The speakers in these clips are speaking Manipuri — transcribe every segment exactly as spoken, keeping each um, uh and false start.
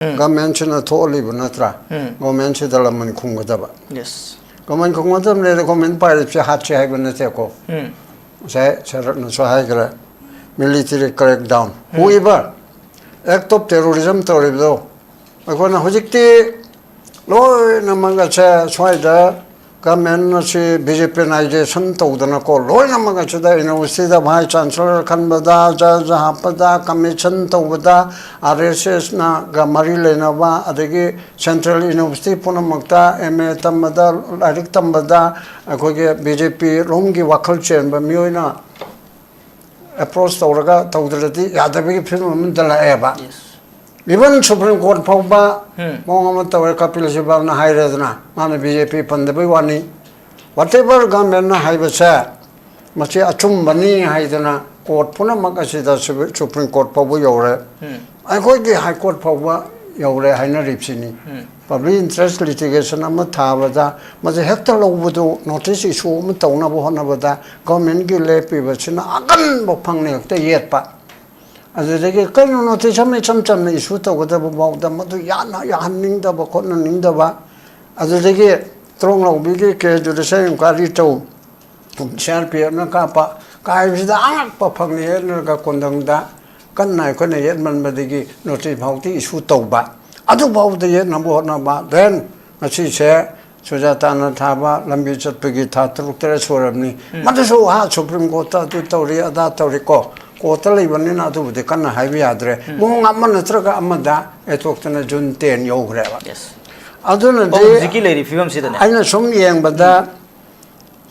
ꯎꯝ꯫ ꯒꯚꯔꯟꯃꯦꯟꯠꯁꯤꯅ ꯊꯣꯛꯍꯜꯂꯤꯕ ꯅꯠꯇ꯭ꯔꯥ? ꯎꯝ꯫ ꯒꯚꯔꯟꯃꯦꯟꯠꯁꯤꯗ ꯂꯃꯟ ꯈꯨꯝꯒꯗꯕ꯫ ꯌꯦꯁ꯫ ꯒꯚꯔꯟꯃꯦꯟꯠ ꯈꯨꯝꯒꯗꯕ ꯂꯩꯔꯦ, ꯒꯚꯔꯟꯃꯦꯟꯠ ꯄꯥꯏꯔꯤꯕꯁꯦ ꯍꯥꯠꯁꯦ ꯍꯥꯏꯕ ꯅꯠꯇꯦꯀꯣ꯫ ꯎꯝ꯫ ꯉꯁꯥꯏ ꯁꯔꯠꯅꯁꯨ ꯍꯥꯏꯈ꯭ꯔꯦ, ꯃꯤꯂꯤꯇꯔꯤ ꯀ꯭ꯔꯦꯛ ꯗꯥꯎꯟ꯫ ꯍꯨꯏꯕ ꯑꯦꯛ ꯑꯣꯐ ꯇꯦꯔꯣꯔꯤꯖꯝ ꯇꯧꯔꯤꯕꯗꯣ ꯑꯩꯈꯣꯏꯅ ꯍꯧꯖꯤꯛꯇꯤ ꯂꯣꯏꯅꯃꯛ ꯑꯁꯦ ꯁ꯭ꯋꯥꯏꯗ ꯒꯃꯦꯟ ꯑꯁꯤ ꯕꯤ ꯖꯦ ꯄꯤꯅꯥꯏꯖꯦꯁꯟ ꯇꯧꯗꯅꯀꯣ, ꯂꯣꯏꯅꯃꯛ ꯑꯁꯤꯗ ꯌꯨꯅꯤꯚꯔꯁꯤꯇꯤꯗ ꯚꯥꯏꯁ ꯆꯥꯟꯁꯦꯂꯔ ꯈꯟꯕꯗ, ꯖꯖ ꯍꯥꯞꯄꯗ, ꯀꯃꯤꯁꯟ ꯇꯧꯕꯗ, ꯑꯥꯔ ꯑꯦꯁ ꯑꯦꯁꯅꯒ ꯃꯔꯤ ꯂꯩꯅꯕ, ꯑꯗꯒꯤ ꯁꯦꯟꯇ꯭ꯔꯦꯜ ꯌꯨꯅꯤꯚꯔꯁꯤꯇꯤ ꯄꯨꯝꯅꯃꯛꯇ ꯑꯦꯝ ꯑꯦ ꯇꯝꯕꯗ, ꯂꯥꯏꯔꯤꯛ ꯇꯝꯕꯗ ꯑꯩꯈꯣꯏꯒꯤ ꯕꯤ ꯖꯦ ꯄꯤ ꯂꯣꯝꯒꯤ ꯋꯥꯈꯜ ꯆꯦꯟꯕ ꯃꯤꯑꯣꯏꯅ ꯑꯦꯄ꯭ꯔꯣꯁ ꯇꯧꯔꯒ ꯇꯧꯗ꯭ꯔꯗꯤ ꯌꯥꯗꯕꯒꯤ ꯐꯤꯕꯝ ꯑꯃꯗ ꯂꯥꯛꯑꯦꯕ꯫ ꯌꯦꯁ꯫ ꯏꯚꯟ ꯁꯨꯄ꯭ꯔꯤꯝ ꯀꯣꯔꯠ ꯐꯥꯎꯕ ꯎꯝ꯫ ꯃꯑꯣꯡ ꯑꯃ ꯇꯧꯔꯦ, ꯀꯄꯤꯜ ꯁꯤꯕꯜꯅ ꯍꯥꯏꯔꯦꯗꯅ, ꯃꯥꯅ ꯕꯤ ꯖꯦ ꯄꯤ ꯄꯟꯗꯕꯩ ꯋꯥꯅꯤ꯫ ꯋꯥꯠ ꯑꯦꯚꯔ ꯒꯃꯦꯟꯅ ꯍꯥꯏꯕꯁꯦ ꯃꯁꯤ ꯑꯆꯨꯝꯕꯅꯤ ꯍꯥꯏꯗꯅ ꯀꯣꯔꯠ ꯄꯨꯝꯅꯃꯛ ꯑꯁꯤꯗ ꯁꯨ-, ꯁꯨꯄ꯭ꯔꯤꯝ ꯀꯣꯔꯠ ꯐꯥꯎꯕ ꯌꯧꯔꯦ꯫ ꯎꯝ꯫ ꯑꯩꯈꯣꯏꯒꯤ ꯍꯥꯏ ꯀꯣꯔꯠ ꯐꯥꯎꯕ ꯌꯧꯔꯦ ꯍꯥꯏꯅꯔꯤꯕꯁꯤꯅꯤ꯫ ꯎꯝ꯫ ꯄꯕ꯭ꯂꯤꯛ ꯏꯟꯇꯔꯦꯁ ꯂꯤꯇꯤꯒꯦꯁꯟ ꯑꯃ ꯊꯥꯕꯗ ꯃꯁꯤ ꯍꯦꯛꯇ ꯂꯧꯕꯗꯨ, ꯅꯣꯇꯤꯁ ꯏꯁꯨ ꯑꯃ ꯇꯧꯅꯕ ꯍꯣꯠꯅꯕꯗ ꯒꯚꯔꯟꯃꯦꯟꯠꯀꯤ ꯂꯦꯞꯄꯤꯕꯁꯤꯅ ꯑꯀꯟꯕ ꯐꯪꯅ ꯍꯦꯛꯇ ꯌꯦꯠꯄ꯫ ꯑꯗꯨꯗꯒꯤ ꯀꯩꯅꯣ ꯅꯣꯇꯤꯁ ꯑꯃ ꯏꯆꯝ ꯆꯝꯅ ꯏꯁꯨ ꯇꯧꯒꯗꯕ ꯐꯥꯎꯗ ꯃꯗꯨ ꯌꯥꯅ-, ꯌꯥꯍꯟꯅꯤꯡꯗꯕ ꯈꯣꯠꯅꯅꯤꯡꯗꯕ꯫ ꯑꯗꯨꯗꯒꯤ ꯇ꯭ꯔꯣꯡꯂꯥꯎꯕꯤꯒꯤ ꯀꯦ ꯖꯨꯗꯤꯁꯤꯌꯦꯜ ꯏꯟꯀ꯭ꯋꯥꯏꯔꯤ ꯇꯧ, ꯁꯤ ꯑꯥꯔ ꯄꯤ ꯑꯦꯐꯅ ꯀꯥꯞꯄ ꯀꯥꯏꯕꯁꯤꯗ ꯑꯉꯛꯄ ꯐꯪꯅ ꯌꯦꯠꯅꯔꯒ ꯀꯣꯟꯗꯪꯗ ꯀꯟꯅ ꯑꯩꯈꯣꯏꯅ ꯌꯦꯠꯃꯟꯕꯗꯒꯤ ꯅꯣꯇꯤꯁ ꯐꯥꯎꯗꯤ ꯏꯁꯨ ꯇꯧꯕ꯫ ꯑꯗꯨꯐꯥꯎꯗ ꯌꯦꯠꯅꯕ ꯍꯣꯠꯅꯕ꯫ ꯗꯦꯟ ꯉꯁꯤꯁꯦ ꯁꯨꯖꯥꯇꯥꯅ ꯊꯥꯕ ꯂꯝꯕꯤ ꯆꯠꯄꯒꯤ ꯊꯥ ꯇꯔꯨꯛ ꯇꯔꯦꯠ ꯁꯨꯔꯕꯅꯤ꯫ ꯃꯗꯨꯁꯨ ꯑꯥ ꯁꯨꯄ꯭ꯔꯤꯝ ꯀꯣꯔꯠꯇ ꯑꯗꯨ ꯇꯧꯔꯤ, ꯑꯗꯥ ꯇꯧꯔꯤ ꯀꯣ꯫ ꯀꯣꯔꯠꯇ ꯂꯩꯕꯅꯤꯅ ꯑꯗꯨꯕꯨꯗꯤ ꯀꯟꯅ ꯍꯥꯏꯕ ꯌꯥꯗ꯭ꯔꯦ꯫ ꯃꯑꯣꯡ ꯑꯃ ꯅꯠꯇ꯭ꯔꯒ ꯑꯃꯗ ꯌꯩꯊꯣꯛꯇꯅ ꯖꯨꯟ ꯇꯦꯟ ꯌꯧꯈ꯭ꯔꯦꯕ꯫ ꯌꯦꯁ꯫ ꯑꯗꯨꯅꯗꯤ ꯑꯣ, ꯍꯧꯖꯤꯛꯀꯤ ꯂꯩꯔꯤ ꯐꯤꯕꯝꯁꯤꯗꯅꯦ꯫ ꯑꯩꯅ ꯁꯨꯝ ꯌꯦꯡꯕꯗ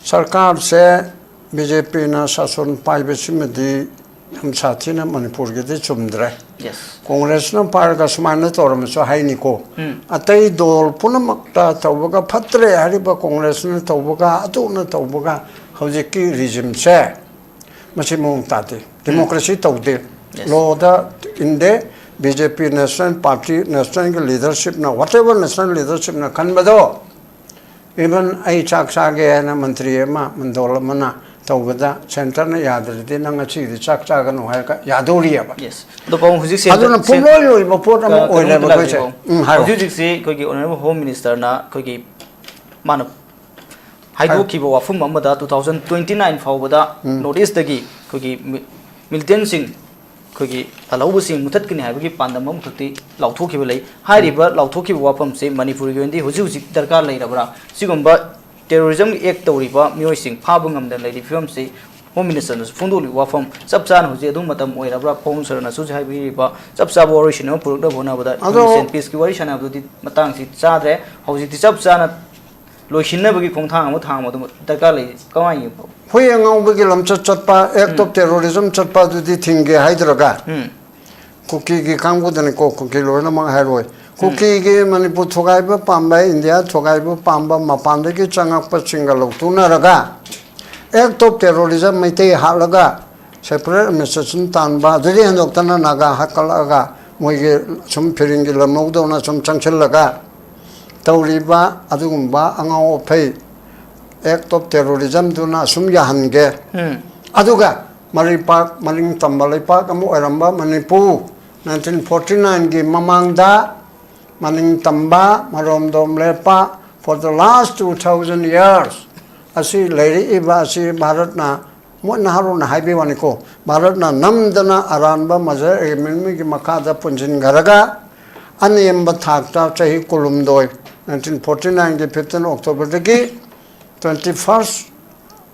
ꯁꯔꯀꯥꯔꯁꯦ ꯕꯤ ꯖꯦ ꯄꯤꯅ ꯁꯥꯁꯟ ꯄꯥꯏꯕꯁꯤꯃꯗꯤ ꯌꯥꯝ ꯁꯥꯊꯤꯅ ꯃꯅꯤꯄꯨꯔꯒꯤꯗꯤ ꯆꯨꯝꯗ꯭ꯔꯦ꯫ ꯌꯦꯁ꯫ ꯀꯣꯡꯒ꯭ꯔꯦꯁꯅ ꯄꯥꯏꯔꯒ ꯁꯨꯃꯥꯏꯅ ꯇꯧꯔꯝꯃꯁꯨ ꯍꯥꯏꯅꯤꯀꯣ꯫ ꯎꯝ꯫ ꯑꯇꯩ ꯗꯣꯜ ꯄꯨꯝꯅꯃꯛꯇ ꯇꯧꯕꯒ, ꯐꯠꯇ꯭ꯔꯦ ꯍꯥꯏꯔꯤꯕ ꯀꯣꯡꯒ꯭ꯔꯦꯁꯅ ꯇꯧꯕꯒ, ꯑꯗꯨꯅ ꯇꯧꯕꯒ, ꯍꯧꯖꯤꯛꯀꯤ ꯔꯤꯖꯤꯝꯁꯦ ꯃꯁꯤ ꯃꯑꯣꯡ ꯇꯥꯗꯦ꯫ ꯗꯦꯃꯣꯀ꯭ꯔꯦꯁꯤ ꯇꯧꯗꯦ꯫ Yes. ꯂꯣꯗ ꯏꯟꯗꯦ꯫ ꯕꯤ ꯖꯦ ꯄꯤ ꯅꯦꯁꯅꯦꯜ ꯄꯥꯔꯇꯤ, ꯅꯦꯁꯅꯦꯜꯒꯤ ꯂꯤꯗꯔꯁꯤꯞꯅ, ꯋꯥꯠ ꯑꯦꯚꯔ ꯅꯦꯁꯅꯦꯜ ꯂꯤꯗꯔꯁꯤꯞꯅ ꯈꯟꯕꯗꯣ, ꯏꯚꯟ ꯑꯩ ꯆꯥꯛ ꯆꯥꯒꯦ ꯍꯥꯏꯅ ꯃꯟꯇ꯭ꯔꯤ ꯑꯃ, ꯃꯟꯗꯣꯜ ꯑꯃꯅ ꯇꯧꯕꯗ ꯁꯦꯟꯇꯔꯅ ꯌꯥꯗ꯭ꯔꯗꯤ ꯅꯪ ꯉꯁꯤꯒꯤꯗꯤ ꯆꯥꯛ ꯆꯥꯒꯅꯨ ꯍꯥꯏꯔꯒ ꯌꯥꯗꯣꯔꯤꯑꯕ꯫ Yes. ꯑꯗꯣ ꯄꯥꯕꯨꯡ, ꯍꯧꯖꯤꯛ ꯁꯦꯟꯇꯔ- ꯑꯗꯨꯅ ꯁꯦꯟ- ꯄꯨꯡꯂꯣꯏ ꯂꯣꯏꯕ ꯄꯣꯠ ꯑꯃ ꯀ- ꯀꯩꯅꯣꯝꯇ ꯑꯣꯏꯔꯦꯕ ꯑꯩꯈꯣꯏꯁꯦ꯫ ꯂꯥꯛꯀꯦ, ꯄꯥꯕꯨꯡ꯫ ꯎꯝ, ꯍꯥꯏꯔꯣ꯫ ꯍꯧꯖꯤꯛ ꯍꯧꯖꯤꯛꯁꯤ ꯑꯩꯈꯣꯏꯒꯤ Honourable Home Minister ꯅ ꯑꯩꯈꯣꯏꯒꯤ ꯃꯥꯅ ꯍꯥꯏꯗꯣꯛꯈꯤꯕ ꯋꯥꯐꯝ ꯑꯃꯗ two thousand twenty nine ꯐꯥꯎꯕꯗ North East ꯇꯒꯤ ꯑꯩꯈꯣꯏꯒꯤ ꯃꯤ- militant ꯁꯤꯡ, ꯑꯩꯈꯣꯏꯒꯤ ꯂꯥꯜꯍꯧꯕꯁꯤꯡ ꯃꯨꯊꯠꯀꯅꯤ ꯍꯥꯏꯕꯒꯤ ꯄꯥꯟꯗꯝ ꯑꯃꯈꯛꯇꯤ ꯂꯥꯎꯊꯣꯛꯈꯤꯕ ꯂꯩ꯫ ꯍꯥꯏꯔꯤꯕ ꯂꯥꯎꯊꯣꯛꯈꯤꯕ ꯋꯥꯐꯝꯁꯤ ꯃꯅꯤꯄꯨꯔꯒꯤ ꯑꯣꯏꯅꯗꯤ ꯍꯧꯖꯤꯛ ꯍꯧꯖꯤꯛ ꯗꯔꯀꯥꯔ ꯂꯩꯔꯕ꯭ꯔꯥ? ꯁꯤꯒꯨꯝꯕ terrorism act ꯇꯧꯔꯤꯕ ꯃꯤꯑꯣꯏꯁꯤꯡ ꯐꯥꯕ ꯉꯝꯗꯅ ꯂꯩꯔꯤꯕ ꯐꯤꯕꯝꯁꯤ Home Minister ꯅꯁꯨ ꯐꯣꯡꯗꯣꯛꯂꯤꯕ ꯋꯥꯐꯝ ꯆꯞ ꯆꯥꯅ ꯍꯧꯖꯤꯛ ꯑꯗꯨꯝ ꯃꯇꯝ ꯑꯣꯏꯔꯕ꯭ꯔꯥ? ꯄꯥꯕꯨꯡ ꯁꯔꯅꯁꯨ ꯍꯧꯖꯤꯛ ꯍꯥꯏꯕꯤꯔꯤꯕ ꯆꯞ ꯆꯥꯕ ꯋꯥꯔꯣꯏꯁꯤꯟ ꯑꯃ ꯄꯨꯔꯛꯅꯕ ꯍꯣꯠꯅꯕꯗ ꯑꯗꯣ peace and peace ꯀꯤ ꯋꯥꯔꯤ ꯁꯥꯟꯅꯕꯗꯨꯗꯤ ꯃꯇꯥꯡꯁꯤ ꯆꯥꯗ꯭ꯔꯦ꯫ ꯍꯧꯖꯤꯛꯇꯤ ꯆꯞ ꯆꯥꯅ ꯂꯣꯏꯁꯤꯟꯅꯕꯒꯤ ꯈꯣꯡꯊꯥꯡ ꯑꯃ ꯊꯥꯡꯕꯗꯨ ꯗꯔꯀꯥꯔ ꯂꯩ꯫ ꯀꯃꯥꯏꯅ ꯌꯦꯡꯕ? ꯍꯨꯏ ꯑꯉꯥꯎꯕꯒꯤ ꯂꯝꯆꯠ ꯆꯠꯄ, act of terrorism ꯆꯠꯄ ꯑꯗꯨꯗꯤ ꯊꯤꯡꯒꯦ ꯍꯥꯏꯗ꯭ꯔꯒ ꯎꯝ꯫ ꯀꯨꯀꯤꯒꯤ ꯀꯥꯡꯕꯨꯗꯅꯤꯀꯣ, ꯀꯨꯀꯤ ꯂꯣꯏꯅꯃꯛ ꯍꯥꯏꯔꯣꯏ꯫ ꯀꯨꯀꯤꯒꯤ ꯃꯅꯤꯄꯨꯔ ꯊꯨꯒꯥꯏꯕ ꯄꯥꯝꯕ, ꯏꯟꯗꯤꯌꯥ ꯊꯨꯒꯥꯏꯕ ꯄꯥꯝꯕ, ꯃꯄꯥꯟꯗꯒꯤ ꯆꯪꯉꯛꯄꯁꯤꯡꯒ ꯂꯧꯊꯣꯛꯅꯔꯒ act of terrorism Meitei ꯍꯥꯠꯂꯒ separate administration ꯇꯥꯟꯕ, ꯑꯗꯨꯗꯒꯤ ꯍꯦꯟꯗꯣꯛꯇꯅ ꯅꯥꯒꯥ ꯍꯥꯠꯀꯠꯂꯛꯑꯒ ꯃꯣꯏꯒꯤ ꯁꯨꯝ ꯐꯤꯔꯤꯡꯒꯤ ꯂꯝꯍꯧꯗꯧꯅ ꯁꯨꯝ ꯆꯪꯁꯤꯜꯂꯒ ꯇꯧꯔꯤꯕ ꯑꯗꯨꯒꯨꯝꯕ ꯑꯉꯥꯎ ꯑꯐꯩ act of terrorism ꯗꯨꯅ ꯑꯁꯨꯝ ꯌꯥꯍꯟꯒꯦ꯫ ꯎꯝ꯫ ꯑꯗꯨꯒ ꯃꯔꯩꯄꯥꯛ ꯃꯅꯤꯡ ꯇꯝꯕ ꯂꯩꯄꯥꯛ ꯑꯃ ꯑꯣꯏꯔꯝꯕ ꯃꯅꯤꯄꯨꯔ nineteen forty nine ꯒꯤ ꯃꯃꯥꯡꯗ ꯃꯅꯤꯡ ꯇꯝꯕ ꯃꯔꯣꯝꯗꯣꯝ ꯂꯦꯞꯄ for the last two thousand years ꯑꯁꯤ ꯂꯩꯔꯛꯏꯕ ꯑꯁꯤ ꯚꯥꯔꯠꯅ ꯃꯣꯏ ꯅꯍꯥꯔꯣꯜꯅ ꯍꯥꯏꯕꯩ ꯋꯥꯅꯤꯀꯣ, ꯚꯥꯔꯠꯅ ꯅꯝꯗꯅ ꯑꯔꯥꯟꯕ merger agreement ꯒꯤ ꯃꯈꯥꯗ ꯄꯨꯟꯁꯤꯟꯈ꯭ꯔꯒ ꯑꯅꯦꯝꯕ ꯊꯥꯛꯇ ꯆꯍꯤ ꯀꯨꯟꯍꯨꯝꯗꯣꯏ, nineteen forty nine ꯒꯤ fifteen October ꯗꯒꯤ twenty first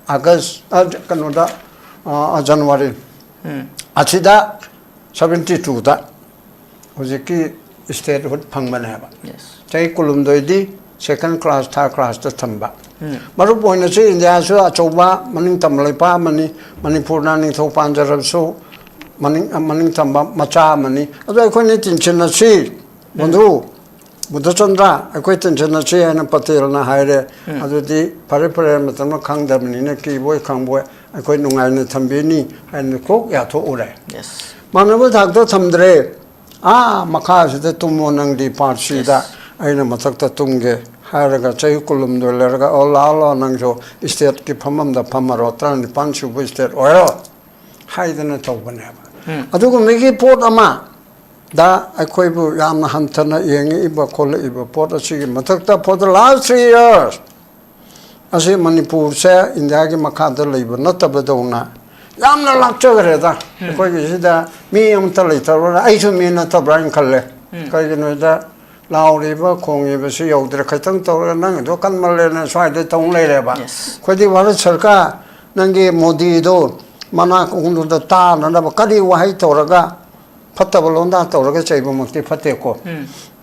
August, ꯑ, ꯀꯩꯅꯣꯗ, ꯑ, January ꯎꯝ꯫ ꯑꯁꯤꯗ seventy two ꯗ ꯍꯧꯖꯤꯛꯀꯤ statehood ꯐꯪꯕꯅꯦꯕ꯫ Yes. ꯆꯍꯤ ꯀꯨꯟꯍꯨꯝꯗꯣꯏꯗꯤ second class, third class ꯇ ꯊꯝꯕ꯫ ꯎꯝ꯫ ꯃꯔꯨꯞ ꯑꯣꯏꯅꯁꯨ ꯏꯟꯗꯤꯌꯥꯁꯨ ꯑꯆꯧꯕ ꯃꯅꯤꯡ ꯇꯝꯕ ꯂꯩꯄꯥꯛ ꯑꯃꯅꯤ꯫ ꯃꯅꯤꯄꯨꯔꯅ ꯅꯤꯡꯊꯧ ꯄꯥꯟꯖꯔꯕꯁꯨ ꯃꯅꯤꯡ, ꯃꯅꯤꯡ ꯇꯝꯕ ꯃꯆꯥ ꯑꯃꯅꯤ꯫ ꯑꯗꯣ ꯑꯩꯈꯣꯏꯅ ꯇꯤꯟꯁꯤꯟꯅꯁꯤ, ꯕꯟꯙꯨ ꯕꯨꯙꯆꯟꯗ꯭ꯔ, ꯑꯩꯈꯣꯏ ꯇꯤꯟꯁꯤꯟꯅꯁꯤ ꯍꯥꯏꯅ ꯄꯇꯦꯜꯅ ꯍꯥꯏꯔꯦ꯫ ꯎꯝ꯫ ꯑꯗꯨꯗꯤ ꯐꯔꯦ, ꯐꯔꯦ, ꯃꯇꯝꯅ ꯈꯪꯗꯕꯅꯤꯅ ꯀꯤꯕꯣꯏ ꯈꯪꯕꯣꯏ ꯑꯩꯈꯣꯏ ꯅꯨꯡꯉꯥꯏꯅ ꯊꯝꯕꯤꯅꯤ ꯍꯥꯏꯅ ꯀꯣꯛ ꯌꯥꯊꯣꯛꯎꯔꯦ꯫ Yes. ꯃꯥꯟꯅꯕ ꯊꯥꯛꯇ ꯊꯝꯗ꯭ꯔꯦ꯫ ꯑꯥ ꯃꯈꯥꯁꯤꯗ ꯇꯨꯝꯃꯣ ꯅꯪꯗꯤ, part C ꯗ꯫ Yes. ꯑꯩꯅ ꯃꯊꯛꯇ ꯇꯨꯝꯒꯦ꯫ ꯍꯥꯏꯔꯒ ꯆꯍꯤ ꯀꯨꯟꯍꯨꯝꯗꯣꯏ ꯂꯩꯔꯒ, "ꯑꯣ, ꯂꯥꯛꯑꯣ, ꯂꯥꯛꯑꯣ, ꯅꯪꯁꯨ stateꯀꯤ ꯐꯝꯐꯝꯗ ꯐꯝꯃꯔꯣ, ꯇꯔꯥꯅꯤꯄꯥꯟ ꯁꯨꯕ state ꯑꯣꯏꯔꯣ" ꯍꯥꯏꯗꯅ ꯇꯧꯕꯅꯦꯕ꯫ ꯎꯝ꯫ ꯑꯗꯨꯒꯨꯝꯕꯒꯤ ꯄꯣꯠ ꯑꯃ ꯗ ꯑꯩꯈꯣꯏꯕꯨ ꯌꯥꯝꯅ ꯍꯟꯊꯅ ꯌꯦꯡꯉꯛꯏꯕ ꯈꯣꯠꯂꯛꯏꯕ ꯄꯣꯠ ꯑꯁꯤꯒꯤ ꯃꯊꯛꯇ, for the last three years ꯑꯁꯤ ꯃꯅꯤꯄꯨꯔꯁꯦ ꯏꯟꯗꯤꯌꯥꯒꯤ ꯃꯈꯥꯗ ꯂꯩꯕ ꯅꯠꯇꯕꯗꯧꯅ ꯌꯥꯝꯅ ꯂꯥꯛꯆꯈ꯭ꯔꯦꯗ꯫ ꯑꯩꯈꯣꯏꯒꯤ ꯁꯤꯗ ꯃꯤ ꯑꯃꯇ ꯂꯩꯇꯕ꯭ꯔꯥ, ꯑꯩꯁꯨ ꯃꯤ ꯅꯠꯇꯕ꯭ꯔꯥ ꯍꯥꯏꯅ ꯈꯜꯂꯦ꯫ ꯀꯩꯒꯤꯅꯣꯗ, ꯂꯥꯎꯔꯤꯕ ꯈꯣꯡꯉꯤꯕꯁꯤ ꯌꯧꯗ꯭ꯔꯦ, ꯈꯤꯇꯪ ꯇꯧꯔꯒ ꯅꯪꯒꯤꯗꯣ ꯀꯟꯃꯜꯂꯦꯅ ꯁ꯭ꯋꯥꯏꯗ ꯇꯧ ꯂꯩꯔꯦꯕ꯫ Yes. ꯑꯩꯈꯣꯏꯗꯤ ꯚꯥꯔꯠ ꯁꯔꯀꯥꯔ ꯅꯪꯒꯤ ꯃꯣꯗꯤꯗꯣ ꯃꯅꯥ ꯀꯣꯡꯗꯨꯗ ꯇꯥꯅꯅꯕ ꯀꯔꯤ ꯋꯥꯍꯩ ꯇꯧꯔꯒ, ꯐꯠꯇꯕ ꯂꯣꯟꯗꯥ ꯇꯧꯔꯒ ꯆꯩꯕꯃꯛꯇꯤ ꯐꯠꯇꯦꯀꯣ꯫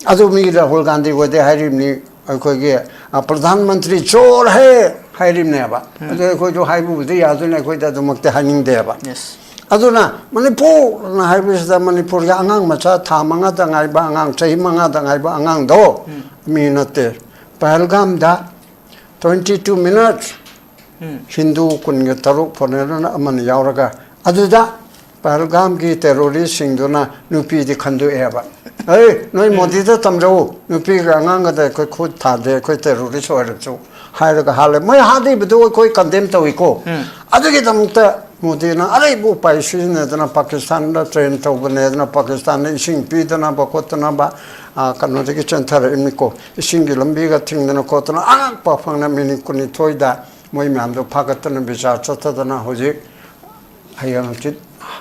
ꯑꯗꯨ ꯃꯤ ꯔꯥꯍꯨꯜ ꯒꯥꯟꯙꯤ ꯍꯣꯏꯗꯤ ꯍꯥꯏꯔꯤꯕꯅꯤ, ꯑꯩꯈꯣꯏꯒꯤ, ꯑ, "ꯄ꯭ꯔꯙꯥꯟ ꯃꯟꯇ꯭ꯔꯤ ꯆꯣꯔ ꯍꯦ" ꯍꯥꯏꯔꯤꯕꯅꯦꯕ꯫ ꯑꯗꯨ ꯑꯩꯈꯣꯏꯁꯨ ꯍꯥꯏꯕꯕꯨꯗꯤ ꯌꯥꯗꯣꯏꯅꯤ, ꯑꯩꯈꯣꯏꯗꯤ ꯑꯗꯨꯃꯛꯇꯤ ꯍꯥꯏꯅꯤꯡꯗꯦꯕ꯫ Yes. ꯑꯗꯨꯅ ꯃꯅꯤꯄꯨꯔꯅ ꯍꯥꯏꯕꯁꯤꯗ ꯃꯅꯤꯄꯨꯔꯒꯤ ꯑꯉꯥꯡ ꯃꯆꯥ ꯊꯥ ꯃꯉꯥꯗ ꯉꯥꯏꯕ ꯑꯉꯥꯡ, ꯆꯍꯤ ꯃꯉꯥꯗ ꯉꯥꯏꯕ ꯑꯉꯥꯡꯗꯣ ꯃꯤ ꯅꯠꯇꯦ꯫ ꯄꯍꯜꯒꯥꯝꯗ twenty two minutes ꯍꯤꯟꯗꯨ ꯀꯨꯟꯒ ꯇꯔꯨꯛ ꯐꯣꯔꯦꯅꯔ ꯑꯃꯅ ꯌꯥꯎꯔꯒ, ꯑꯗꯨꯗ ꯄꯍꯜꯒꯥꯝꯒꯤ terroristꯁꯤꯡꯗꯨꯅ ꯅꯨꯄꯤꯗꯤ ꯈꯟꯗꯣꯛꯑꯦꯕ꯫ "ꯑꯩ ꯅꯣꯏ ꯃꯣꯗꯤꯗ ꯇꯝꯖꯧ, ꯅꯨꯄꯤꯒ ꯑꯉꯥꯡꯒꯗ ꯑꯩꯈꯣꯏ ꯈꯨꯠ ꯊꯥꯗꯦ, ꯑꯩꯈꯣꯏ terrorist ꯑꯣꯏꯔꯁꯨ" ꯍꯥꯏꯔꯒ ꯍꯥꯠꯂꯦ꯫ ꯃꯣꯏ ꯍꯥꯠꯂꯤꯕꯗꯨ ꯑꯩꯈꯣꯏ condemn ꯇꯧꯏꯀꯣ꯫ ꯑꯗꯨꯒꯤꯗꯃꯛꯇ ꯃꯣꯗꯤꯅ ꯑꯔꯩꯕ ꯎꯄꯥꯏ ꯁꯤꯖꯤꯟꯅꯗꯅ ꯄꯥꯀꯤꯁꯇꯥꯟꯗ train ꯇꯧꯕꯅꯦꯗꯅ ꯄꯥꯀꯤꯁꯇꯥꯟꯗ ꯏꯁꯤꯡ ꯄꯤꯗꯅꯕ ꯈꯣꯠꯇꯅꯕ, ꯑ, ꯀꯩꯅꯣꯗꯒꯤ ꯆꯦꯟꯊꯔꯛꯏꯕꯅꯤꯀꯣ꯫ ꯏꯁꯤꯡꯒꯤ ꯂꯝꯕꯤꯒ ꯊꯤꯡꯗꯅ ꯈꯣꯠꯇꯅ ꯑꯉꯛꯄ ꯐꯪꯅ ꯃꯤꯅꯤꯠ ꯀꯨꯟꯅꯤꯊꯣꯏꯗ ꯃꯣꯏ ꯃꯌꯥꯝꯗꯣ ꯐꯥꯒꯠꯇꯅ visa ꯆꯠꯊꯗꯅ ꯍꯧꯖꯤꯛ ꯍꯌꯦꯡ ꯍꯪꯆꯤꯠ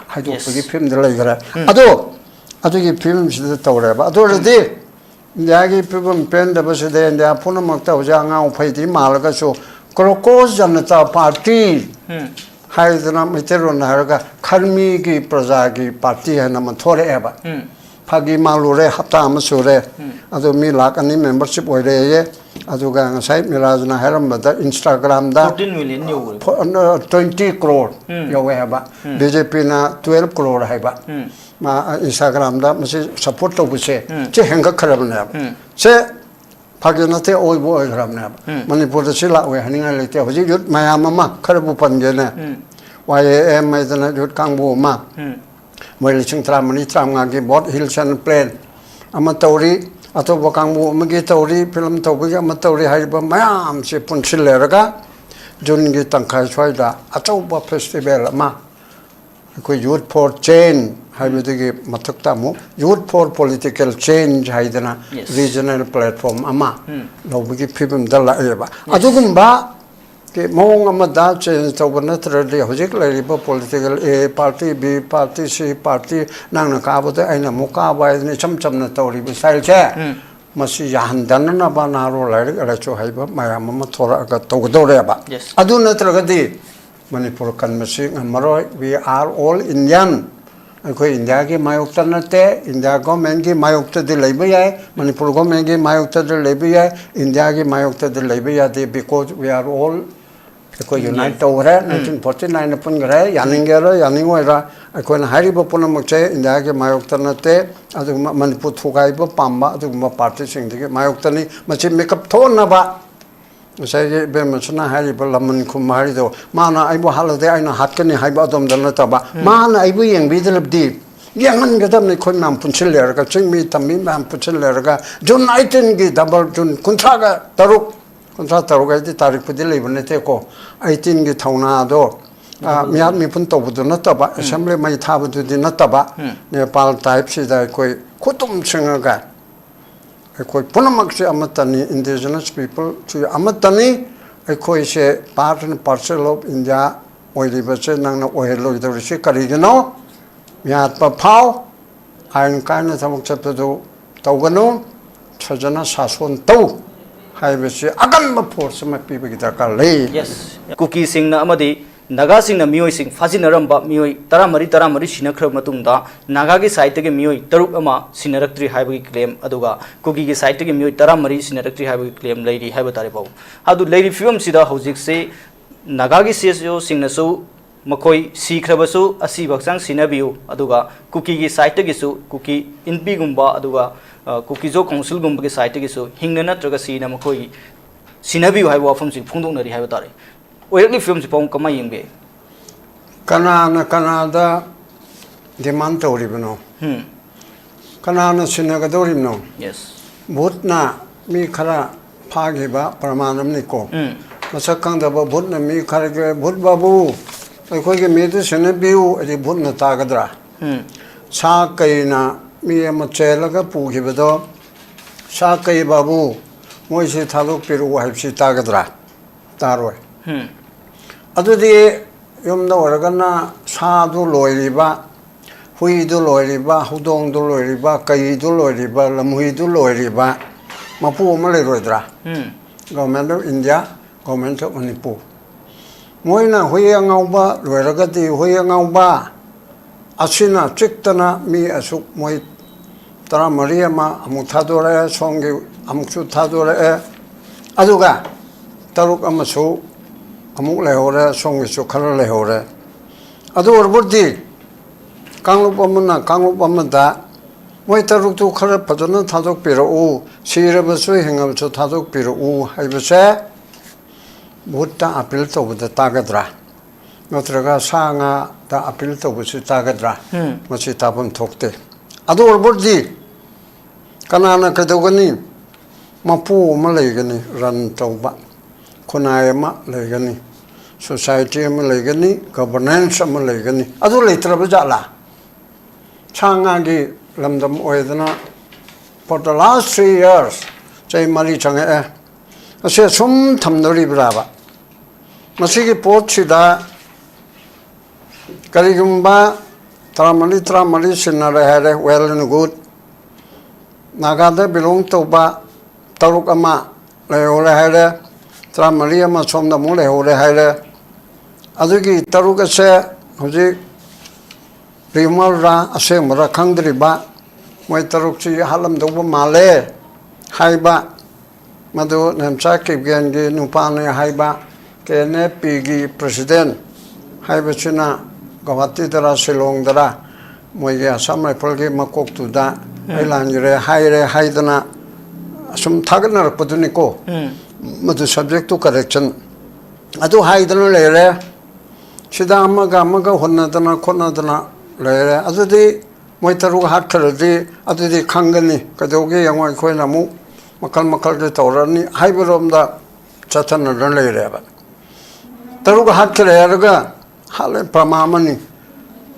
ꯍꯥꯏꯗꯣꯛꯄꯒꯤ Yes. ꯐꯤꯕꯝꯗ ꯂꯩꯈ꯭ꯔꯦ꯫ ꯑꯗꯣ ꯑꯗꯨꯒꯤ ꯐꯤꯕꯝꯁꯤꯗ ꯇꯧꯔꯦꯕ꯫ ꯑꯗꯨ ꯑꯣꯏꯔꯗꯤ ꯏꯟꯗꯤꯌꯥꯒꯤ ꯐꯤꯕꯝ ꯄꯦꯟꯗꯕꯁꯤꯗ ꯏꯟꯗꯤꯌꯥ ꯄꯨꯝꯅꯃꯛꯇ ꯍꯧꯖꯤꯛ ꯑꯉꯥꯎ ꯑꯐꯩꯗꯤ ꯃꯥꯜꯂꯒꯁꯨ ꯀ꯭ꯔꯣꯀꯣꯁ ꯖꯅꯇꯥ ꯄꯥꯔꯇꯤ ꯍꯥꯏꯗꯅ ꯃꯩꯇꯩꯂꯣꯟꯗ ꯍꯥꯏꯔꯒ ꯈꯔꯃꯤꯒꯤ ꯄ꯭ꯔꯖꯥꯒꯤ ꯄꯥꯔꯇꯤ ꯍꯥꯏꯅ ꯑꯃ ꯊꯣꯛꯂꯛꯑꯦꯕ꯫ ꯐꯥꯒꯤ ꯃꯥꯜꯂꯨꯔꯦ, ꯍꯞꯇꯥ ꯑꯃ ꯁꯨꯔꯦ꯫ ꯑꯗꯣ ꯃꯤ ꯂꯥꯛ ꯑꯅꯤ membership ꯑꯣꯏꯔꯦꯌꯦ꯫ ꯑꯗꯨꯒ ꯉꯁꯥꯏ ꯃꯤꯔꯥꯖꯅ ꯍꯥꯏꯔꯝꯕꯗ Instagramꯗ Fourteen million ꯌꯧꯈ꯭ꯔꯦ꯫ ꯐꯣ-, ꯑ, twenty crore ꯌꯧꯋꯦ ꯍꯥꯏꯕ꯫ BJPꯅ twelve crore ꯍꯥꯏꯕ꯫ ꯃꯥ Instagramꯗ ꯃꯁꯤ support ꯇꯧꯕꯁꯦ ꯁꯤ ꯍꯦꯟꯒꯠꯈ꯭ꯔꯕꯅꯦꯕ꯫ ꯁꯦ ꯐꯥꯒꯤ ꯅꯠꯇꯦ, ꯑꯣꯏꯕ ꯑꯣꯏꯈ꯭ꯔꯕꯅꯦꯕ꯫ ꯃꯅꯤꯄꯨꯔꯗ ꯁꯤ ꯂꯥꯛꯑꯣꯏ ꯍꯥꯏꯅꯤꯡꯉꯥꯏ ꯂꯩꯇꯦ꯫ ꯍꯧꯖꯤꯛ youth ꯃꯌꯥꯝ ꯑꯃ ꯈꯔꯕꯨ ꯄꯟꯒꯦꯅꯦ꯫ YAM ꯍꯥꯏꯗꯅ youth ꯀꯥꯡꯕꯨ ꯑꯃ, ꯃꯣꯏ ꯂꯤꯁꯤꯡ ꯇꯔꯥꯃꯔꯤ ꯇꯔꯥꯃꯉꯥꯒꯤ Boat Hill Channel Plan ꯑꯃ ꯇꯧꯔꯤ꯫ ꯑꯇꯣꯞꯄ ꯀꯥꯡꯕꯨ ꯑꯃꯒꯤ ꯇꯧꯔꯤ, ꯐꯤꯂꯝ ꯇꯧꯕꯒꯤ ꯑꯃ ꯇꯧꯔꯤ ꯍꯥꯏꯔꯤꯕ ꯃꯌꯥꯝꯁꯦ ꯄꯨꯟꯁꯤꯜꯂꯦꯔꯒ ꯖꯨꯟꯒꯤ ꯇꯪꯈꯥꯏ ꯁ꯭ꯋꯥꯏꯗ ꯑꯆꯧꯕ ꯐꯦꯁꯇꯤꯚꯦꯜ ꯑꯃ ꯑꯩꯈꯣꯏ Youth for Change ꯍꯥꯏꯕꯗꯨꯒꯤ ꯃꯊꯛꯇ ꯑꯃꯨꯛ Youth for Political Change ꯍꯥꯏꯗꯅ Yes. Regional platform ꯑꯃ ꯎꯝ. ꯂꯧꯕꯒꯤ ꯐꯤꯕꯝꯗ ꯂꯥꯛꯑꯦꯕ꯫ Yes. ꯑꯗꯨꯒꯨꯝꯕ ꯀꯤ ꯃꯑꯣꯡ ꯑꯃꯗ change ꯇꯧꯕ ꯅꯠꯇ꯭ꯔꯗꯤ ꯍꯧꯖꯤꯛ ꯂꯩꯔꯤꯕ political A party, B party, C party, ꯅꯪꯅ ꯀꯥꯕꯗ ꯑꯩꯅ ꯑꯃꯨꯛ ꯀꯥꯕ ꯍꯥꯏꯗꯅ ꯏꯆꯝ ꯆꯝꯅ ꯇꯧꯔꯤꯕ styleꯁꯦ ꯎꯝ. ꯃꯁꯤ ꯌꯥꯍꯟꯗꯅꯅꯕ ꯅꯍꯥꯔꯣꯜ ꯂꯥꯏꯔꯤꯛ ꯂꯥꯏꯁꯨ ꯍꯩꯕ ꯃꯌꯥꯝ ꯑꯃ ꯊꯣꯔꯛꯑꯒ ꯇꯧꯒꯗꯧꯔꯦꯕ꯫ Yes. ꯑꯗꯨ ꯅꯠꯇ꯭ꯔꯒꯗꯤ ꯃꯅꯤꯄꯨꯔ ꯀꯟꯕꯁꯤ ꯉꯝꯃꯔꯣꯏ꯫ We are all Indian꯫ ꯑꯩꯈꯣꯏ ꯏꯟꯗꯤꯌꯥꯒꯤ ꯃꯥꯌꯣꯛꯇ ꯅꯠꯇꯦ, ꯏꯟꯗꯤꯌꯥ ꯒꯣꯔꯃꯦꯟꯒꯤ ꯃꯥꯌꯣꯛꯇꯗꯤ ꯂꯩꯕ ꯌꯥꯏ, ꯃꯅꯤꯄꯨꯔ ꯒꯣꯔꯃꯦꯟꯒꯤ ꯃꯥꯌꯣꯛꯇꯗꯤ ꯂꯩꯕ ꯌꯥꯏ, ꯏꯟꯗꯤꯌꯥꯒꯤ ꯃꯥꯌꯣꯛꯇꯗꯤ ꯂꯩꯕ ꯌꯥꯗꯦ, because we are all ꯑꯩꯈꯣꯏ unite Indian. ꯇꯧꯈ꯭ꯔꯦ, ꯎꯝ. Nineteen forty nine ꯄꯨꯟꯈ꯭ꯔꯦ, ꯌꯥꯅꯤꯡꯒꯦꯔꯥ ꯌꯥꯅꯤꯡꯉꯣꯏꯔꯥ, ꯑꯩꯈꯣꯏꯅ ꯍꯥꯏꯔꯤꯕ ꯄꯨꯝꯅꯃꯛꯁꯦ ꯏꯟꯗꯤꯌꯥꯒꯤ ꯃꯥꯌꯣꯛꯇ ꯅꯠꯇꯦ꯫ ꯑꯗꯨꯒꯨꯝꯕ ꯃꯅꯤꯄꯨꯔ ꯊꯨꯒꯥꯏꯕ ꯄꯥꯝꯕ ꯑꯗꯨꯒꯨꯝꯕ ꯄꯥꯔꯇꯤꯁꯤꯡꯗꯒꯤ ꯃꯥꯌꯣꯛꯇꯅꯤ꯫ ꯃꯁꯤ ꯃꯤꯀꯞ ꯊꯣꯛꯅꯕ ꯉꯁꯥꯏꯒꯤ ꯏꯕꯦꯝꯃꯁꯤꯅ ꯍꯥꯏꯔꯤꯕ ꯂꯃꯟ ꯈꯨꯝꯕ ꯍꯥꯏꯔꯤꯗꯣ, ꯃꯥꯅ ꯑꯩꯕꯨ ꯍꯥꯠꯂꯗꯤ ꯑꯩꯅ ꯍꯥꯠꯀꯅꯤ ꯍꯥꯏꯕ ꯑꯗꯣꯝꯗ ꯅꯠꯇꯕ, ꯎꯝ. ꯃꯥꯅ ꯑꯩꯕꯨ ꯌꯦꯡꯕꯤꯗ꯭ꯔꯕꯗꯤ ꯌꯦꯡꯍꯟꯒꯗꯕꯅꯤ꯫ ꯑꯩꯈꯣꯏ ꯃꯌꯥꯝ ꯄꯨꯟꯁꯤꯜꯂꯦꯔꯒ, ꯆꯤꯡꯃꯤ ꯇꯝꯃꯤ ꯃꯌꯥꯝ ꯄꯨꯟꯁꯤꯜꯂꯦꯔꯒ, ꯖꯨꯟ eighteenꯒꯤ double, ꯖꯨꯟ ꯀꯨꯟꯊ꯭ꯔꯥꯒ ꯇꯔꯨꯛ, ꯀꯨꯟꯊ꯭ꯔꯥ ꯇꯔꯨꯛ ꯍꯥꯏꯗꯤ ꯇꯥꯔꯤꯛꯄꯨꯗꯤ ꯂꯩꯕ ꯅꯠꯇꯦꯀꯣ, eighteenꯒꯤ ꯊꯧꯅꯥꯗꯣ, ꯑ, ꯎꯝ. ꯃꯤꯍꯥꯠ ꯃꯤꯄꯨꯟ ꯇꯧꯕꯗꯨ ꯅꯠꯇꯕ, ꯎꯝ. Assembly ꯃꯩ ꯊꯥꯕꯗꯨꯗꯤ ꯅꯠꯇꯕ, ꯎꯝ. ꯅꯦꯄꯥꯜ typeꯁꯤꯗ ꯑꯩꯈꯣꯏ ꯈꯨꯇꯨꯝ ꯁꯤꯡꯉꯒ ꯑꯩꯈꯣꯏ ꯄꯨꯝꯅꯃꯛꯁꯦ ꯑꯃꯠꯇꯅꯤ, indigenous peopleꯁꯤ ꯑꯃꯠꯇꯅꯤ꯫ ꯑꯩꯈꯣꯏꯁꯦ part and parcel of India ꯑꯣꯏꯔꯤꯕꯁꯦ ꯅꯪꯅ ꯑꯣꯏꯍꯜꯂꯣꯏꯗꯧꯔꯤꯁꯦ ꯀꯔꯤꯒꯤꯅꯣ? ꯃꯤꯍꯥꯠꯄ ꯐꯥꯎ, ꯑꯥꯏꯟ ꯀꯥꯏꯅ ꯊꯕꯛ ꯆꯠꯄꯗꯨ ꯇꯧꯒꯅꯨ, ꯐꯖꯅ ꯁꯥꯁꯣꯟ ꯇꯧ ꯍꯥꯏꯕꯁꯤ ꯑꯀꯟꯕ force ꯑꯃ ꯄꯤꯕꯒꯤ ꯗꯔꯀꯥꯔ ꯂꯩ꯫ Yes. ꯀꯨꯀꯤꯁꯤꯡꯅ ꯑꯃꯗꯤ ꯅꯥꯒꯥꯁꯤꯡꯅ ꯃꯤꯑꯣꯏꯁꯤꯡ ꯐꯥꯖꯤꯟꯅꯔꯝꯕ ꯃꯤꯑꯣꯏ ꯇꯔꯥꯃꯔꯤ, ꯇꯔꯥꯃꯔꯤ ꯁꯤꯅꯈ꯭ꯔꯕ ꯃꯇꯨꯡꯗ, ꯅꯥꯒꯥꯒꯤ sideꯇꯒꯤ ꯃꯤꯑꯣꯏ ꯇꯔꯨꯛ ꯑꯃ ꯁꯤꯟꯅꯔꯛꯇ꯭ꯔꯤ ꯍꯥꯏꯕꯒꯤ claim, ꯑꯗꯨꯒ ꯀꯨꯀꯤꯒꯤ sideꯇꯒꯤ ꯃꯤꯑꯣꯏ ꯇꯔꯥꯃꯔꯤ ꯁꯤꯟꯅꯔꯛꯇ꯭ꯔꯤ ꯍꯥꯏꯕꯒꯤ claim ꯂꯩꯔꯤ ꯍꯥꯏꯕ ꯇꯥꯔꯦ, ꯄꯥꯕꯨꯡ꯫ ꯑꯗꯨ ꯂꯩꯔꯤꯕ ꯐꯤꯕꯝꯁꯤꯗ ꯍꯧꯖꯤꯛꯁꯤ ꯅꯥꯒꯥꯒꯤ CSOꯁꯤꯡꯅꯁꯨ ꯃꯈꯣꯏ ꯁꯤꯈ꯭ꯔꯕꯁꯨ ꯑꯁꯤꯕ ꯍꯛꯆꯥꯡ ꯁꯤꯟꯅꯕꯤꯌꯨ, ꯑꯗꯨꯒ ꯀꯨꯀꯤꯒꯤ sideꯇꯒꯤꯁꯨ, ꯀꯨꯀꯤ ꯏꯟꯄꯤꯒꯨꯝꯕ, ꯑꯗꯨꯒ, ꯑ, ꯀꯨꯀꯤꯖꯣ councilꯒꯨꯝꯕꯒꯤ sideꯇꯒꯤꯁꯨ ꯍꯤꯡꯅ ꯅꯠꯇ꯭ꯔꯒ ꯁꯤꯅ ꯃꯈꯣꯏ ꯁꯤꯟꯅꯕꯤꯌꯨ ꯍꯥꯏꯕ ꯋꯥꯐꯝꯁꯤ ꯐꯣꯡꯗꯣꯛꯅꯔꯤ ꯍꯥꯏꯕ ꯇꯥꯔꯦ꯫ ꯑꯣꯏꯔꯛꯂꯤꯕ ꯐꯤꯕꯝꯁꯤ, ꯄꯥꯕꯨꯡ, ꯀꯃꯥꯏꯅ ꯌꯦꯡꯕꯤ? ꯀꯅꯥꯅ ꯀꯅꯥꯗ demand ꯇꯧꯔꯤꯕꯅꯣ? ꯎꯝ. ꯀꯅꯥꯅ ꯁꯤꯟꯅꯒꯗꯧꯔꯤꯕꯅꯣ? Yes. ꯚꯨꯠꯅ ꯃꯤ ꯈꯔ ꯐꯥꯈꯤꯕ ꯄ꯭ꯔꯃꯥꯟ ꯑꯃꯅꯤꯀꯣ꯫ ꯎꯝ꯫ ꯃꯁꯛ ꯈꯪꯗꯕ ꯚꯨꯠꯅ ꯃꯤ ꯈꯔꯒꯤ, "ꯚꯨꯠ ꯕꯥꯕꯨ, ꯑꯩꯈꯣꯏꯒꯤ ꯃꯤꯗꯨ ꯁꯤꯟꯅꯕꯤꯌꯨ" ꯍꯥꯏꯗꯤ ꯚꯨꯠꯅ ꯇꯥꯒꯗ꯭ꯔꯥ? ꯎꯝ꯫ ꯁꯥ ꯀꯩꯅ ꯃꯤ ꯑꯃ ꯆꯦꯜꯂꯒ ꯄꯨꯈꯤꯕꯗꯣ, "ꯁꯥ ꯀꯩ ꯕꯥꯕꯨ, ꯃꯣꯏꯁꯤ ꯊꯥꯗꯣꯛꯄꯤꯔꯛꯎ" ꯍꯥꯏꯕꯁꯤ ꯇꯥꯒꯗ꯭ꯔꯥ? ꯇꯥꯔꯣꯏ꯫ ꯎꯝ꯫ ꯑꯗꯨꯗꯤ ꯌꯨꯝꯗ ꯑꯣꯏꯔꯒꯅ ꯁꯥꯗꯨ ꯂꯣꯏꯔꯤꯕ, ꯍꯨꯏꯗꯨ ꯂꯣꯏꯔꯤꯕ, ꯍꯧꯗꯣꯡꯗꯨ ꯂꯣꯏꯔꯤꯕ, ꯀꯩꯗꯨ ꯂꯣꯏꯔꯤꯕ, ꯂꯝꯍꯨꯏꯗꯨ ꯂꯣꯏꯔꯤꯕ ꯃꯄꯨ ꯑꯃ ꯂꯩꯔꯣꯏꯗ꯭ꯔꯥ? ꯎꯝ꯫ Government of India, Government of Manipur꯫ ꯃꯣꯏꯅ ꯍꯨꯏ ꯑꯉꯥꯎꯕ ꯂꯣꯏꯔꯒꯗꯤ ꯍꯨꯏ ꯑꯉꯥꯎꯕ ꯑꯁꯤꯅ ꯆꯤꯛꯇꯅ ꯃꯤ ꯑꯁꯨꯛ, ꯃꯣꯏ ꯇꯔꯥꯃꯔꯤ ꯑꯃ ꯑꯃꯨꯛ ꯊꯥꯗꯣꯔꯛꯑꯦ, ꯁꯣꯝꯒꯤ ꯑꯃꯨꯛꯁꯨ ꯊꯥꯗꯣꯔꯛꯑꯦ, ꯑꯗꯨꯒ ꯇꯔꯨꯛ ꯑꯃꯁꯨ ꯑꯃꯨꯛ ꯂꯩꯍꯧꯔꯦ, ꯁꯣꯝꯒꯤꯁꯨ ꯈꯔ ꯂꯩꯍꯧꯔꯦ꯫ ꯑꯗꯨ ꯑꯣꯏꯔꯕꯗꯤ ꯀꯥꯡꯂꯨꯞ ꯑꯃꯅ ꯀꯥꯡꯂꯨꯞ ꯑꯃꯗ ꯃꯣꯏ ꯇꯔꯨꯛꯇꯨ ꯈꯔ ꯐꯖꯅ ꯊꯥꯗꯣꯛꯄꯤꯔꯛꯎ, ꯁꯤꯔꯕꯁꯨ ꯍꯤꯡꯉꯕꯁꯨ ꯊꯥꯗꯣꯛꯄꯤꯔꯛꯎ ꯍꯥꯏꯕꯁꯦ ꯚꯨꯠꯇ ꯑꯥꯄꯤꯜ ꯇꯧꯕꯗ ꯇꯥꯒꯗ꯭ꯔꯥ? ꯅꯠꯇ꯭ꯔꯒ ꯁꯥ ꯉꯥꯗ ꯑꯥꯄꯤꯜ ꯇꯧꯕꯁꯤ ꯇꯥꯒꯗ꯭ꯔꯥ? ꯎꯝ꯫ ꯃꯁꯤ ꯇꯥꯐꯝ ꯊꯣꯛꯇꯦ꯫ ꯑꯗꯨ ꯑꯣꯏꯔꯕꯗꯤ ꯀꯅꯥꯅ ꯀꯩꯗꯧꯒꯅꯤ? ꯃꯄꯨ ꯑꯃ ꯂꯩꯒꯅꯤ, run ꯇꯧꯕ, ꯈꯨꯟꯅꯥꯏ ꯑꯃ ꯂꯩꯒꯅꯤ, society ꯑꯃ ꯂꯩꯒꯅꯤ, governance ꯑꯃ ꯂꯩꯒꯅꯤ꯫ ꯑꯗꯨ ꯂꯩꯇ꯭ꯔꯕ ꯖꯥꯠꯂꯥ? ꯁꯥ ꯉꯥꯒꯤ ꯂꯝꯗꯝ ꯑꯣꯏꯗꯅ for the last three years, ꯆꯍꯤ ꯃꯔꯤ ꯆꯪꯉꯛꯑꯦ, ꯑꯁꯤ ꯑꯁꯨꯝ ꯊꯝꯗꯣꯔꯤꯕ꯭ꯔꯥꯕ? ꯃꯁꯤꯒꯤ ꯄꯣꯠꯁꯤꯗ ꯀꯔꯤꯒꯨꯝꯕ ꯇꯔꯥꯃꯔꯤ, ꯇꯔꯥꯃꯔꯤ ꯁꯤꯟꯅꯔꯦ ꯍꯥꯏꯔꯦ, well and good꯫ ꯅꯥꯒꯥꯗ belong ꯇꯧꯕ ꯇꯔꯨꯛ ꯑꯃ ꯂꯩꯍꯧꯔꯦ ꯍꯥꯏꯔꯦ, ꯇꯔꯥꯃꯔꯤ ꯑꯃ ꯁꯣꯝꯗ ꯑꯃꯨꯛ ꯂꯩꯍꯧꯔꯦ ꯍꯥꯏꯔꯦ꯫ ꯑꯗꯨꯒꯤ ꯇꯔꯨꯛ ꯑꯁꯦ ꯍꯧꯖꯤꯛ ꯔꯤꯃꯔꯔꯥ ꯑꯁꯦꯡꯕꯔꯥ ꯈꯪꯗ꯭ꯔꯤꯕ, ꯃꯣꯏ ꯇꯔꯨꯛꯁꯤ ꯍꯥꯠꯂꯝꯗꯧꯕ ꯃꯥꯜꯂꯦ ꯍꯥꯏꯕ, ꯃꯗꯨ ꯅꯦꯝꯆꯥ ꯀꯤꯞꯒꯦꯟꯒꯤ ꯅꯨꯄꯥꯅꯤ ꯍꯥꯏꯕ ꯀꯦ ꯑꯦꯟ ꯑꯦꯐ ꯄꯤꯒꯤ president ꯍꯥꯏꯕꯁꯤꯅ ꯒꯧꯍꯥꯇꯤꯗꯔ ꯁꯤꯂꯣꯡꯗꯔ ꯃꯣꯏꯒꯤ ꯑꯁꯥꯝ ꯔꯥꯏꯐꯜꯒꯤ ꯃꯀꯣꯛꯇꯨꯗ "ꯑꯩ ꯂꯥꯟꯈ꯭ꯔꯦ" ꯍꯥꯏꯔꯦ ꯍꯥꯏꯗꯅ ꯑꯁꯨꯝ ꯊꯥꯒꯠꯅꯔꯛꯄꯗꯨꯅꯤꯀꯣ꯫ ꯎꯝ꯫ ꯃꯗꯨ subject to correction꯫ ꯑꯗꯨ ꯍꯥꯏꯗꯅ ꯂꯩꯔꯦ꯫ ꯁꯤꯗ ꯑꯃꯒ ꯑꯃꯒ ꯍꯨꯟꯅꯗꯅ ꯈꯣꯠꯅꯗꯅ ꯂꯩꯔꯦ꯫ ꯑꯗꯨꯗꯤ ꯃꯣꯏ ꯇꯔꯨꯛ ꯍꯥꯠꯈ꯭ꯔꯗꯤ ꯑꯗꯨꯗꯤ ꯈꯪꯒꯅꯤ, ꯀꯩꯗꯧꯒꯦ ꯌꯦꯡꯉꯣ, ꯑꯩꯈꯣꯏꯅ ꯑꯃꯨꯛ ꯃꯈꯜ ꯃꯈꯜꯒꯤ ꯇꯧꯔꯅꯤ ꯍꯥꯏꯕꯔꯣꯝꯗ ꯆꯠꯊꯅꯗꯨꯅ ꯂꯩꯔꯦꯕ꯫ ꯇꯔꯨꯛ ꯍꯥꯠꯈ꯭ꯔꯦ ꯍꯥꯏꯔꯒ ꯍꯥꯠꯂꯦ, ꯄ꯭ꯔꯃꯥ ꯑꯃꯅꯤ꯫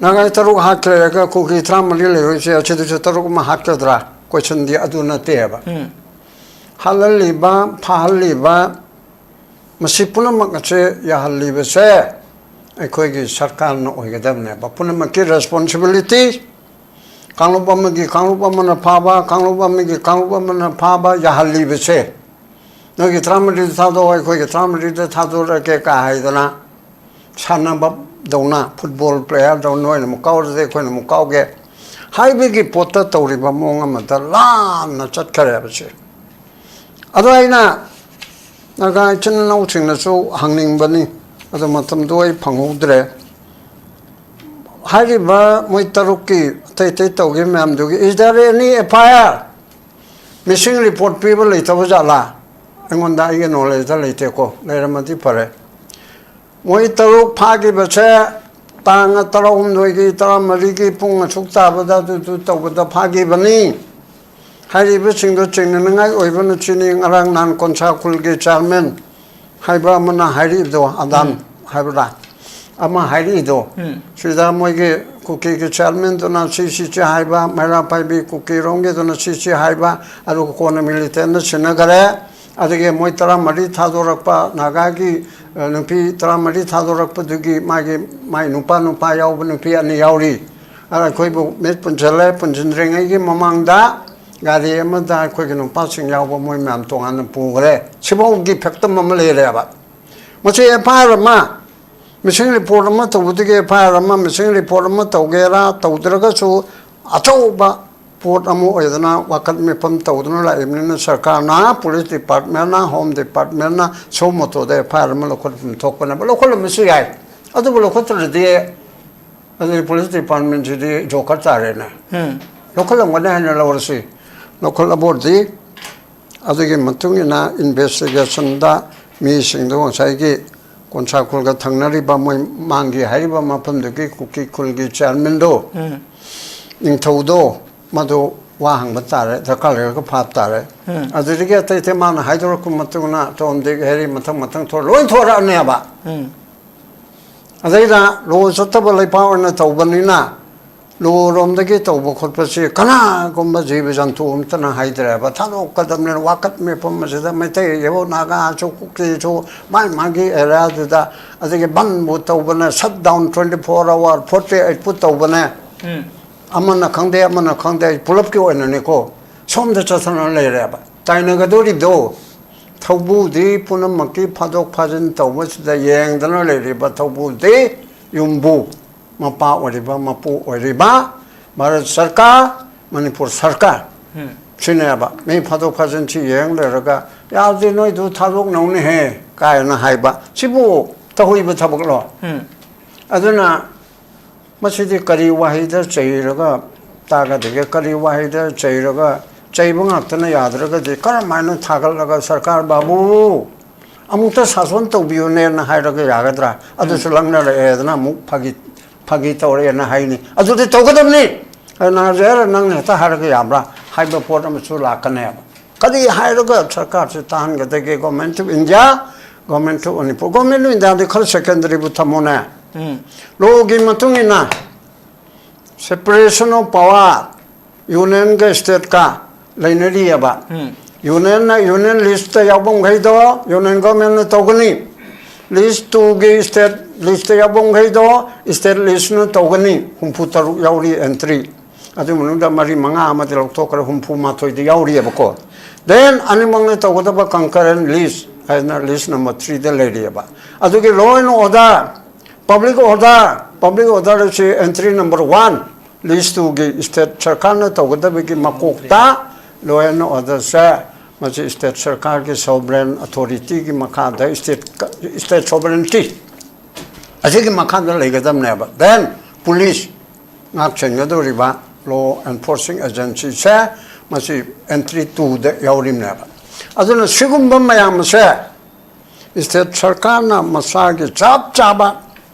ꯅꯪ ꯑꯩ ꯇꯔꯨꯛ ꯍꯥꯠꯈ꯭ꯔꯦ ꯍꯥꯏꯔꯒ ꯀꯨꯀꯤ ꯇꯔꯥꯃꯔꯤ ꯂꯩꯍꯧꯔꯤꯁꯦ ꯑꯁꯤꯗꯁꯨ ꯇꯔꯨꯛ ꯑꯃ ꯍꯥꯠꯀꯗ꯭ꯔꯥ? ꯀꯣꯏꯁꯟꯗꯤ ꯑꯗꯨ ꯅꯠꯇꯦꯕ꯫ ꯍꯥꯠꯍꯜꯂꯤꯕ, ꯐꯥꯍꯜꯂꯤꯕ, ꯃꯁꯤ ꯄꯨꯝꯅꯃꯛ ꯑꯁꯦ ꯌꯥꯍꯜꯂꯤꯕꯁꯦ ꯑꯩꯈꯣꯏꯒꯤ ꯁꯔꯀꯥꯔꯅ ꯑꯣꯏꯒꯗꯕꯅꯦꯕ꯫ ꯄꯨꯝꯅꯃꯛꯀꯤ ꯔꯦꯁꯄꯣꯟꯁꯤꯕꯤꯂꯤꯇꯤ, ꯀꯥꯡꯂꯨꯞ ꯑꯃꯒꯤ ꯀꯥꯡꯂꯨꯞ ꯑꯃꯅ ꯐꯥꯕ, ꯀꯥꯡꯂꯨꯞ ꯑꯃꯒꯤ ꯀꯥꯡꯂꯨꯞ ꯑꯃꯅ ꯐꯥꯕ ꯌꯥꯍꯜꯂꯤꯕꯁꯦ, ꯅꯣꯏꯒꯤ ꯇꯔꯥꯃꯔꯤꯗ ꯊꯥꯗꯣꯛꯑꯣ, ꯑꯩꯈꯣꯏꯒꯤ ꯇꯔꯥꯃꯔꯤꯗ ꯊꯥꯗꯣꯔꯛꯀꯦ ꯀꯥ ꯍꯥꯏꯗꯅ ꯁꯥꯟꯅꯕꯗꯧꯅ, ꯐꯨꯠꯕꯣꯜ ꯄ꯭ꯂꯦꯌꯔꯗꯧꯅ ꯅꯣꯏꯅ ꯑꯃꯨꯛ ꯀꯥꯎꯔꯗꯤ ꯑꯩꯈꯣꯏꯅ ꯑꯃꯨꯛ ꯀꯥꯎꯒꯦ ꯍꯥꯏꯕꯒꯤ ꯄꯣꯠꯇ ꯇꯧꯔꯤꯕ ꯃꯑꯣꯡ ꯑꯃꯗ ꯂꯥꯟꯅ ꯆꯠꯈꯔꯦꯕꯁꯦ꯫ ꯑꯗꯣ ꯑꯩꯅ ꯅꯥꯒꯥ ꯏꯆꯤꯟ ꯏꯅꯥꯎꯁꯤꯡꯅꯁꯨ ꯍꯪꯅꯤꯡꯕꯅꯤ, ꯑꯗꯣ ꯃꯇꯝꯗꯣ ꯑꯩ ꯐꯪꯍꯧꯗ꯭ꯔꯦ꯫ ꯍꯥꯏꯔꯤꯕ ꯃꯣꯏ ꯇꯔꯨꯛꯀꯤ ꯑꯇꯩ ꯑꯇꯩ ꯇꯧꯈꯤꯕ ꯃꯌꯥꯝꯗꯨꯒꯤ, is there any F I R? ꯃꯤꯁꯤꯡ ꯔꯤꯄꯣꯔꯠ ꯄꯤꯕ ꯂꯩꯇꯕ ꯖꯥꯠꯂꯥ? ꯑꯩꯉꯣꯟꯗ, ꯑꯩꯒꯤ ꯅꯣꯂꯦꯖꯇ ꯂꯩꯇꯦꯀꯣ, ꯂꯩꯔꯝꯃꯗꯤ ꯐꯔꯦ꯫ ꯃꯣꯏ ꯇꯔꯨꯛ ꯐꯥꯈꯤꯕꯁꯦ ꯇꯥꯡ ꯇꯔꯥꯍꯨꯝꯗꯣꯏꯒꯤ, ꯇꯔꯥꯃꯔꯤꯒꯤ ꯄꯨꯡ ꯑꯁꯨꯛ ꯇꯥꯕꯗ ꯑꯗꯨꯗꯨ ꯇꯧꯕꯗ ꯐꯥꯈꯤꯕꯅꯤ꯫ ꯍꯥꯏꯔꯤꯕꯁꯤꯡꯗꯣ ꯆꯤꯡꯅꯅꯤꯡꯉꯥꯏ ꯑꯣꯏꯕꯅ ꯁꯤꯅꯤ, ꯉꯔꯥꯡ ꯅꯍꯥꯟ ꯀꯣꯟꯁꯥ ꯈꯨꯜꯒꯤ ꯆꯤꯌꯔꯃꯦꯟ ꯍꯥꯏꯕ ꯑꯃꯅ ꯍꯥꯏꯔꯤꯕꯗꯣ, ꯑꯗꯥꯝ ꯎꯝ꯫ ꯍꯥꯏꯕ꯭ꯔꯥ, ꯑꯃ ꯍꯥꯏꯔꯤꯗꯣ, ꯎꯝ꯫ ꯁꯤꯗ ꯃꯣꯏꯒꯤ ꯀꯨꯀꯤꯒꯤ ꯆꯤꯌꯔꯃꯦꯟꯗꯨꯅ ꯁꯤ ꯁꯤ ꯁꯤ ꯍꯥꯏꯕ, ꯃꯩꯔꯥ ꯄꯥꯏꯕꯤ ꯀꯨꯀꯤꯔꯣꯝꯒꯤꯗꯨꯅ ꯁꯤ ꯁꯤ ꯍꯥꯏꯕ, ꯑꯗꯨꯒ ꯀꯣꯟꯅ ꯃꯤꯂꯤꯇꯦꯟꯅ ꯁꯤꯟꯅꯈꯔꯦ꯫ ꯑꯗꯒꯤ ꯃꯣꯏ ꯇꯔꯥꯃꯔꯤ ꯊꯥꯗꯣꯔꯛꯄ, ꯅꯥꯒꯥꯒꯤ, ꯑ, ꯅꯨꯄꯤ ꯇꯔꯥꯃꯔꯤ ꯊꯥꯗꯣꯔꯛꯄꯗꯨꯒꯤ ꯃꯥꯒꯤ, ꯃꯥꯏ ꯅꯨꯄꯥ, ꯅꯨꯄꯥ ꯌꯥꯎꯕ ꯅꯨꯄꯤ ꯑꯅꯤ ꯌꯥꯎꯔꯤ꯫ ꯑꯗ ꯑꯩꯈꯣꯏꯕꯨ ꯃꯤꯠ ꯄꯨꯟꯁꯤꯜꯂꯦ, ꯄꯨꯟꯁꯤꯟꯗ꯭ꯔꯤꯉꯩꯒꯤ ꯃꯃꯥꯡꯗ ꯒꯥꯔꯤ ꯑꯃꯗ ꯑꯩꯈꯣꯏꯒꯤ ꯅꯨꯄꯥꯁꯤꯡ ꯌꯥꯎꯕ ꯃꯣꯏ ꯃꯌꯥꯝ ꯇꯣꯉꯥꯟꯅ ꯄꯨꯈ꯭ꯔꯦ꯫ ꯁꯤꯐꯥꯎꯒꯤ ꯐꯦꯛꯇꯝ ꯑꯃ ꯂꯩꯔꯦꯕ꯫ ꯃꯁꯤ F I R ꯑꯃ, ꯃꯤꯁꯤꯡ ꯔꯤꯄꯣꯔꯠ ꯑꯃ ꯇꯧꯕꯗꯒꯤ F I R ꯑꯃ, ꯃꯤꯁꯤꯡ ꯔꯤꯄꯣꯔꯠ ꯑꯃ ꯇꯧꯒꯦꯔꯥ ꯇꯧꯗ꯭ꯔꯒꯁꯨ, ꯑꯆꯧꯕ ꯄꯣꯠ ꯑꯃ ꯑꯣꯏꯗꯅ ꯋꯥꯀꯠ ꯃꯤꯐꯝ ꯇꯧꯗꯨꯅ ꯂꯥꯛꯏꯕꯅꯤꯅ, ꯁꯔꯀꯥꯔꯅ, ꯄꯨꯂꯤꯁ ꯗꯤꯄꯥꯔꯠꯃꯦꯟꯅ, ꯍꯣꯝ ꯗꯤꯄꯥꯔꯠꯃꯦꯟꯅ suo motoꯗ F I R ꯑꯃ ꯂꯧꯈꯠꯐꯝ ꯊꯣꯛꯄꯅꯦꯕ, ꯂꯧꯈꯠꯂꯝꯕꯁꯨ ꯌꯥꯏ꯫ ꯑꯗꯨꯕꯨ ꯂꯧꯈꯠꯇ꯭ꯔꯗꯤ ꯑꯗꯨꯗꯤ ꯄꯨꯂꯤꯁ ꯗꯤꯄꯥꯔꯠꯃꯦꯟꯁꯤꯗꯤ ꯖꯣꯀꯔ ꯇꯥꯔꯦꯅꯦ꯫ ꯎꯝ꯫ ꯂꯧꯈꯠꯂꯝꯒꯅꯤ ꯍꯥꯏꯅ ꯂꯧꯔꯁꯤ꯫ ꯂꯧꯈꯠꯂꯕꯣꯗꯤ ꯑꯗꯨꯒꯤ ꯃꯇꯨꯡ ꯏꯟꯅ ꯏꯟꯚꯦꯁꯇꯤꯒꯦꯁꯟꯗ ꯃꯤꯁꯤꯡꯗꯣ ꯉꯁꯥꯏꯒꯤ ꯀꯣꯟꯁꯥ ꯈꯨꯜꯒ ꯊꯪꯅꯔꯤꯕ ꯃꯣꯏ ꯃꯥꯡꯒꯤ ꯍꯥꯏꯔꯤꯕ ꯃꯐꯝꯗꯨꯒꯤ ꯀꯨꯀꯤ ꯈꯨꯜꯒꯤ ꯆꯤꯌꯔꯃꯦꯟꯗꯣ, ꯎꯝ꯫ ꯅꯤꯡꯊꯧꯗꯣ ꯃꯗꯨ ꯋꯥ ꯍꯪꯕ ꯇꯥꯔꯦ, ꯗꯔꯀꯥꯔ ꯂꯩꯔꯒ ꯐꯥꯕ ꯇꯥꯔꯦ꯫ ꯑꯗꯨꯗꯒꯤ ꯑꯇꯩ ꯑꯇꯩ ꯃꯥꯅ ꯍꯥꯏꯗꯣꯔꯛꯄ ꯃꯇꯨꯡ ꯏꯟꯅ ꯇꯣꯝ ꯗꯤꯛ ꯍꯦꯔꯤ ꯃꯊꯪ ꯃꯊꯪ ꯊꯣꯔ ꯂꯣꯏ ꯊꯣꯔꯛꯑꯅꯦꯕ꯫ ꯑꯗꯩꯗ ꯂꯣ ꯆꯠꯇꯕ ꯂꯩꯄꯥꯛ ꯑꯣꯏꯅ ꯇꯧꯕꯅꯤꯅ ꯂꯣꯔꯣꯝꯗꯒꯤ ꯇꯧꯕ ꯈꯣꯠꯄꯁꯤ ꯀꯅꯥꯒꯨꯝꯕ ꯖꯤꯕ ꯖꯟꯇꯨ ꯑꯃꯇꯅ ꯍꯥꯏꯗ꯭ꯔꯦꯕ, ꯊꯥꯗꯣꯛꯀꯗꯕꯅꯤꯅ ꯋꯥꯀꯠ ꯃꯤꯐꯝ ꯑꯁꯤꯗ ꯃꯩꯇꯩ, ꯌꯦꯍꯧ, ꯅꯥꯒꯥꯁꯨ, ꯀꯨꯀꯤꯁꯨ ꯃꯥꯒꯤ ꯃꯥꯒꯤ ꯑꯦꯔꯤꯌꯥꯗꯨꯗ, ꯑꯗꯒꯤ ꯕꯟꯕꯨ ꯇꯧꯕꯅꯦ, sit down twenty four hour forty ꯑꯩꯠꯄꯨ ꯇꯧꯕꯅꯦ꯫ ꯑꯃꯅ ꯈꯪꯗꯦ, ꯑꯃꯅ ꯈꯪꯗꯦ, ꯑꯩ ꯄꯨꯂꯞꯀꯤ ꯑꯣꯏꯅꯅꯤꯀꯣ, ꯁꯣꯝꯗ ꯆꯠꯊꯅ ꯂꯩꯔꯦꯕ ꯇꯥꯏꯅꯒꯗꯧꯔꯤꯕꯗꯣ꯫ ꯊꯧꯕꯨꯗꯤ ꯄꯨꯝꯅꯃꯛꯀꯤ ꯐꯥꯗꯣꯛ ꯐꯥꯖꯤꯟ ꯇꯧꯕꯁꯤꯗ ꯌꯦꯡꯗꯅ ꯂꯩꯔꯤꯕ ꯊꯧꯕꯨꯗꯤ ꯌꯨꯝꯕꯨ, ꯃꯄꯥ ꯑꯣꯏꯔꯤꯕ, ꯃꯄꯨ ꯑꯣꯏꯔꯤꯕ ꯚꯥꯔꯠ ꯁꯔꯀꯥꯔ, ꯃꯅꯤꯄꯨꯔ ꯁꯔꯀꯥꯔ ꯁꯤꯅꯦꯕ꯫ ꯃꯤ ꯐꯥꯗꯣꯛ ꯐꯥꯖꯤꯟꯁꯤ ꯌꯦꯡ ꯂꯩꯔꯒ, "ꯌꯥꯗꯦ, ꯅꯣꯏꯗꯨ ꯊꯥꯗꯣꯛꯅꯧꯅꯦꯍꯦ" ꯀꯥꯏꯅ ꯍꯥꯏꯕ ꯁꯤꯕꯨ ꯇꯧꯍꯩꯕ ꯊꯕꯛꯂꯣ? ꯑꯗꯨꯅ ꯃꯁꯤꯗꯤ ꯀꯔꯤ ꯋꯥꯍꯩꯗ ꯆꯩꯔꯒ ꯇꯥꯒꯗꯒꯦ? ꯀꯔꯤ ꯋꯥꯍꯩꯗ ꯆꯩꯔꯒ, ꯆꯩꯕ ꯉꯥꯛꯇꯅ ꯌꯥꯗ꯭ꯔꯒꯗꯤ ꯀꯔꯝ ꯍꯥꯏꯅ ꯊꯥꯒꯠꯂꯒ, "ꯁꯔꯀꯥꯔ ꯕꯥꯕꯨ, ꯑꯃꯨꯛꯇ ꯁꯥꯁꯣꯟ ꯇꯧꯕꯤꯌꯨꯅꯦꯅ" ꯍꯥꯏꯔꯒ ꯌꯥꯒꯗ꯭ꯔꯥ? ꯑꯗꯨꯁꯨ ꯂꯪꯅꯔꯛꯑꯦꯗꯅ ꯑꯃꯨꯛ ꯐꯥꯒꯤ, ꯐꯥꯒꯤ ꯇꯧꯔꯛꯑꯦꯅ ꯍꯥꯏꯅꯤ꯫ ꯑꯗꯨꯗꯤ ꯇꯧꯒꯗꯕꯅꯤ꯫ ꯑꯗꯨꯅ ꯍꯧꯖꯤꯛ ꯅꯪꯅ ꯍꯦꯛꯇ ꯍꯥꯏꯔꯒ ꯌꯥꯕ꯭ꯔꯥ ꯍꯥꯏꯕ ꯄꯣꯠ ꯑꯃꯁꯨ ꯂꯥꯛꯀꯅꯦꯕ꯫ ꯀꯔꯤ ꯍꯥꯏꯔꯒ ꯁꯔꯀꯥꯔꯁꯤ ꯇꯥꯍꯟꯒꯗꯒꯦ? Government of India, Government of Manipur, Government of Indiaꯗꯤ ꯈꯔ ꯁꯦꯀꯦꯟꯗꯔꯤꯕꯨ ꯊꯝꯃꯣꯅꯦ꯫ ꯂꯣꯒꯤ ꯃꯇꯨꯡ ꯏꯟꯅ separation of power, unionꯒ stateꯀ ꯂꯩꯅꯔꯤꯑꯕ꯫ Unionꯅ union listꯇ ꯌꯥꯎꯕ ꯃꯈꯩꯗꯣ union governmentꯅ ꯇꯧꯒꯅꯤ꯫ List twoꯒꯤ state listꯇ ꯌꯥꯎꯕ ꯃꯈꯩꯗꯣ state listꯅ ꯇꯧꯒꯅꯤ꯫ ꯍꯨꯝꯐꯨ ꯇꯔꯨꯛ ꯌꯥꯎꯔꯤ entry꯫ ꯑꯗꯨ ꯃꯅꯨꯡꯗ ꯃꯔꯤ ꯃꯉꯥ ꯑꯃꯗꯤ ꯂꯧꯊꯣꯛꯈ꯭ꯔꯦ, ꯍꯨꯝꯐꯨ ꯃꯥꯊꯣꯏꯗꯤ ꯌꯥꯎꯔꯤꯑꯕꯀꯣ꯫ Then ꯑꯅꯤꯃꯛꯅ ꯇꯧꯒꯗꯕ concurrent list ꯍꯥꯏꯅ list number threeꯗ ꯂꯩꯔꯤꯑꯕ꯫ ꯑꯗꯨꯒꯤ law and order, public order, public order ꯑꯁꯤ entry number one, list twoꯒꯤ state ꯁꯔꯀꯥꯔꯅ ꯇꯧꯒꯗꯕꯒꯤ ꯃꯀꯣꯛꯇ law and orderꯁꯦ ꯃꯁꯤ state ꯁꯔꯀꯥꯔꯒꯤ sovereign authorityꯒꯤ ꯃꯈꯥꯗ, state, state sovereignty ꯑꯁꯤꯒꯤ ꯃꯈꯥꯗ ꯂꯩꯒꯗꯕꯅꯦꯕ꯫ Then police, ꯉꯥꯛ ꯁꯦꯟꯒꯗꯧꯔꯤꯕ law enforcing agencyꯁꯦ ꯃꯁꯤ entry twoꯗ ꯌꯥꯎꯔꯤꯕꯅꯦꯕ꯫ ꯑꯗꯨꯅ ꯁꯤꯒꯨꯝꯕ ꯃꯌꯥꯝ ꯑꯁꯦ state ꯁꯔꯀꯥꯔꯅ ꯃꯁꯥꯒꯤ ꯆꯞ ꯆꯥꯕ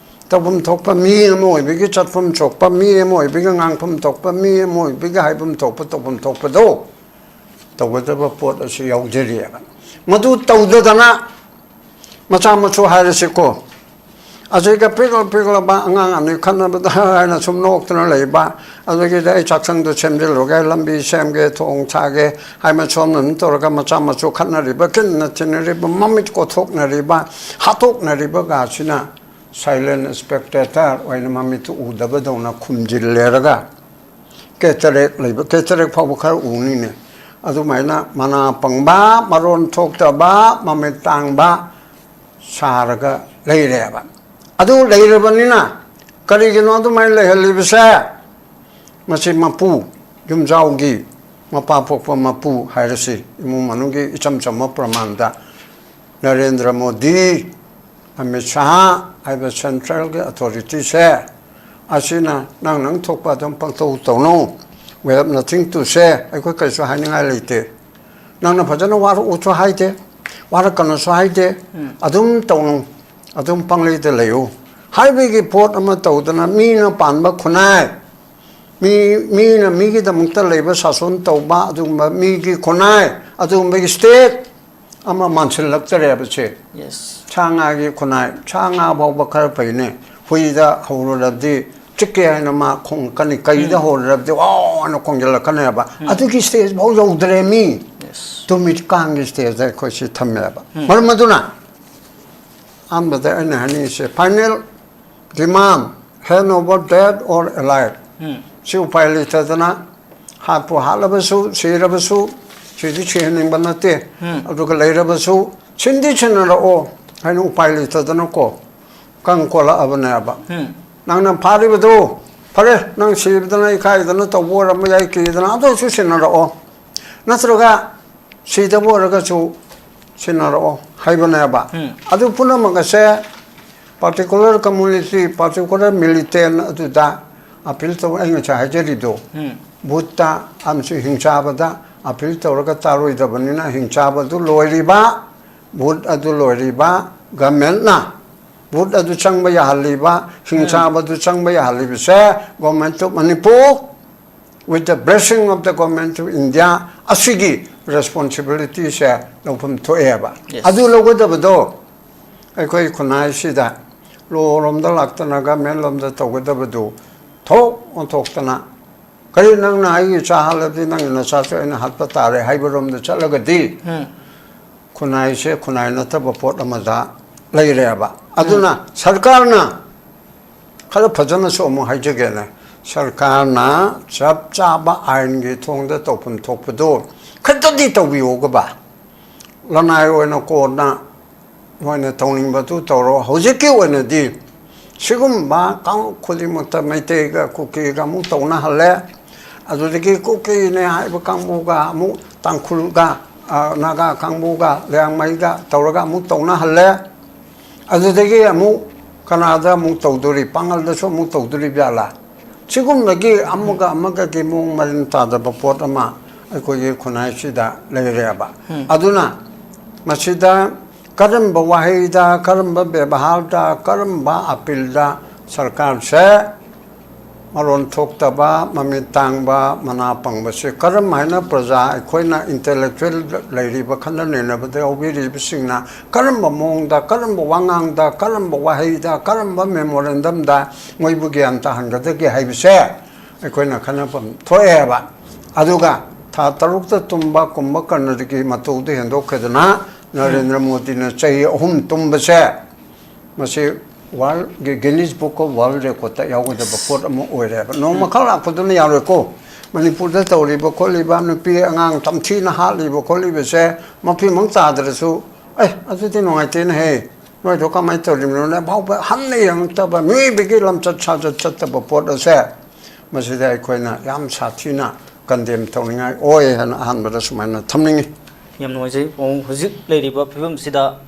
ꯇꯧꯐꯝ ꯊꯣꯛꯄ ꯃꯤ ꯑꯃ ꯑꯣꯏꯕꯒꯤ, ꯆꯠꯐꯝ ꯊꯣꯛꯄ ꯃꯤ ꯑꯃ ꯑꯣꯏꯕꯒꯤ, ꯉꯥꯡꯐꯝ ꯊꯣꯛꯄ ꯃꯤ ꯑꯃ ꯑꯣꯏꯕꯒꯤ, ꯍꯥꯏꯐꯝ ꯊꯣꯛꯄ, ꯇꯧꯐꯝ ꯊꯣꯛꯄꯗꯣ ꯇꯧꯒꯗꯕ ꯄꯣꯠ ꯑꯁꯤ ꯌꯥꯎꯖꯔꯤꯑꯕ꯫ ꯃꯗꯨ ꯇꯧꯗꯗꯅ ꯃꯆꯥ ꯃꯁꯨ ꯍꯥꯏꯔꯁꯤꯀꯣ, ꯑꯁꯤꯒ ꯄꯤꯛꯂ ꯄꯤꯛꯂꯕ ꯑꯉꯥꯡ ꯑꯅꯤ ꯈꯠꯅꯕꯗ ꯍꯥꯏꯅ ꯁꯨꯝ ꯅꯣꯛꯇꯅ ꯂꯩꯕ, ꯑꯗꯒꯤꯗꯤ ꯑꯩ ꯆꯥꯛꯁꯪꯗꯣ ꯁꯦꯝꯖꯤꯜꯂꯨꯒꯦ, ꯂꯝꯕꯤ ꯁꯦꯝꯒꯦ, ꯊꯣꯡ ꯁꯥꯒꯦ ꯍꯥꯏ, ꯃꯁꯣꯝꯅ ꯑꯗꯨꯝ ꯇꯧꯔꯒ ꯃꯆꯥ ꯃꯁꯨ ꯈꯠꯅꯔꯤꯕ, ꯀꯤꯟꯅ ꯊꯤꯟꯅꯔꯤꯕ, ꯃꯃꯤꯠ ꯀꯣꯊꯣꯛꯅꯔꯤꯕ, ꯍꯥꯠꯇꯣꯛꯅꯔꯤꯕꯒꯁꯤꯅ silent spectator ꯑꯣꯏꯅ ꯃꯃꯤꯠꯇꯨ ꯎꯗꯕꯗꯧꯅ ꯈꯨꯝꯖꯤꯜꯂꯦꯔꯒ, ꯀꯦꯇꯔꯦꯛ ꯂꯩꯕ, ꯀꯦꯇꯔꯦꯛ ꯐꯥꯎꯕ ꯈꯔ ꯎꯅꯤꯅꯦ꯫ ꯑꯗꯨꯃꯥꯏꯅ ꯃꯅꯥ ꯄꯪꯕ, ꯃꯔꯣꯟ ꯊꯣꯛꯇꯕ, ꯃꯃꯤꯠ ꯇꯥꯡꯕ ꯁꯥꯔꯒ ꯂꯩꯔꯦꯕ꯫ ꯑꯗꯨ ꯂꯩꯔꯕꯅꯤꯅ ꯀꯔꯤꯒꯤꯅꯣ ꯑꯗꯨꯃꯥꯏꯅ ꯂꯩꯍꯜꯂꯤꯕꯁꯦ? ꯃꯁꯤ ꯃꯄꯨ, ꯌꯨꯝꯖꯥꯎꯒꯤ ꯃꯄꯥ ꯄꯣꯛꯄ ꯃꯄꯨ ꯍꯥꯏꯔꯁꯤ, ꯏꯃꯨꯡ ꯃꯅꯨꯡꯒꯤ ꯏꯆꯝ ꯆꯝꯕ ꯄ꯭ꯔꯃꯥꯟꯗ ꯅꯔꯦꯟꯗ꯭ꯔ ꯃꯣꯗꯤ, ꯑꯃꯤꯠ ꯁꯥꯍ ꯍꯥꯏꯕ central ꯒꯤ authority ꯁꯦ, ꯑꯁꯤꯅ ꯅꯪ ꯅꯪ ꯊꯣꯛꯄ ꯑꯗꯨꯝ ꯄꯪꯇꯧ ꯇꯧꯅꯧ, we have nothing to say, ꯑꯩꯈꯣꯏ ꯀꯔꯤꯁꯨ ꯍꯥꯏꯅꯤꯡꯉꯥꯏ ꯂꯩꯇꯦ, ꯅꯪꯅ ꯐꯖꯅ ꯋꯥꯔꯛꯎꯁꯨ ꯍꯥꯏꯗꯦ, ꯋꯥꯔꯛꯀꯅꯨꯁꯨ ꯍꯥꯏꯗꯦ, ꯑꯗꯨꯝ ꯇꯧꯅꯧ, ꯑꯗꯨꯝ ꯄꯪꯂꯩꯗ ꯂꯩꯌꯨ ꯍꯥꯏꯕꯒꯤ ꯄꯣꯠ ꯑꯃ ꯇꯧꯗꯅ, ꯃꯤꯅ ꯄꯥꯟꯕ ꯈꯨꯟꯅꯥꯏ, ꯃꯤ, ꯃꯤꯅ ꯃꯤꯒꯤꯗꯃꯛꯇ ꯂꯩꯕ ꯁꯥꯁꯣꯟ ꯇꯧꯕ ꯑꯗꯨꯒꯨꯝꯕ ꯃꯤꯒꯤ ꯈꯨꯟꯅꯥꯏ, ꯑꯗꯨꯒꯨꯝꯕꯒꯤ state ꯑꯃ ꯃꯥꯟꯁꯤꯜꯂꯛꯇꯔꯦꯕ ꯁꯦ꯫ Yes. ꯁꯥ ꯉꯥꯒꯤ ꯈꯨꯟꯅꯥꯏ, ꯁꯥ ꯉꯥ ꯐꯥꯎꯕ ꯈꯔ ꯐꯩꯅꯦ, ꯍꯨꯏꯗ ꯍꯧꯔꯨꯔꯕꯗꯤ ꯆꯤꯛꯀꯦ ꯍꯥꯏꯅ ꯃꯥ ꯈꯣꯡꯉꯛꯀꯅꯤ, ꯀꯩꯗ ꯍꯧꯔꯨꯔꯕꯗꯤ ꯋꯥꯎ ꯍꯥꯏꯅ ꯈꯣꯡꯖꯤꯜꯂꯛꯀꯅꯦꯕ꯫ ꯑꯗꯨꯒꯤ stage ꯐꯥꯎ ꯌꯧꯗ꯭ꯔꯦ ꯃꯤ꯫ Yes. ꯇꯨꯃꯤꯠ ꯀꯥꯡꯒꯤ stage ꯗ ꯑꯩꯈꯣꯏ ꯁꯤ ꯊꯝꯃꯦꯕ꯫ ꯃꯔꯝ ꯑꯗꯨꯅ ꯑꯍꯥꯟꯕꯗ ꯑꯩꯅ ꯍꯥꯏꯅꯤꯡꯉꯤꯁꯦ, final demand, hand over dead or alive꯫ ꯁꯤ ꯎꯄꯥꯏ ꯂꯩꯇꯗꯅ ꯍꯥꯠꯄꯨ ꯍꯥꯠꯂꯕꯁꯨ, ꯁꯤꯔꯕꯁꯨ, ꯁꯤꯗꯤ ꯁꯤꯍꯟꯅꯤꯡꯕ ꯅꯠꯇꯦ꯫ ꯑꯗꯨꯒ ꯂꯩꯔꯕꯁꯨ ꯁꯤꯟꯗꯤ ꯁꯤꯟꯅꯔꯛꯑꯣ ꯍꯥꯏꯅ ꯎꯄꯥꯏ ꯂꯩꯇꯗꯅꯀꯣ ꯀꯪ ꯀꯣꯜꯂꯛꯑꯕꯅꯦꯕ꯫ ꯅꯪꯅ ꯐꯥꯔꯤꯕꯗꯨ, ꯐꯔꯦ, ꯅꯪ ꯁꯤꯕꯗꯅ ꯏꯀꯥꯏꯗꯅ ꯇꯧꯕ ꯑꯣꯏꯔꯝꯕ ꯌꯥꯏ, ꯀꯤꯗꯅ, ꯑꯗꯨ ꯑꯣꯏꯔꯁꯨ ꯁꯤꯟꯅꯔꯛꯑꯣ꯫ ꯅꯠꯇ꯭ꯔꯒ ꯁꯤꯗꯕ ꯑꯣꯏꯔꯒꯁꯨ ꯁꯤꯟꯅꯔꯛꯑꯣ ꯍꯥꯏꯕꯅꯦꯕ꯫ ꯑꯗꯨ ꯄꯨꯝꯅꯃꯛ ꯑꯁꯦ particular community, particular militant ꯑꯗꯨꯗ appeal ꯇꯧ, ꯑꯩ ꯉꯁꯥꯏ ꯍꯥꯏꯖꯔꯤꯗꯣ, ꯚꯣꯠꯇ ꯑꯃꯁꯨ ꯍꯤꯡꯆꯥꯕꯗ appeal ꯇꯧꯔꯒ ꯇꯥꯔꯣꯏꯗꯕꯅꯤꯅ, ꯍꯤꯡꯆꯥꯕꯗꯨ ꯂꯣꯏꯔꯤꯕ, ꯚꯣꯠ ꯑꯗꯨ ꯂꯣꯏꯔꯤꯕ, government ꯅ ꯚꯣꯠ ꯑꯗꯨ ꯆꯪꯕ ꯌꯥꯍꯜꯂꯤꯕ, ꯍꯤꯡꯁꯥꯕ ꯑꯗꯨ ꯆꯪꯕ ꯌꯥꯍꯜꯂꯤꯕꯁꯦ Government of Manipur, with the blessing of the Government of India, ꯑꯁꯤꯒꯤ responsibility ꯁꯦ ꯂꯧꯐꯝ ꯊꯣꯛꯑꯦꯕ꯫ Yes. ꯑꯗꯨ ꯂꯧꯒꯗꯕꯗꯣ ꯑꯩꯈꯣꯏ ꯈꯨꯟꯅꯥꯏꯁꯤꯗ ꯂꯣꯔꯣꯝꯗ ꯂꯥꯛꯇꯅ government ꯂꯣꯝꯗ ꯇꯧꯒꯗꯕꯗꯨ ꯊꯣꯛ ꯑꯣꯟꯊꯣꯛꯇꯅ, "ꯀꯔꯤ, ꯅꯪꯅ ꯑꯩꯒꯤ ꯏꯆꯥ ꯍꯥꯠꯂꯗꯤ ꯅꯪꯒꯤ ꯅꯆꯥꯁꯨ ꯑꯩꯅ ꯍꯥꯠꯄ ꯇꯥꯔꯦ" ꯍꯥꯏꯕꯔꯣꯝꯗ ꯆꯠꯂꯒꯗꯤ ꯎꯝ꯫ ꯈꯨꯟꯅꯥꯏꯁꯦ ꯈꯨꯟꯅꯥꯏ ꯅꯠꯇꯕ ꯄꯣꯠ ꯑꯃꯗ ꯂꯩꯔꯦꯕ꯫ ꯑꯗꯨꯅ ꯁꯔꯀꯥꯔꯅ, ꯈꯔ ꯐꯖꯅꯁꯨ ꯑꯃꯨꯛ ꯍꯥꯏꯖꯒꯦꯅꯦ, ꯁꯔꯀꯥꯔꯅ ꯆꯞ ꯆꯥꯕ ꯑꯥꯏꯟꯒꯤ ꯊꯣꯡꯗ ꯇꯧꯐꯝ ꯊꯣꯛꯄꯗꯣ ꯈꯛꯇꯗꯤ ꯇꯧꯕꯤꯌꯣꯒꯕ꯫ ꯂꯅꯥꯏ ꯑꯣꯏꯅ ꯀꯣꯟꯅ ꯅꯣꯏꯅ ꯇꯧꯅꯤꯡꯕꯗꯨ ꯇꯧꯔꯣ꯫ ꯍꯧꯖꯤꯛꯀꯤ ꯑꯣꯏꯅꯗꯤ ꯁꯤꯒꯨꯝꯕ ꯀꯥꯡꯂꯨꯞ ꯈꯨꯗꯤꯡꯃꯛꯇ ꯃꯩꯇꯩꯒ ꯀꯨꯀꯤꯒ ꯑꯃꯨꯛ ꯇꯧꯅꯍꯜꯂꯦ꯫ ꯑꯗꯨꯗꯒꯤ ꯀꯨꯀꯤꯅꯦ ꯍꯥꯏꯕ ꯀꯥꯡꯕꯨꯒ ꯑꯃꯨꯛ ꯇꯥꯡꯈꯨꯜꯒ, ꯑ, ꯅꯥꯒꯥ ꯀꯥꯡꯕꯨꯒ, ꯂꯤꯌꯥꯡꯃꯩꯒ ꯇꯧꯔꯒ ꯑꯃꯨꯛ ꯇꯧꯅꯍꯜꯂꯦ꯫ ꯑꯗꯨꯗꯒꯤ ꯑꯃꯨꯛ ꯀꯅꯥꯗ ꯑꯃꯨꯛ ꯇꯧꯗꯣꯔꯤ? ꯄꯥꯡꯒꯜꯗꯁꯨ ꯑꯃꯨꯛ ꯇꯧꯗꯣꯔꯤꯕ ꯖꯥꯠꯂꯥ? ꯁꯤꯒꯨꯝꯕꯒꯤ ꯑꯃꯒ ꯑꯃꯒꯒꯤ ꯃꯑꯣꯡ ꯃꯔꯤꯟ ꯇꯥꯗꯕ ꯄꯣꯠ ꯑꯃ ꯑꯩꯈꯣꯏꯒꯤ ꯈꯨꯟꯅꯥꯏꯁꯤꯗ ꯂꯩꯔꯦꯕ꯫ ꯎꯝ꯫ ꯑꯗꯨꯅ ꯃꯁꯤꯗ ꯀꯔꯝꯕ ꯋꯥꯍꯩꯗ, ꯀꯔꯝꯕ ꯕꯦꯕꯥꯔꯗ, ꯀꯔꯝꯕ ꯑꯄꯤꯜꯗ ꯁꯔꯀꯥꯔꯁꯦ ꯃꯔꯣꯟ ꯊꯣꯛꯇꯕ, ꯃꯃꯤꯠ ꯇꯥꯡꯕ, ꯃꯅꯥ ꯄꯪꯕꯁꯦ ꯀꯔꯝ ꯍꯥꯏꯅ ꯄ꯭ꯔꯖꯥ, ꯑꯩꯈꯣꯏꯅ intellectual ꯂꯩꯔꯤꯕ, ꯈꯟꯅ ꯅꯩꯅꯕꯗ ꯌꯥꯎꯕꯤꯔꯤꯕꯁꯤꯡꯅ ꯀꯔꯝꯕ ꯃꯑꯣꯡꯗ, ꯀꯔꯝꯕ ꯋꯥꯉꯥꯡꯗ, ꯀꯔꯝꯕ ꯋꯥꯍꯩꯗ, ꯀꯔꯝꯕ memorandumꯗ ꯃꯣꯏꯕꯨ ꯒ꯭ꯌꯥꯟ ꯇꯥꯍꯟꯒꯗꯒꯦ ꯍꯥꯏꯕꯁꯦ ꯑꯩꯈꯣꯏꯅ ꯈꯟꯅꯐꯝ ꯊꯣꯛꯑꯦꯕ꯫ ꯑꯗꯨꯒ ꯊꯥ ꯇꯔꯨꯛꯇ ꯇꯨꯝꯕ ꯀꯨꯝꯚꯀꯔꯅꯗꯒꯤ ꯃꯇꯧꯗꯨ ꯍꯦꯟꯗꯣꯛꯈꯤꯗꯅ ꯅꯔꯦꯟꯗ꯭ꯔ ꯃꯣꯗꯤꯅ ꯆꯍꯤ ꯑꯍꯨꯝ ꯇꯨꯝꯕꯁꯦ, ꯃꯁꯤ world, Guinness Book of World Recordꯇ ꯌꯥꯎꯒꯗꯕ ꯄꯣꯠ ꯑꯃ ꯑꯣꯏꯔꯦꯕ꯫ ꯅꯣꯡꯃꯈꯛ ꯂꯥꯛꯄꯗꯨꯅ ꯌꯥꯔꯣꯏꯀꯣ꯫ ꯃꯅꯤꯄꯨꯔꯗ ꯇꯧꯔꯤꯕ ꯈꯣꯠꯂꯤꯕ, ꯅꯨꯄꯤ ꯑꯉꯥꯡ ꯇꯝꯊꯤꯅ ꯍꯥꯠꯂꯤꯕ ꯈꯣꯠꯂꯤꯕꯁꯦ ꯃꯐꯤꯃꯛ ꯆꯥꯗ꯭ꯔꯁꯨ, "ꯑꯦ, ꯑꯗꯨꯗꯤ ꯅꯨꯡꯉꯥꯏꯇꯦꯅꯦꯍꯦ, ꯅꯣꯏꯗꯣ ꯀꯃꯥꯏꯅ ꯇꯧꯔꯤꯕꯅꯣꯅꯦ?" ꯐꯥꯎꯕ ꯍꯟꯅ ꯌꯦꯡꯉꯛꯇꯕ, ꯃꯤꯑꯣꯏꯕꯒꯤ ꯂꯝꯆꯠ ꯁꯥꯖꯠ ꯆꯠꯇꯕ ꯄꯣꯠ ꯑꯁꯦ, ꯃꯁꯤꯗ ꯑꯩꯈꯣꯏꯅ ꯌꯥꯝ ꯁꯥꯊꯤꯅ condemn ꯇꯧꯅꯤꯡꯉꯥꯏ ꯑꯣꯏ ꯍꯥꯏꯅ ꯑꯍꯥꯟꯕꯗ ꯁꯨꯃꯥꯏꯅ ꯊꯝꯅꯤꯡꯉꯤ꯫ ꯌꯥꯝ ꯅꯨꯡꯉꯥꯏꯖꯩ꯫ ꯄꯥꯕꯨꯡ, ꯍꯧꯖꯤꯛ ꯂꯩꯔꯤꯕ ꯐꯤꯕꯝꯁꯤꯗ,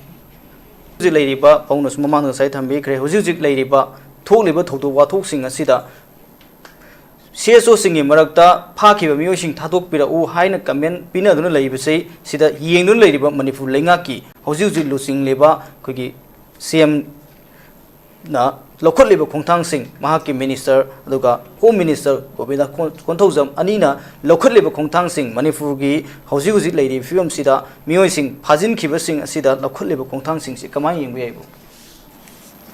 ꯍꯧꯖꯤꯛ ꯂꯩꯔꯤꯕ, ꯄꯥꯕꯨꯡꯅꯁꯨ ꯃꯃꯥꯡꯗ ꯉꯁꯥꯏ ꯊꯝꯕꯤꯈ꯭ꯔꯦ, ꯍꯧꯖꯤꯛ ꯍꯧꯖꯤꯛ ꯂꯩꯔꯤꯕ ꯊꯣꯛꯂꯤꯕ ꯊꯧꯗꯣꯛ ꯋꯥꯊꯣꯛꯁꯤꯡ ꯑꯁꯤꯗ CSOꯁꯤꯡꯒꯤ ꯃꯔꯛꯇ ꯐꯥꯈꯤꯕ ꯃꯤꯑꯣꯏꯁꯤꯡ ꯊꯥꯗꯣꯛꯄꯤꯔꯛꯎ ꯍꯥꯏꯅ comment ꯄꯤꯅꯗꯨꯅ ꯂꯩꯕꯁꯤ, ꯁꯤꯗ ꯌꯦꯡꯗꯨꯅ ꯂꯩꯔꯤꯕ ꯃꯅꯤꯄꯨꯔ ꯂꯩꯉꯥꯛꯀꯤ ꯍꯧꯖꯤꯛ ꯍꯧꯖꯤꯛ ꯂꯨꯆꯤꯡꯂꯤꯕ ꯑꯩꯈꯣꯏꯒꯤ CM ꯅ ꯂꯧꯈꯠꯂꯤꯕ ꯈꯣꯡꯊꯥꯡꯁꯤꯡ, ꯃꯍꯥꯛꯀꯤ ꯃꯤꯅꯤꯁꯇꯔ ꯑꯗꯨꯒ ꯍꯣꯝ ꯃꯤꯅꯤꯁꯇꯔ ꯒꯣꯕꯤꯟꯗ ꯀꯣꯟ- ꯀꯣꯟꯊꯧꯖꯝ ꯑꯅꯤꯅ ꯂꯧꯈꯠꯂꯤꯕ ꯈꯣꯡꯊꯥꯡꯁꯤꯡ, ꯃꯅꯤꯄꯨꯔꯒꯤ ꯍꯧꯖꯤꯛ ꯍꯧꯖꯤꯛ ꯂꯩꯔꯤꯕ ꯐꯤꯕꯝꯁꯤꯗ ꯃꯤꯑꯣꯏꯁꯤꯡ ꯐꯥꯖꯤꯟꯈꯤꯕꯁꯤꯡ ꯑꯁꯤꯗ ꯂꯧꯈꯠꯂꯤꯕ ꯈꯣꯡꯊꯥꯡꯁꯤꯡꯁꯤ ꯀꯃꯥꯏꯅ ꯌꯦꯡꯕ ꯌꯥꯏꯕꯣ?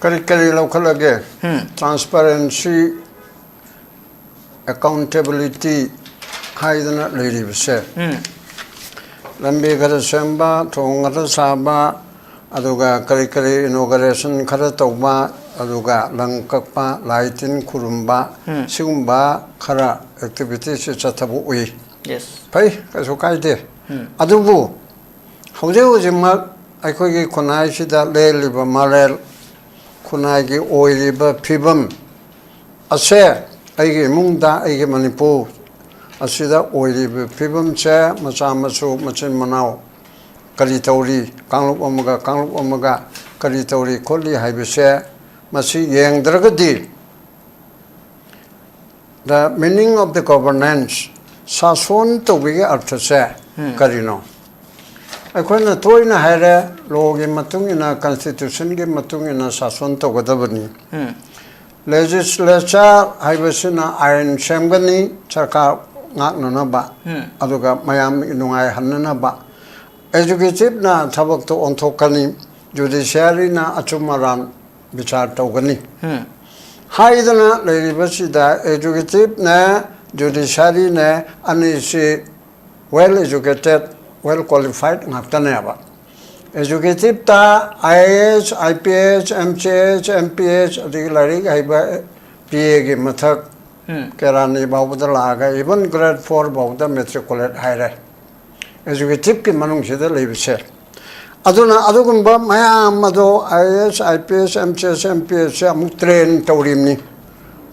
ꯀꯔꯤ ꯀꯔꯤ ꯂꯧꯈꯠꯂꯒꯦ? ꯎꯝ꯫ Transparency, accountability ꯍꯥꯏꯗꯅ ꯂꯩꯔꯤꯕꯁꯦ, ꯎꯝ꯫ ꯂꯝꯕꯤ ꯈꯔ ꯁꯦꯝꯕ, ꯊꯣꯡ ꯈꯔ ꯁꯥꯕ, ꯑꯗꯨꯒ ꯀꯔꯤ ꯀꯔꯤ inauguration ꯈꯔ ꯇꯧꯕ, ꯑꯗꯨꯒ ꯂꯪ ꯀꯛꯄ, ꯂꯥꯏ ꯇꯤꯟ ꯈꯨꯔꯨꯝꯕ, ꯎꯝ꯫ ꯁꯤꯒꯨꯝꯕ ꯈꯔ activities ꯁꯤ ꯆꯠꯊꯕ ꯎꯏ꯫ Yes. ꯐꯩ, ꯀꯩꯁꯨ ꯀꯥꯏꯗꯦ꯫ ꯎꯝ꯫ ꯑꯗꯨꯕꯨ ꯍꯧꯖꯤꯛ ꯍꯧꯖꯤꯛꯃꯛ ꯑꯩꯈꯣꯏꯒꯤ ꯈꯨꯟꯅꯥꯏꯁꯤꯗ ꯂꯦꯜꯂꯤꯕ ꯃꯔꯦꯜ, ꯈꯨꯟꯅꯥꯏꯒꯤ ꯑꯣꯏꯔꯤꯕ ꯐꯤꯕꯝ ꯑꯁꯦ, ꯑꯩꯒꯤ ꯏꯃꯨꯡꯗ, ꯑꯩꯒꯤ ꯃꯅꯤꯄꯨꯔ ꯑꯁꯤꯗ ꯑꯣꯏꯔꯤꯕ ꯐꯤꯕꯝꯁꯦ, ꯃꯆꯥ ꯃꯁꯨ, ꯃꯆꯤꯟ ꯃꯅꯥꯎ ꯀꯔꯤ ꯇꯧꯔꯤ, ꯀꯥꯡꯂꯨꯞ ꯑꯃꯒ ꯀꯥꯡꯂꯨꯞ ꯑꯃꯒ ꯀꯔꯤ ꯇꯧꯔꯤ ꯈꯣꯠꯂꯤ ꯍꯥꯏꯕꯁꯦ, ꯃꯁꯤ ꯌꯦꯡꯗ꯭ꯔꯒꯗꯤ, the meaning of the governance, ꯁꯥꯁꯣꯟ ꯇꯧꯕꯒꯤ ꯑꯔꯊꯁꯦ ꯎꯝ꯫ ꯀꯔꯤꯅꯣ? ꯑꯩꯈꯣꯏꯅ ꯇꯣꯏꯅ ꯍꯥꯏꯔꯦ, ꯂꯣꯒꯤ ꯃꯇꯨꯡ ꯏꯟꯅ, ꯀꯟꯁꯇꯤꯇ꯭ꯌꯨꯁꯟꯒꯤ ꯃꯇꯨꯡ ꯏꯟꯅ ꯁꯥꯁꯣꯟ ꯇꯧꯒꯗꯕꯅꯤ꯫ ꯎꯝ꯫ ꯂꯦꯖꯤꯁꯂꯦꯆꯔ ꯍꯥꯏꯕꯁꯤꯅ ꯑꯥꯏꯟ ꯁꯦꯝꯒꯅꯤ, ꯁꯔꯀꯥꯔ ꯉꯥꯛꯅꯅꯕ, ꯎꯝ꯫ ꯑꯗꯨꯒ ꯃꯌꯥꯝ ꯅꯨꯡꯉꯥꯏꯍꯟꯅꯅꯕ꯫ ꯑꯦꯖꯨꯀꯦꯇꯤꯞꯅ ꯊꯕꯛꯇꯣ ꯑꯣꯟꯊꯣꯛꯀꯅꯤ, ꯖꯨꯗꯤꯁꯤꯌꯥꯔꯤꯅ ꯑꯆꯨꯝ ꯑꯔꯥꯟ ꯕꯤꯆꯥꯔ ꯇꯧꯒꯅꯤ꯫ ꯎꯝ꯫ ꯍꯥꯏꯗꯅ ꯂꯩꯔꯤꯕꯁꯤꯗ ꯑꯦꯖꯨꯀꯦꯇꯤꯞꯅꯦ, ꯖꯨꯗꯤꯁꯤꯌꯥꯔꯤꯅꯦ, ꯑꯅꯤꯁꯤ well educated, well qualified ꯉꯥꯛꯇꯅꯦꯕ꯫ ꯑꯦꯖꯨꯀꯦꯇꯤꯞꯇ IAS, IPS, MCS, MPS, ꯑꯗꯒꯤ ꯂꯥꯏꯔꯤꯛ ꯍꯩꯕ PA ꯒꯤ ꯃꯊꯛ ꯎꯝ꯫ ꯀꯦꯔꯥꯅꯤ ꯐꯥꯎꯕꯗ ꯂꯥꯛꯑꯒ even grade four ꯐꯥꯎꯕꯗ matriculate ꯍꯥꯏꯔꯦ꯫ ꯑꯦꯖꯨꯀꯦꯇꯤꯞꯀꯤ ꯃꯅꯨꯡꯁꯤꯗ ꯂꯩꯕꯁꯦ꯫ ꯑꯗꯨꯅ ꯑꯗꯨꯒꯨꯝꯕ ꯃꯌꯥꯝ ꯑꯗꯣ IAS, IPS, MCS, MPS ꯁꯦ ꯑꯃꯨꯛ train ꯇꯧꯔꯤꯕꯅꯤ꯫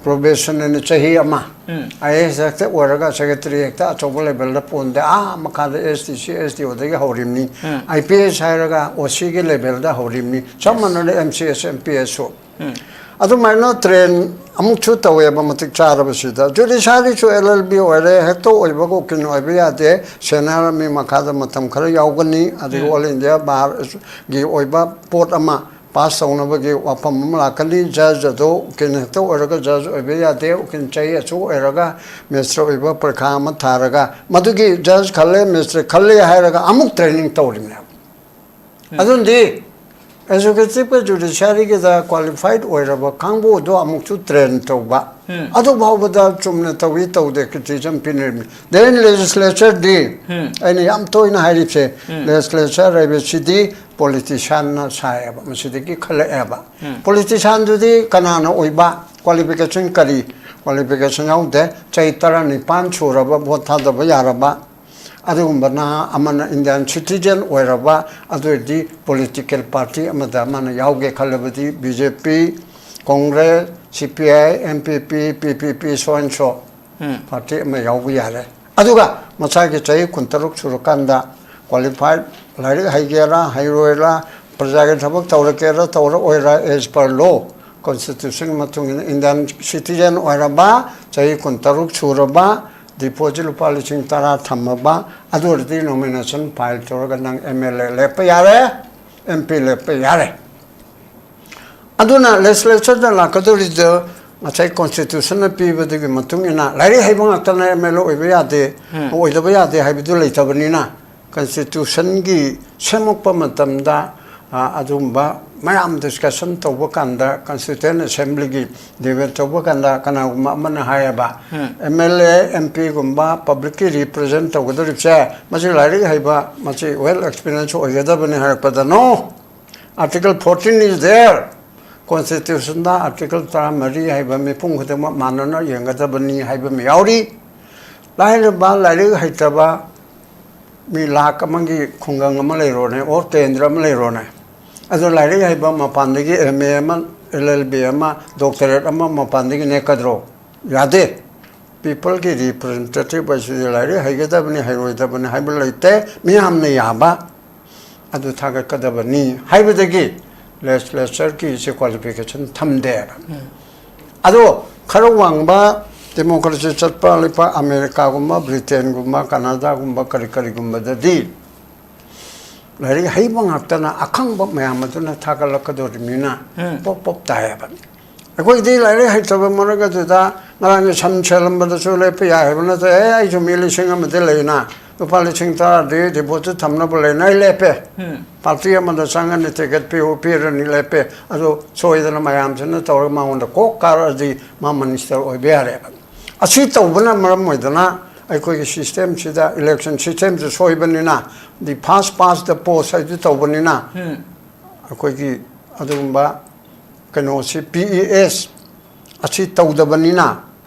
Probation ꯑꯅ ꯆꯍꯤ ꯑꯃ꯫ ꯎꯝ꯫ IAS ꯍꯦꯛꯇ ꯑꯣꯏꯔꯒ secretary ꯍꯦꯛꯇ ꯑꯆꯧꯕ level ꯗ ꯄꯣꯟꯗꯦ꯫ ꯑꯥ ꯃꯈꯥꯗ SDC, SDO ꯗꯒꯤ ꯍꯧꯔꯤꯕꯅꯤ꯫ ꯎꯝ꯫ IPS ꯍꯥꯏꯔꯒ OC ꯒꯤ level ꯗ ꯍꯧꯔꯤꯕꯅꯤ꯫ ꯆꯞ ꯃꯥꯟꯅꯅ MCS, MPS ꯁꯨ꯫ ꯎꯝ꯫ ꯑꯗꯨꯃꯥꯏꯅ train ꯑꯃꯨꯛꯁꯨ ꯇꯧꯋꯦꯕ ꯃꯇꯤꯛ ꯆꯥꯔꯕꯁꯤꯗ꯫ Judiciary ꯁꯨ LLB ꯑꯣꯏꯔꯦ, ꯍꯦꯛꯇ ꯑꯣꯏꯕꯒ ꯎꯀꯤꯜ ꯑꯣꯏꯕ ꯌꯥꯗꯦ꯫ Senior ꯃꯤ ꯃꯈꯥꯗ ꯃꯇꯝ ꯈꯔ ꯌꯥꯎꯒꯅꯤ꯫ ꯑꯗꯒꯤ ꯎꯝ꯫ All India Bar ꯒꯤ ꯑꯣꯏꯕ ꯄꯣꯠ ꯑꯃ ꯄꯥꯁ ꯇꯧꯅꯕꯒꯤ ꯋꯥꯐꯝ ꯑꯃ ꯂꯥꯛꯀꯅꯤ꯫ ꯖꯖ ꯑꯗꯨ ꯎꯀꯤꯜ ꯍꯦꯛꯇ ꯑꯣꯏꯔꯒ ꯖꯖ ꯑꯣꯏꯕ ꯌꯥꯗꯦ꯫ ꯎꯀꯤꯜ ꯆꯍꯤ ꯑꯁꯨꯛ ꯑꯣꯏꯔꯒ ꯃꯦꯖꯤꯁꯇ꯭ꯔꯦꯠ ꯑꯣꯏꯕ ꯄꯔꯤꯈꯥ ꯑꯃ ꯊꯥꯔꯒ, ꯃꯗꯨꯒꯤ ꯖꯖ ꯈꯜꯂꯦ, ꯃꯦꯖꯤꯁꯇ꯭ꯔꯦꯠ ꯈꯜꯂꯦ ꯍꯥꯏꯔꯒ ꯑꯃꯨꯛ ꯇ꯭ꯔꯦꯅꯤꯡ ꯇꯧꯔꯤꯕꯅꯦꯕ꯫ ꯑꯗꯨꯅꯗꯤ ꯑꯦꯛꯖꯤꯀ꯭ꯌꯨꯇꯤꯚꯀ ꯖꯨꯗꯤꯁꯤꯌꯥꯔꯤꯒꯤꯗ ꯀ꯭ꯋꯥꯂꯤꯐꯥꯏꯠ ꯑꯣꯏꯔꯕ ꯀꯥꯡꯕꯨꯗꯣ ꯑꯃꯨꯛꯁꯨ ꯇ꯭ꯔꯦꯟ ꯇꯧꯕ꯫ ꯑꯗꯨ ꯐꯥꯎꯕꯗ ꯆꯨꯝꯅ ꯇꯧꯏ ꯇꯧꯗꯦ ꯀ꯭ꯔꯤꯇꯤꯁꯤꯖꯝ ꯄꯤꯅꯔꯤꯕꯅꯤ꯫ ꯗꯦꯟ ꯂꯦꯖꯤꯁꯂꯦꯆꯔꯗꯤ ꯑꯩꯅ ꯌꯥꯝ ꯇꯣꯏꯅ ꯍꯥꯏꯔꯤꯁꯦ, ꯂꯦꯖꯤꯁꯂꯦꯆꯔ ꯍꯥꯏꯕꯁꯤꯗꯤ ꯄꯣꯂꯤꯇꯤꯁꯤꯌꯥꯟꯅ ꯁꯥꯏꯌꯦꯕ, ꯃꯁꯤꯗꯒꯤ ꯈꯜꯂꯛꯑꯦꯕ꯫ ꯄꯣꯂꯤꯇꯤꯁꯤꯌꯥꯟꯗꯨꯗꯤ ꯀꯅꯥꯅ ꯑꯣꯏꯕ, ꯀ꯭ꯋꯥꯂꯤꯐꯤꯀꯦꯁꯟ ꯀꯔꯤ? ꯀ꯭ꯋꯥꯂꯤꯐꯤꯀꯦꯁꯟ ꯌꯥꯎꯗꯦ꯫ ꯆꯍꯤ ꯇꯔꯥꯅꯤꯄꯥꯟ ꯁꯨꯔꯕ ꯚꯣꯠ ꯊꯥꯗꯕ ꯌꯥꯔꯕ ꯑꯗꯨꯒꯨꯝꯕ ꯅꯍꯥ ꯑꯃꯅ ꯏꯟꯗꯤꯌꯥꯟ ꯁꯤꯇꯤꯖꯦꯟ ꯑꯣꯏꯔꯕ, ꯑꯗꯨ ꯑꯣꯏꯔꯗꯤ ꯄꯣꯂꯤꯇꯤꯀꯦꯜ ꯄꯥꯔꯇꯤ ꯑꯃꯗ ꯑꯃꯅ ꯌꯥꯎꯒꯦ ꯈꯜꯂꯕꯗꯤ ꯕꯤ ꯖꯦ ꯄꯤ, ꯀꯣꯡꯒ꯭ꯔꯦꯁ, ꯁꯤ P I, M P P, P P P, so and so party ꯑꯃ ꯌꯥꯎꯕ ꯌꯥꯔꯦ꯫ ꯑꯗꯨꯒ ꯃꯁꯥꯒꯤ ꯆꯍꯤ ꯀꯨꯟꯇꯔꯨꯛ ꯁꯨꯔꯀꯥꯟꯗ ꯀ꯭ꯋꯥꯂꯤꯐꯥꯏꯠ, ꯂꯥꯏꯔꯤꯛ ꯍꯩꯒꯦꯔꯥ ꯍꯩꯔꯣꯏꯔꯥ, ꯄ꯭ꯔꯖꯥꯒꯤ ꯊꯕꯛ ꯇꯧꯔꯛꯀꯦꯔꯥ ꯇꯧꯔꯛꯑꯣꯏꯔꯥ, as per law, ꯀꯣꯟꯁꯇꯤꯇ꯭ꯌꯨꯁꯟꯒꯤ ꯃꯇꯨꯡ ꯏꯟꯅ ꯏꯟꯗꯤꯌꯥꯟ ꯁꯤꯇꯤꯖꯦꯟ ꯑꯣꯏꯔꯕ, ꯆꯍꯤ ꯀꯨꯟꯇꯔꯨꯛ ꯁꯨꯔꯕ, ꯗꯤꯄꯣꯖꯤꯠ ꯂꯨꯄꯥ ꯂꯤꯁꯤꯡ ꯇꯔꯥ ꯊꯝꯃꯕ, ꯑꯗꯨ ꯑꯣꯏꯔꯗꯤ ꯅꯣꯃꯤꯅꯦꯁꯟ ꯐꯥꯏꯜ ꯇꯧꯔꯒ ꯅꯪ ꯑꯦꯝ ꯑꯦꯜ ꯑꯦ ꯂꯦꯞꯄ ꯌꯥꯔꯦ, ꯑꯦꯝ ꯄꯤ ꯂꯦꯞꯄ ꯌꯥꯔꯦ꯫ ꯑꯗꯨꯅ ꯂꯦꯖꯤꯁꯂꯦꯆꯔꯗ ꯂꯥꯛꯀꯗꯧꯔꯤꯗꯣ ꯉꯁꯥꯏ ꯀꯣꯟꯁꯇꯤꯇ꯭ꯌꯨꯁꯟꯅ ꯄꯤꯕꯗꯨꯒꯤ ꯃꯇꯨꯡ ꯏꯟꯅ ꯂꯥꯏꯔꯤꯛ ꯍꯩꯕ ꯉꯥꯛꯇꯅ ꯑꯦꯝ ꯑꯦꯜ ꯑꯦ ꯑꯣꯏꯕ ꯌꯥꯗꯦ, ꯑꯣꯏꯗꯕ ꯌꯥꯗꯦ ꯍꯥꯏꯕꯗꯨ ꯂꯩꯇꯕꯅꯤꯅ, ꯀꯟꯁꯇꯤꯇ꯭ꯌꯨꯁꯟꯒꯤ ꯁꯦꯝꯃꯛꯄ ꯃꯇꯝꯗ, ꯑ, ꯑꯗꯨꯒꯨꯝꯕ ꯃꯌꯥꯝ ꯗꯤꯁꯀꯁꯟ ꯇꯧꯕ ꯀꯥꯟꯗ, ꯀꯟꯁꯇꯤꯇ꯭ꯌꯨꯁꯟ ꯑꯦꯁꯦꯝꯕ꯭ꯂꯤꯒꯤ ꯗꯤꯕꯦꯠ ꯇꯧꯕ ꯀꯥꯟꯗ ꯀꯅꯥꯒꯨꯝꯕ ꯑꯃꯅ ꯍꯥꯏꯌꯦꯕ, ꯑꯦꯝ ꯑꯦꯜ ꯑꯦ, ꯑꯦꯝ ꯄꯤꯒꯨꯝꯕ ꯄꯕ꯭ꯂꯤꯛꯀꯤ ꯔꯤꯄ꯭ꯔꯖꯦꯟ ꯇꯧꯒꯗꯧꯔꯤꯕꯁꯦ, ꯃꯁꯤ ꯂꯥꯏꯔꯤꯛ ꯍꯩꯕ, ꯃꯁꯤ ꯋꯦꯜ ꯑꯦꯛꯁꯄꯤꯔꯤꯌꯦꯟꯁ ꯑꯣꯏꯒꯗꯕꯅꯤ ꯍꯥꯏꯔꯛꯄꯗ, "No, Article fourteen is there." ꯀꯣꯟꯁꯇꯤꯇ꯭ꯌꯨꯁꯟꯗ ꯑꯥꯔꯇꯤꯀꯜ ꯇꯔꯥꯃꯔꯤ ꯍꯥꯏꯕ ꯃꯤꯄꯨꯝ ꯈꯨꯗꯤꯡꯃꯛ ꯃꯥꯟꯅꯅ ꯌꯦꯡꯒꯗꯕꯅꯤ ꯍꯥꯏꯕ ꯑꯃ ꯌꯥꯎꯔꯤ꯫ ꯂꯥꯏꯔꯕ, ꯂꯥꯏꯔꯤꯛ ꯍꯩꯇꯕ ꯃꯤ ꯂꯥꯈ ꯑꯃꯒꯤ ꯈꯨꯡꯒꯪ ꯑꯃ ꯂꯩꯔꯣꯅꯦ, ꯑꯣꯔ ꯀꯦꯟꯗ꯭ꯔ ꯑꯃ ꯂꯩꯔꯣꯅꯦ꯫ ꯑꯗꯣ ꯂꯥꯏꯔꯤꯛ ꯍꯩꯕ ꯃꯄꯥꯟꯗꯒꯤ ꯑꯦꯝ ꯑꯦ ꯑꯃ, ꯑꯦꯜ ꯑꯦꯜ ꯕꯤ ꯑꯃ, ꯗꯣꯛꯇꯔꯦꯠ ꯑꯃ ꯃꯄꯥꯟꯗꯒꯤ ꯅꯦꯛꯀꯗ꯭ꯔꯣ? ꯌꯥꯗꯦ꯫ ꯄꯤꯄꯜꯒꯤ ꯔꯤꯄ꯭ꯔꯖꯦꯟꯇꯦꯇꯤꯚ ꯍꯥꯏꯁꯤꯗꯤ ꯂꯥꯏꯔꯤꯛ ꯍꯩꯒꯗꯕꯅꯤ, ꯍꯩꯔꯣꯏꯗꯕꯅꯤ ꯍꯥꯏꯕ ꯂꯩꯇꯦ꯫ ꯃꯤꯌꯥꯝꯅ ꯌꯥꯕ ꯑꯗꯨ ꯊꯥꯒꯠꯀꯗꯕꯅꯤ ꯍꯥꯏꯕꯗꯒꯤ ꯂꯦꯖꯤꯁꯂꯦꯆꯔꯒꯤ ꯁꯤ ꯀ꯭ꯋꯥꯂꯤꯐꯤꯀꯦꯁꯟ ꯊꯝꯗꯦꯕ꯫ ꯑꯗꯣ ꯈꯔ ꯋꯥꯡꯕ ꯗꯦꯃꯣꯀ꯭ꯔꯦꯁꯤ ꯆꯠꯄ ꯂꯩꯄꯥꯛ ꯑꯃꯦꯔꯤꯀꯥꯒꯨꯝꯕ, ꯕ꯭ꯔꯤꯇꯦꯟꯒꯨꯝꯕ, ꯀꯅꯥꯗꯥꯒꯨꯝꯕ, ꯀꯔꯤ ꯀꯔꯤꯒꯨꯝꯕꯗꯗꯤ ꯂꯥꯏꯔꯤꯛ ꯍꯩꯕ ꯉꯥꯛꯇꯅ ꯑꯈꯪꯕ ꯃꯌꯥꯝ ꯑꯗꯨꯅ ꯊꯥꯒꯠꯂꯛꯀꯗꯧꯔꯤꯕꯅꯤꯅ ꯎꯝ꯫ ꯄꯣꯞ ꯄꯣꯞ ꯇꯥꯏꯌꯦꯕ꯫ ꯑꯩꯈꯣꯏꯗꯤ ꯂꯥꯏꯔꯤꯛ ꯍꯩꯇꯕ ꯃꯔꯛ ꯑꯗꯨꯗ ꯉꯔꯥꯡꯒꯤ ꯁꯟ ꯁꯦꯜꯂꯝꯕꯗꯁꯨ ꯂꯦꯞꯄ ꯌꯥꯏ ꯍꯥꯏꯕ ꯅꯠꯇꯦ꯫ "ꯑꯦ, ꯑꯩꯁꯨ ꯃꯤ ꯂꯤꯁꯤꯡ ꯑꯃꯗꯤ ꯂꯩꯅ, ꯂꯨꯄꯥ ꯂꯤꯁꯤꯡ ꯇꯔꯥꯗꯤ ꯗꯤꯄꯣꯖꯤꯠ ꯊꯝꯅꯕ ꯂꯩꯅ ꯑꯩ ꯂꯦꯞꯄꯦ꯫ ꯎꯝ꯫ ꯄꯥꯔꯇꯤ ꯑꯃꯗ ꯆꯪꯉꯅꯤ, ꯇꯤꯀꯦꯠ ꯄꯤꯌꯨ, ꯄꯤꯔꯅꯤ, ꯂꯦꯞꯄꯦ꯫ ꯑꯗꯨ ꯁꯣꯏꯗꯅ ꯃꯌꯥꯝꯁꯤꯅ ꯇꯧꯔꯒ ꯃꯉꯣꯟꯗ ꯀꯣꯛ ꯀꯥꯔꯛꯑꯗꯤ ꯃꯥ ꯃꯤꯅꯤꯁꯇꯔ ꯑꯣꯏꯕ ꯌꯥꯔꯦꯕ"꯫ ꯑꯁꯤ ꯇꯧꯕꯅ ꯃꯔꯝ ꯑꯣꯏꯗꯅ ꯑꯩꯈꯣꯏꯒꯤ ꯁꯤꯁꯇꯦꯝꯁꯤꯗ, election ꯁꯤꯁꯇꯦꯝꯁꯤ ꯁꯣꯏꯕꯅꯤꯅ, the first past the post ꯍꯥꯏꯗꯨ ꯇꯧꯕꯅꯤꯅ, ꯎꯝ꯫ ꯑꯩꯈꯣꯏꯒꯤ ꯑꯗꯨꯒꯨꯝꯕ ꯀꯩꯅꯣꯁꯤ, ꯄꯤ ꯏ ꯑꯦꯁ ꯑꯁꯤ ꯇꯧꯗꯕꯅꯤꯅ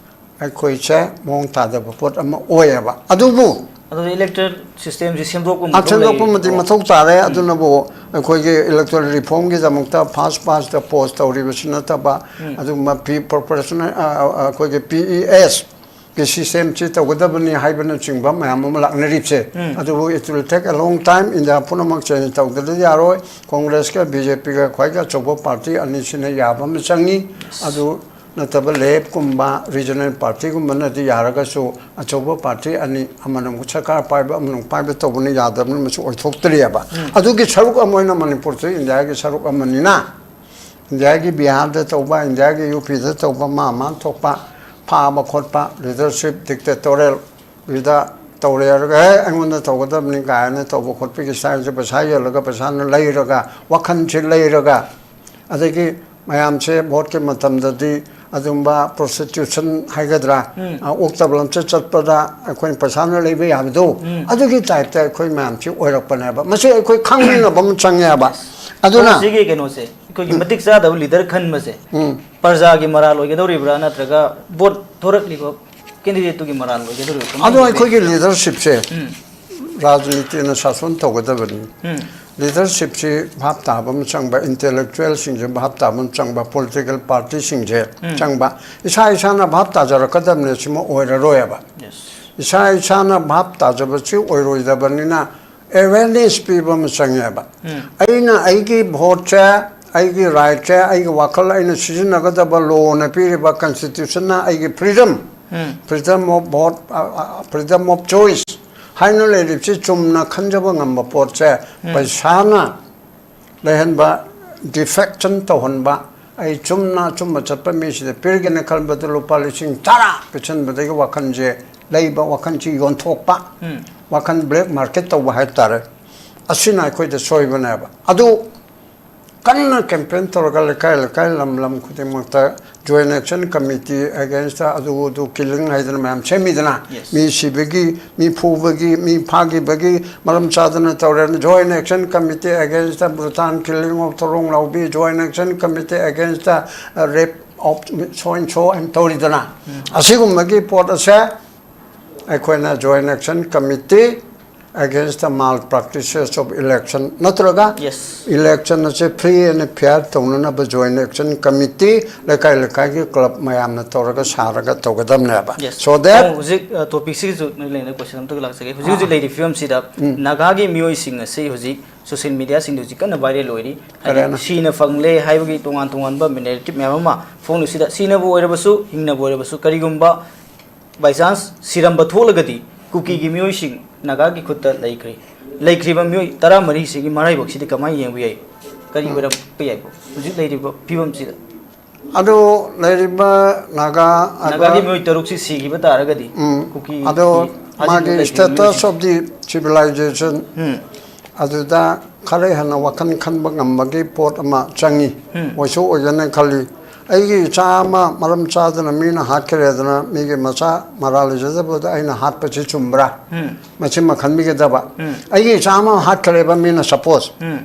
ꯑꯩꯈꯣꯏꯁꯦ ꯃꯑꯣꯡ ꯇꯥꯗꯕ ꯄꯣꯠ ꯑꯃ ꯑꯣꯏꯌꯦꯕ꯫ ꯑꯗꯨꯕꯨ ꯑꯗꯨꯗꯤ ꯏꯂꯦꯛꯇꯣꯔꯦꯜ ꯁꯤꯁꯇꯦꯝꯁꯤ ꯁꯦꯝꯗꯣꯛꯄ ꯑꯃ ꯃꯊꯧ ꯁꯦꯝꯗꯣꯛꯄ ꯂꯩ꯫ ꯑꯃꯗꯤ ꯃꯊꯧ ꯇꯥꯔꯦ꯫ ꯎꯝ꯫ ꯑꯗꯨꯅꯕꯨ ꯑꯩꯈꯣꯏꯒꯤ ꯏꯂꯦꯛꯇꯣꯔꯦꯜ ꯔꯤꯐꯣꯔꯝꯒꯤꯗꯃꯛꯇ first past the post ꯇꯧꯔꯤꯕꯁꯤ ꯅꯠꯇꯕ, ꯎꯝ꯫ ꯑꯗꯨꯒꯨꯝꯕ ꯄꯤ-, ꯄ꯭ꯔꯣꯄꯣꯔꯁꯅꯦꯜ, ꯑ, ꯑ, ꯑꯩꯈꯣꯏꯒꯤ ꯄꯤ ꯏ ꯑꯦꯁ ꯒꯤ ꯁꯤꯁꯇꯦꯝꯁꯤ ꯇꯧꯒꯗꯕꯅꯤ ꯍꯥꯏꯕꯅꯆꯤꯡꯕ ꯃꯌꯥꯝ ꯑꯃ ꯂꯥꯛꯅꯔꯤꯕꯁꯦ꯫ ꯎꯝ꯫ ꯑꯗꯨꯕꯨ it will take a long time꯫ India ꯄꯨꯝꯅꯃꯛ ꯆꯦꯟꯖ ꯇꯧꯗ꯭ꯔꯗꯤ ꯌꯥꯔꯣꯏ꯫ ꯀꯣꯡꯒ꯭ꯔꯦꯁꯀ ꯕꯤ ꯖꯦ ꯄꯤꯒ ꯈ꯭ꯋꯥꯏꯗꯒꯤ ꯑꯆꯧꯕ ꯄꯥꯔꯇꯤ ꯑꯅꯤꯁꯤꯅ ꯌꯥꯕ ꯑꯃ ꯆꯪꯉꯤ꯫ ꯑꯗꯨ ꯅꯠꯇꯕ ꯂꯦꯐꯀꯨꯝꯕ ꯔꯤꯖꯅꯦꯜ ꯄꯥꯔꯇꯤꯒꯨꯝꯕꯅꯗꯤ ꯌꯥꯔꯒꯁꯨ, ꯑꯆꯧꯕ ꯄꯥꯔꯇꯤ ꯑꯅꯤ, ꯑꯃꯅ ꯑꯃꯨꯛ ꯁꯔꯀꯥꯔ ꯄꯥꯏꯕ, ꯑꯃꯅ ꯑꯃꯨꯛ ꯄꯥꯏꯕ ꯇꯧꯕꯅ ꯌꯥꯗꯕꯅ ꯃꯁꯤ ꯑꯣꯏꯊꯣꯛꯇ꯭ꯔꯤꯑꯕ꯫ ꯎꯝ꯫ ꯑꯗꯨꯒꯤ ꯁꯔꯨꯛ ꯑꯃ ꯑꯣꯏꯅ ꯃꯅꯤꯄꯨꯔꯁꯨ ꯏꯟꯗꯤꯌꯥꯒꯤ ꯁꯔꯨꯛ ꯑꯃꯅꯤꯅ, ꯏꯟꯗꯤꯌꯥꯒꯤ ꯕꯤꯍꯥꯔꯗ ꯇꯧꯕ, ꯏꯟꯗꯤꯌꯥꯒꯤ ꯌꯨ ꯄꯤꯗ ꯇꯧꯕ, ꯃꯥ ꯃꯥ ꯊꯣꯛꯄ ꯐꯥꯕ ꯈꯣꯠꯄ, ꯂꯤꯗꯔꯁꯤꯞ ꯗꯤꯛꯇꯦꯇꯣꯔꯤꯌꯦꯜ ꯁꯤꯗ ꯇꯧꯔꯦ ꯍꯥꯏꯔꯒ, "ꯍꯦ, ꯑꯩꯉꯣꯟꯗ ꯇꯧꯒꯗꯕꯅꯤ" ꯀꯥꯏꯅ ꯇꯧꯕ ꯈꯣꯠꯄꯒꯤ ꯁ꯭ꯇꯥꯏꯜꯁꯦ, ꯄꯩꯁꯥ ꯌꯦꯜꯂꯒ, ꯄꯩꯁꯥꯅ ꯂꯩꯔꯒ, ꯋꯥꯈꯜꯁꯦ ꯂꯩꯔꯒ, ꯑꯗꯒꯤ ꯃꯌꯥꯝꯁꯦ ꯚꯣꯠꯀꯤ ꯃꯇꯝꯗꯗꯤ ꯑꯗꯨꯝꯕ ꯄ꯭ꯔꯣꯁꯇꯤꯇ꯭ꯌꯨꯁꯟ ꯍꯥꯏꯒꯗ꯭ꯔꯥ, ꯎꯝ꯫ ꯑ, ꯑꯣꯛꯇꯕ ꯂꯝꯆꯠ ꯆꯠꯄꯗ ꯑꯩꯈꯣꯏꯅ ꯄꯩꯁꯥꯅ ꯂꯩꯕ ꯌꯥꯕꯗꯣ, ꯎꯝ꯫ ꯑꯗꯨꯒꯤ ꯇꯥꯏꯞꯇ ꯑꯩꯈꯣꯏ ꯃꯌꯥꯝꯁꯤ ꯑꯣꯏꯔꯛꯄꯅꯦꯕ꯫ ꯃꯁꯤ ꯑꯩꯈꯣꯏ ꯈꯪꯃꯤꯟꯅꯕ ꯑꯃ ꯆꯪꯉꯦꯕ꯫ ꯑꯗꯨꯅ ꯁꯤꯒꯤ ꯀꯩꯅꯣꯁꯦ, ꯑꯩꯈꯣꯏꯒꯤ ꯎꯝ꯫ ꯃꯇꯤꯛ ꯆꯥꯗꯕ ꯂꯤꯗꯔ ꯈꯟꯕꯁꯦ ꯎꯝ꯫ ꯄ꯭ꯔꯖꯥꯒꯤ ꯃꯔꯥꯜ ꯑꯣꯏꯒꯗꯧꯔꯤꯕ꯭ꯔꯥ, ꯅꯠꯇ꯭ꯔꯒ ꯚꯣꯠ ꯊꯣꯔꯛꯂꯤꯕ ꯀꯦꯟꯗꯤꯗꯦꯠꯇꯨꯒꯤ ꯃꯔꯥꯜ ꯑꯣꯏꯒꯗꯧꯔꯤꯕ꯭ꯔꯥ? ꯀꯃꯥꯏꯅ ꯑꯗꯣ ꯇꯧꯒꯦ? ꯑꯩꯈꯣꯏꯒꯤ ꯂꯤꯗꯔꯁꯤꯞꯁꯦ ꯎꯝ꯫ ꯔꯥꯖꯅꯤꯇꯤꯅ ꯁꯥꯁꯣꯟ ꯇꯧꯒꯗꯕꯅꯤ꯫ ꯎꯝ꯫ ꯂꯤꯗꯔꯁꯤꯞꯁꯤ ꯚꯥꯞ ꯇꯥꯕ ꯑꯃ ꯆꯪꯕ, ꯏꯟꯇꯦꯂꯦꯛꯆꯨꯋꯦꯜꯁꯤꯡꯁꯦ ꯚꯥꯞ ꯇꯥꯕ ꯑꯃ ꯆꯪꯕ, ꯄꯣꯂꯤꯇꯤꯀꯦꯜ ꯄꯥꯔꯇꯤꯁꯤꯡꯁꯦ ꯎꯝ꯫ ꯆꯪꯕ꯫ ꯏꯁꯥ ꯏꯁꯥꯅ ꯚꯥꯞ ꯇꯥꯖꯔꯛꯀꯗꯕꯅꯦ, ꯁꯤꯃ ꯑꯣꯏꯔꯔꯣꯏꯕ꯫ ꯌꯦꯁ꯫ ꯏꯁꯥ ꯏꯁꯥꯅ ꯚꯥꯞ ꯇꯥꯖꯕꯁꯤ ꯑꯣꯏꯔꯣꯏꯗꯕꯅꯤꯅ, ꯑꯦꯋꯦꯔꯅꯦꯁ ꯄꯤꯕ ꯑꯃ ꯆꯪꯉꯦꯕ꯫ ꯎꯝ꯫ ꯑꯩꯅ ꯑꯩꯒꯤ ꯚꯣꯠꯁꯦ, ꯑꯩꯒꯤ ꯔꯥꯏꯠꯁꯦ, ꯑꯩꯒꯤ ꯋꯥꯈꯜ ꯑꯩꯅ ꯁꯤꯖꯤꯟꯅꯒꯗꯕ, ꯂꯣꯅ ꯄꯤꯔꯤꯕ, ꯀꯟꯁꯇꯤꯇ꯭ꯌꯨꯁꯟꯅ ꯑꯩꯒꯤ freedom, um. Freedom of vote, ꯑ, ꯑ, freedom of choice, ꯍꯥꯏꯅ ꯂꯩꯔꯤꯕꯁꯤ ꯆꯨꯝꯅ ꯈꯟꯖꯕ ꯉꯝꯕ ꯄꯣꯠꯁꯦ ꯄꯩꯁꯥꯅ ꯂꯩꯍꯟꯕ, ꯗꯤꯐꯦꯛꯁꯟ ꯇꯧꯍꯟꯕ, ꯑꯩ ꯆꯨꯝꯅ ꯑꯆꯨꯝꯕ ꯆꯠꯄ ꯃꯤꯁꯤꯗ ꯄꯤꯔꯒꯦꯅ ꯈꯟꯕꯗ ꯂꯨꯄꯥ ꯂꯤꯁꯤꯡ ꯇꯔꯥ ꯄꯤꯁꯟꯕꯗꯒꯤ ꯋꯥꯈꯜꯁꯦ ꯂꯩꯕ, ꯋꯥꯈꯜꯁꯤ ꯌꯣꯟꯊꯣꯛꯄ, ꯎꯝ꯫ ꯋꯥꯈꯜ ꯕ꯭ꯂꯦꯛ ꯃꯥꯔꯀꯦꯠ ꯇꯧꯕ ꯍꯥꯏꯕ ꯇꯥꯔꯦ꯫ ꯑꯁꯤꯅ ꯑꯩꯈꯣꯏꯗ ꯁꯣꯏꯕꯅꯦꯕ꯫ ꯑꯗꯨ ꯀꯟꯅ ꯀꯦꯝꯄꯦꯟ ꯇꯧꯔꯒ ꯂꯩꯀꯥꯏ ꯂꯩꯀꯥꯏ, ꯂꯝ ꯂꯝ ꯈꯨꯗꯤꯡꯃꯛꯇ ꯖꯣꯏꯟ ꯑꯦꯛꯁꯟ ꯀꯃꯤꯇꯤ ꯑꯦꯒꯦꯟꯁꯇ ꯑꯗꯨ ꯑꯗꯨ ꯀꯤꯂꯤꯡ ꯍꯥꯏꯗꯅ ꯃꯌꯥꯝ ꯁꯦꯝꯃꯤꯗꯅ, ꯌꯦꯁ꯫ ꯃꯤ ꯁꯤꯕꯒꯤ, ꯃꯤ ꯐꯨꯕꯒꯤ, ꯃꯤ ꯐꯥꯈꯤꯕꯒꯤ ꯃꯔꯝ ꯆꯥꯗꯅ ꯇꯧꯔꯦ꯫ Joint action committee against brutal killing of Thorong Laobi, joint action committee against rape of so and so ꯍꯥꯏꯅ ꯇꯧꯔꯤꯗꯅ, ꯑꯁꯤꯒꯨꯝꯕꯒꯤ ꯄꯣꯠ ꯑꯁꯦ ꯑꯩꯈꯣꯏꯅ join action committee against Mal practices of election ꯅꯠꯇ꯭ꯔꯒ ꯌꯦꯁ꯫ ꯏꯂꯦꯛꯁꯟ ꯑꯁꯦ ꯐ꯭ꯔꯤ ꯑꯦꯟ ꯐꯤꯌꯥꯔ ꯇꯧꯅꯅꯕ ꯖꯣꯏꯟ ꯑꯦꯛꯁꯟ ꯀꯃꯤꯇꯤ ꯂꯩꯀꯥꯏ ꯂꯩꯀꯥꯏꯒꯤ ꯀ꯭ꯂꯕ ꯃꯌꯥꯝꯅ ꯇꯧꯔꯒ ꯁꯥꯔꯒ ꯇꯧꯒꯗꯕꯅꯦꯕ꯫ ꯌꯦꯁ꯫ So that ꯑꯣ, ꯍꯧꯖꯤꯛ, ꯑ, ꯇꯣꯄꯤꯛꯁꯤꯒꯤꯁꯨ ꯅꯣꯏ ꯂꯩꯅ ꯀꯣꯏꯁꯟ ꯑꯝꯇꯒ ꯂꯥꯛꯆꯒꯦ꯫ ꯍꯧꯖꯤꯛ ꯍꯧꯖꯤꯛ ꯑꯥ꯫ ꯂꯩꯔꯤꯕ ꯐꯤꯕꯝꯁꯤꯗ ꯎꯝ꯫ ꯅꯥꯒꯥꯒꯤ ꯃꯤꯑꯣꯏꯁꯤꯡ ꯑꯁꯤ ꯍꯧꯖꯤꯛ ꯁꯣꯁꯤꯌꯦꯜ ꯃꯤꯗꯤꯌꯥꯁꯤꯡꯗ ꯍꯧꯖꯤꯛ ꯀꯟꯅ ꯚꯥꯏꯔꯦꯜ ꯑꯣꯏꯔꯤ꯫ ꯍꯥꯏꯗꯤ ꯀꯔꯦꯅ? ꯁꯤꯅ ꯐꯪꯂꯦ ꯍꯥꯏꯕꯒꯤ ꯇꯣꯉꯥꯟ ꯇꯣꯉꯥꯟꯕ ꯅꯦꯔꯦꯇꯤꯞ ꯃꯌꯥꯝ ꯑꯃ ꯐꯣꯡꯂꯤꯁꯤꯗ ꯁꯤꯅꯕꯨ ꯑꯣꯏꯔꯕꯁꯨ ꯍꯤꯡꯅꯕꯨ ꯑꯣꯏꯔꯕꯁꯨ ꯀꯔꯤꯒꯨꯝꯕ ꯕꯥꯏ ꯆꯥꯟꯁ ꯁꯤꯔꯝꯕ ꯊꯣꯛꯂꯒꯗꯤ ꯀꯨꯀꯤꯒꯤ ꯃꯤꯑꯣꯏꯁꯤꯡ ꯅꯥꯒꯥꯒꯤ ꯈꯨꯠꯇ ꯂꯩꯈ꯭ꯔꯦ꯫ ꯂꯩꯈ꯭ꯔꯤꯕ ꯃꯤꯑꯣꯏ ꯇꯔꯥꯃꯔꯤꯁꯤꯒꯤ ꯃꯔꯥꯏꯕꯛꯁꯤꯗꯤ ꯀꯃꯥꯏꯅ ꯌꯦꯡꯕ ꯌꯥꯏ? ꯀꯔꯤ ꯑꯣꯏꯔꯛꯄ ꯌꯥꯏꯕ ꯍꯧꯖꯤꯛ ꯂꯩꯔꯤꯕ ꯐꯤꯕꯝꯁꯤꯗ? ꯑꯗꯨ ꯂꯩꯔꯤꯕ ꯅꯥꯒꯥ ꯑꯗꯨ ꯅꯥꯒꯥꯒꯤ ꯃꯤꯑꯣꯏ ꯇꯔꯨꯛꯁꯤ ꯁꯤꯈꯤꯕ ꯇꯥꯔꯒꯗꯤ ꯎꯝ, ꯀꯨꯀꯤ ꯑꯗꯣ ꯐꯥꯖꯤꯟꯗꯨꯅ ꯃꯥꯒꯤ ꯂꯩꯈ꯭ꯔꯤꯕ status ꯃꯤꯑꯣꯏꯁꯤꯡ of the civilization ꯎꯝ꯫ ꯑꯗꯨꯗ ꯈꯔ ꯍꯦꯟꯅ ꯋꯥꯈꯜ ꯈꯟꯕ ꯉꯝꯕꯒꯤ ꯄꯣꯠ ꯑꯃ ꯆꯪꯉꯤ꯫ ꯎꯝ꯫ ꯑꯣꯏꯁꯨ ꯑꯣꯏꯒꯅꯤ ꯈꯜꯂꯤ꯫ ꯑꯩꯒꯤ ꯏꯆꯥ ꯑꯃ ꯃꯔꯝ ꯆꯥꯗꯅ ꯃꯤꯅ ꯍꯥꯠꯈ꯭ꯔꯦꯗꯅ ꯃꯤꯒꯤ ꯃꯆꯥ ꯃꯔꯥ ꯂꯩꯖꯗꯕꯗ ꯑꯩꯅ ꯍꯥꯠꯄꯁꯤ ꯆꯨꯝꯕ꯭ꯔꯥ? ꯎꯝ꯫ ꯃꯁꯤꯃ ꯈꯟꯕꯤꯒꯗꯕ꯫ ꯎꯝ꯫ ꯑꯩꯒꯤ ꯏꯆꯥ ꯑꯃ ꯍꯥꯠꯈ꯭ꯔꯦꯕ ꯃꯤꯅ, ꯁꯄꯣꯁ꯫ ꯎꯝ꯫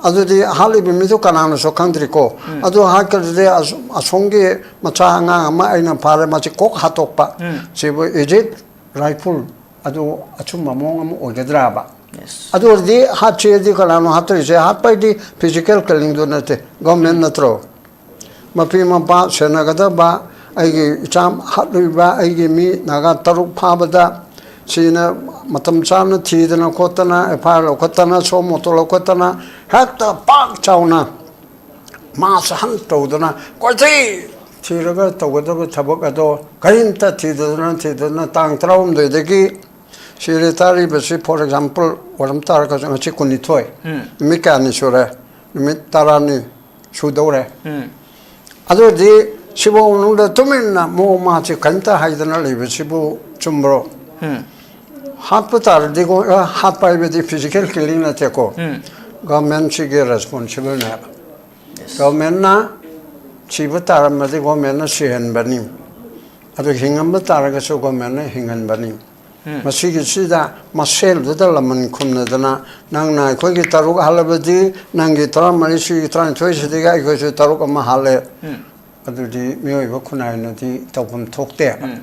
ꯑꯗꯨꯗꯤ ꯍꯥꯠꯂꯤꯕ ꯃꯤꯗꯨ ꯀꯅꯥꯅꯁꯨ ꯈꯪꯗ꯭ꯔꯤꯀꯣ꯫ ꯎꯝ꯫ ꯑꯗꯨ ꯍꯥꯠꯈ꯭ꯔꯗꯤ ꯑꯁ-, ꯑꯁꯣꯝꯒꯤ ꯃꯆꯥ ꯑꯉꯥꯡ ꯑꯃ ꯑꯩꯅ ꯐꯥꯔꯦ, ꯃꯁꯤ ꯀꯣꯛ ꯍꯥꯠꯇꯣꯛꯄ꯫ ꯎꯝ꯫ ꯁꯤꯕꯨ is it rightful? ꯑꯗꯨ ꯑꯆꯨꯝꯕ ꯃꯑꯣꯡ ꯑꯃ ꯑꯣꯏꯒꯗ꯭ꯔꯥꯕ? ꯌꯦꯁ꯫ ꯑꯗꯨ ꯑꯣꯏꯔꯗꯤ ꯍꯥꯠꯁꯦꯗꯤ ꯀꯅꯥꯅꯣ ꯍꯥꯠꯇꯣꯏꯁꯦ? ꯍꯥꯠꯄ ꯍꯥꯏꯗꯤ ꯐꯤꯖꯤꯀꯦꯜ ꯀꯤꯂꯤꯡꯗꯨ ꯅꯠꯇꯦ, ꯒꯣꯔꯃꯦꯟ ꯅꯠꯇ꯭ꯔꯣ? ꯃꯄꯤ ꯃꯄꯥ ꯁꯦꯟꯅꯒꯗꯕ, ꯑꯩꯒꯤ ꯏꯆꯥ ꯍꯥꯠꯂꯨꯏꯕ ꯑꯩꯒꯤ ꯃꯤ ꯅꯥꯒꯥ ꯇꯔꯨꯛ ꯐꯥꯕꯗ ꯁꯤꯅ ꯃꯇꯝ ꯆꯥꯅ ꯊꯤꯗꯅ ꯈꯣꯠꯇꯅ ꯑꯦꯐ ꯑꯥꯏ ꯑꯥꯔ ꯂꯧꯈꯠꯇꯅ ꯁꯣ ꯃꯣꯇꯣ ꯂꯧꯈꯠꯇꯅ ꯍꯦꯛꯇ ꯄꯥꯛ ꯆꯥꯎꯅ ꯃꯥꯁ ꯍꯟ ꯇꯧꯗꯅ ꯀꯣꯏꯊꯤ ꯊꯤꯔꯒ ꯇꯧꯒꯗꯕ ꯊꯕꯛ ꯑꯗꯣ ꯀꯔꯤꯝꯇ ꯊꯤꯗꯗꯅ ꯊꯤꯗꯗꯅ ꯇꯥꯡ ꯇꯔꯥꯍꯨꯝꯗꯣꯏꯗꯒꯤ ꯁꯤꯔꯦ ꯇꯥꯔꯤꯕꯁꯤ, for example, ꯑꯣꯏꯔꯝ ꯇꯥꯔꯒꯁꯨ ꯉꯁꯤ ꯀꯨꯟꯅꯤꯊꯣꯏ, ꯎꯝ꯫ ꯅꯨꯃꯤꯠ ꯀꯌꯥꯅꯤ ꯁꯨꯔꯦ? ꯅꯨꯃꯤꯠ ꯇꯔꯥꯅꯤ ꯁꯨꯗꯧꯔꯦ꯫ ꯎꯝ꯫ ꯑꯗꯨꯗꯤ ꯁꯤꯐꯥꯎ ꯃꯅꯨꯡꯗ ꯇꯨꯃꯤꯟꯅ ꯃꯑꯣꯡ ꯃꯥꯁꯤ ꯀꯔꯤꯝꯇ ꯍꯥꯏꯗꯅ ꯂꯩꯕꯁꯤꯕꯨ ꯆꯨꯝꯕ꯭ꯔꯣ? ꯎꯝ꯫ ꯍꯥꯠꯄ ꯇꯥꯔꯗꯤꯀꯣ, ꯑ, ꯍꯥꯠꯄ ꯍꯥꯏꯕꯗꯤ physical killing ꯅꯠꯇꯦꯀꯣ꯫ ꯎꯝ꯫ Government ꯁꯤꯒꯤ responsible ꯅꯦꯕ꯫ Yes꯫ Government ꯅ ꯁꯤꯕ ꯇꯥꯔꯝꯃꯗꯤ government ꯅ ꯁꯤꯍꯟꯕꯅꯤ꯫ ꯑꯗꯨ ꯍꯤꯡꯉꯝꯕ ꯇꯥꯔꯒꯁꯨ government ꯅ ꯍꯤꯡꯍꯟꯕꯅꯤ꯫ ꯎꯝ꯫ ꯃꯁꯤꯒꯤꯁꯤꯗ ꯃꯁꯦꯜꯗꯨꯗ ꯂꯃꯟ ꯈꯨꯝꯅꯗꯅ, "ꯅꯪꯅ ꯑꯩꯈꯣꯏꯒꯤ ꯇꯔꯨꯛ ꯍꯥꯠꯂꯕꯗꯤ ꯅꯪꯒꯤ ꯇꯔꯥꯃꯔꯤ, ꯁꯤꯒꯤ ꯇꯔꯥꯅꯤꯊꯣꯏꯁꯤꯗꯒꯤ ꯑꯩꯈꯣꯏꯁꯨ ꯇꯔꯨꯛ ꯑꯃ ꯍꯥꯠꯂꯦ"꯫ ꯎꯝ꯫ ꯑꯗꯨꯗꯤ ꯃꯤꯑꯣꯏꯕ ꯈꯨꯟꯅꯥꯏꯅꯗꯤ ꯇꯧꯐꯝ ꯊꯣꯛꯇꯦ꯫ ꯎꯝ꯫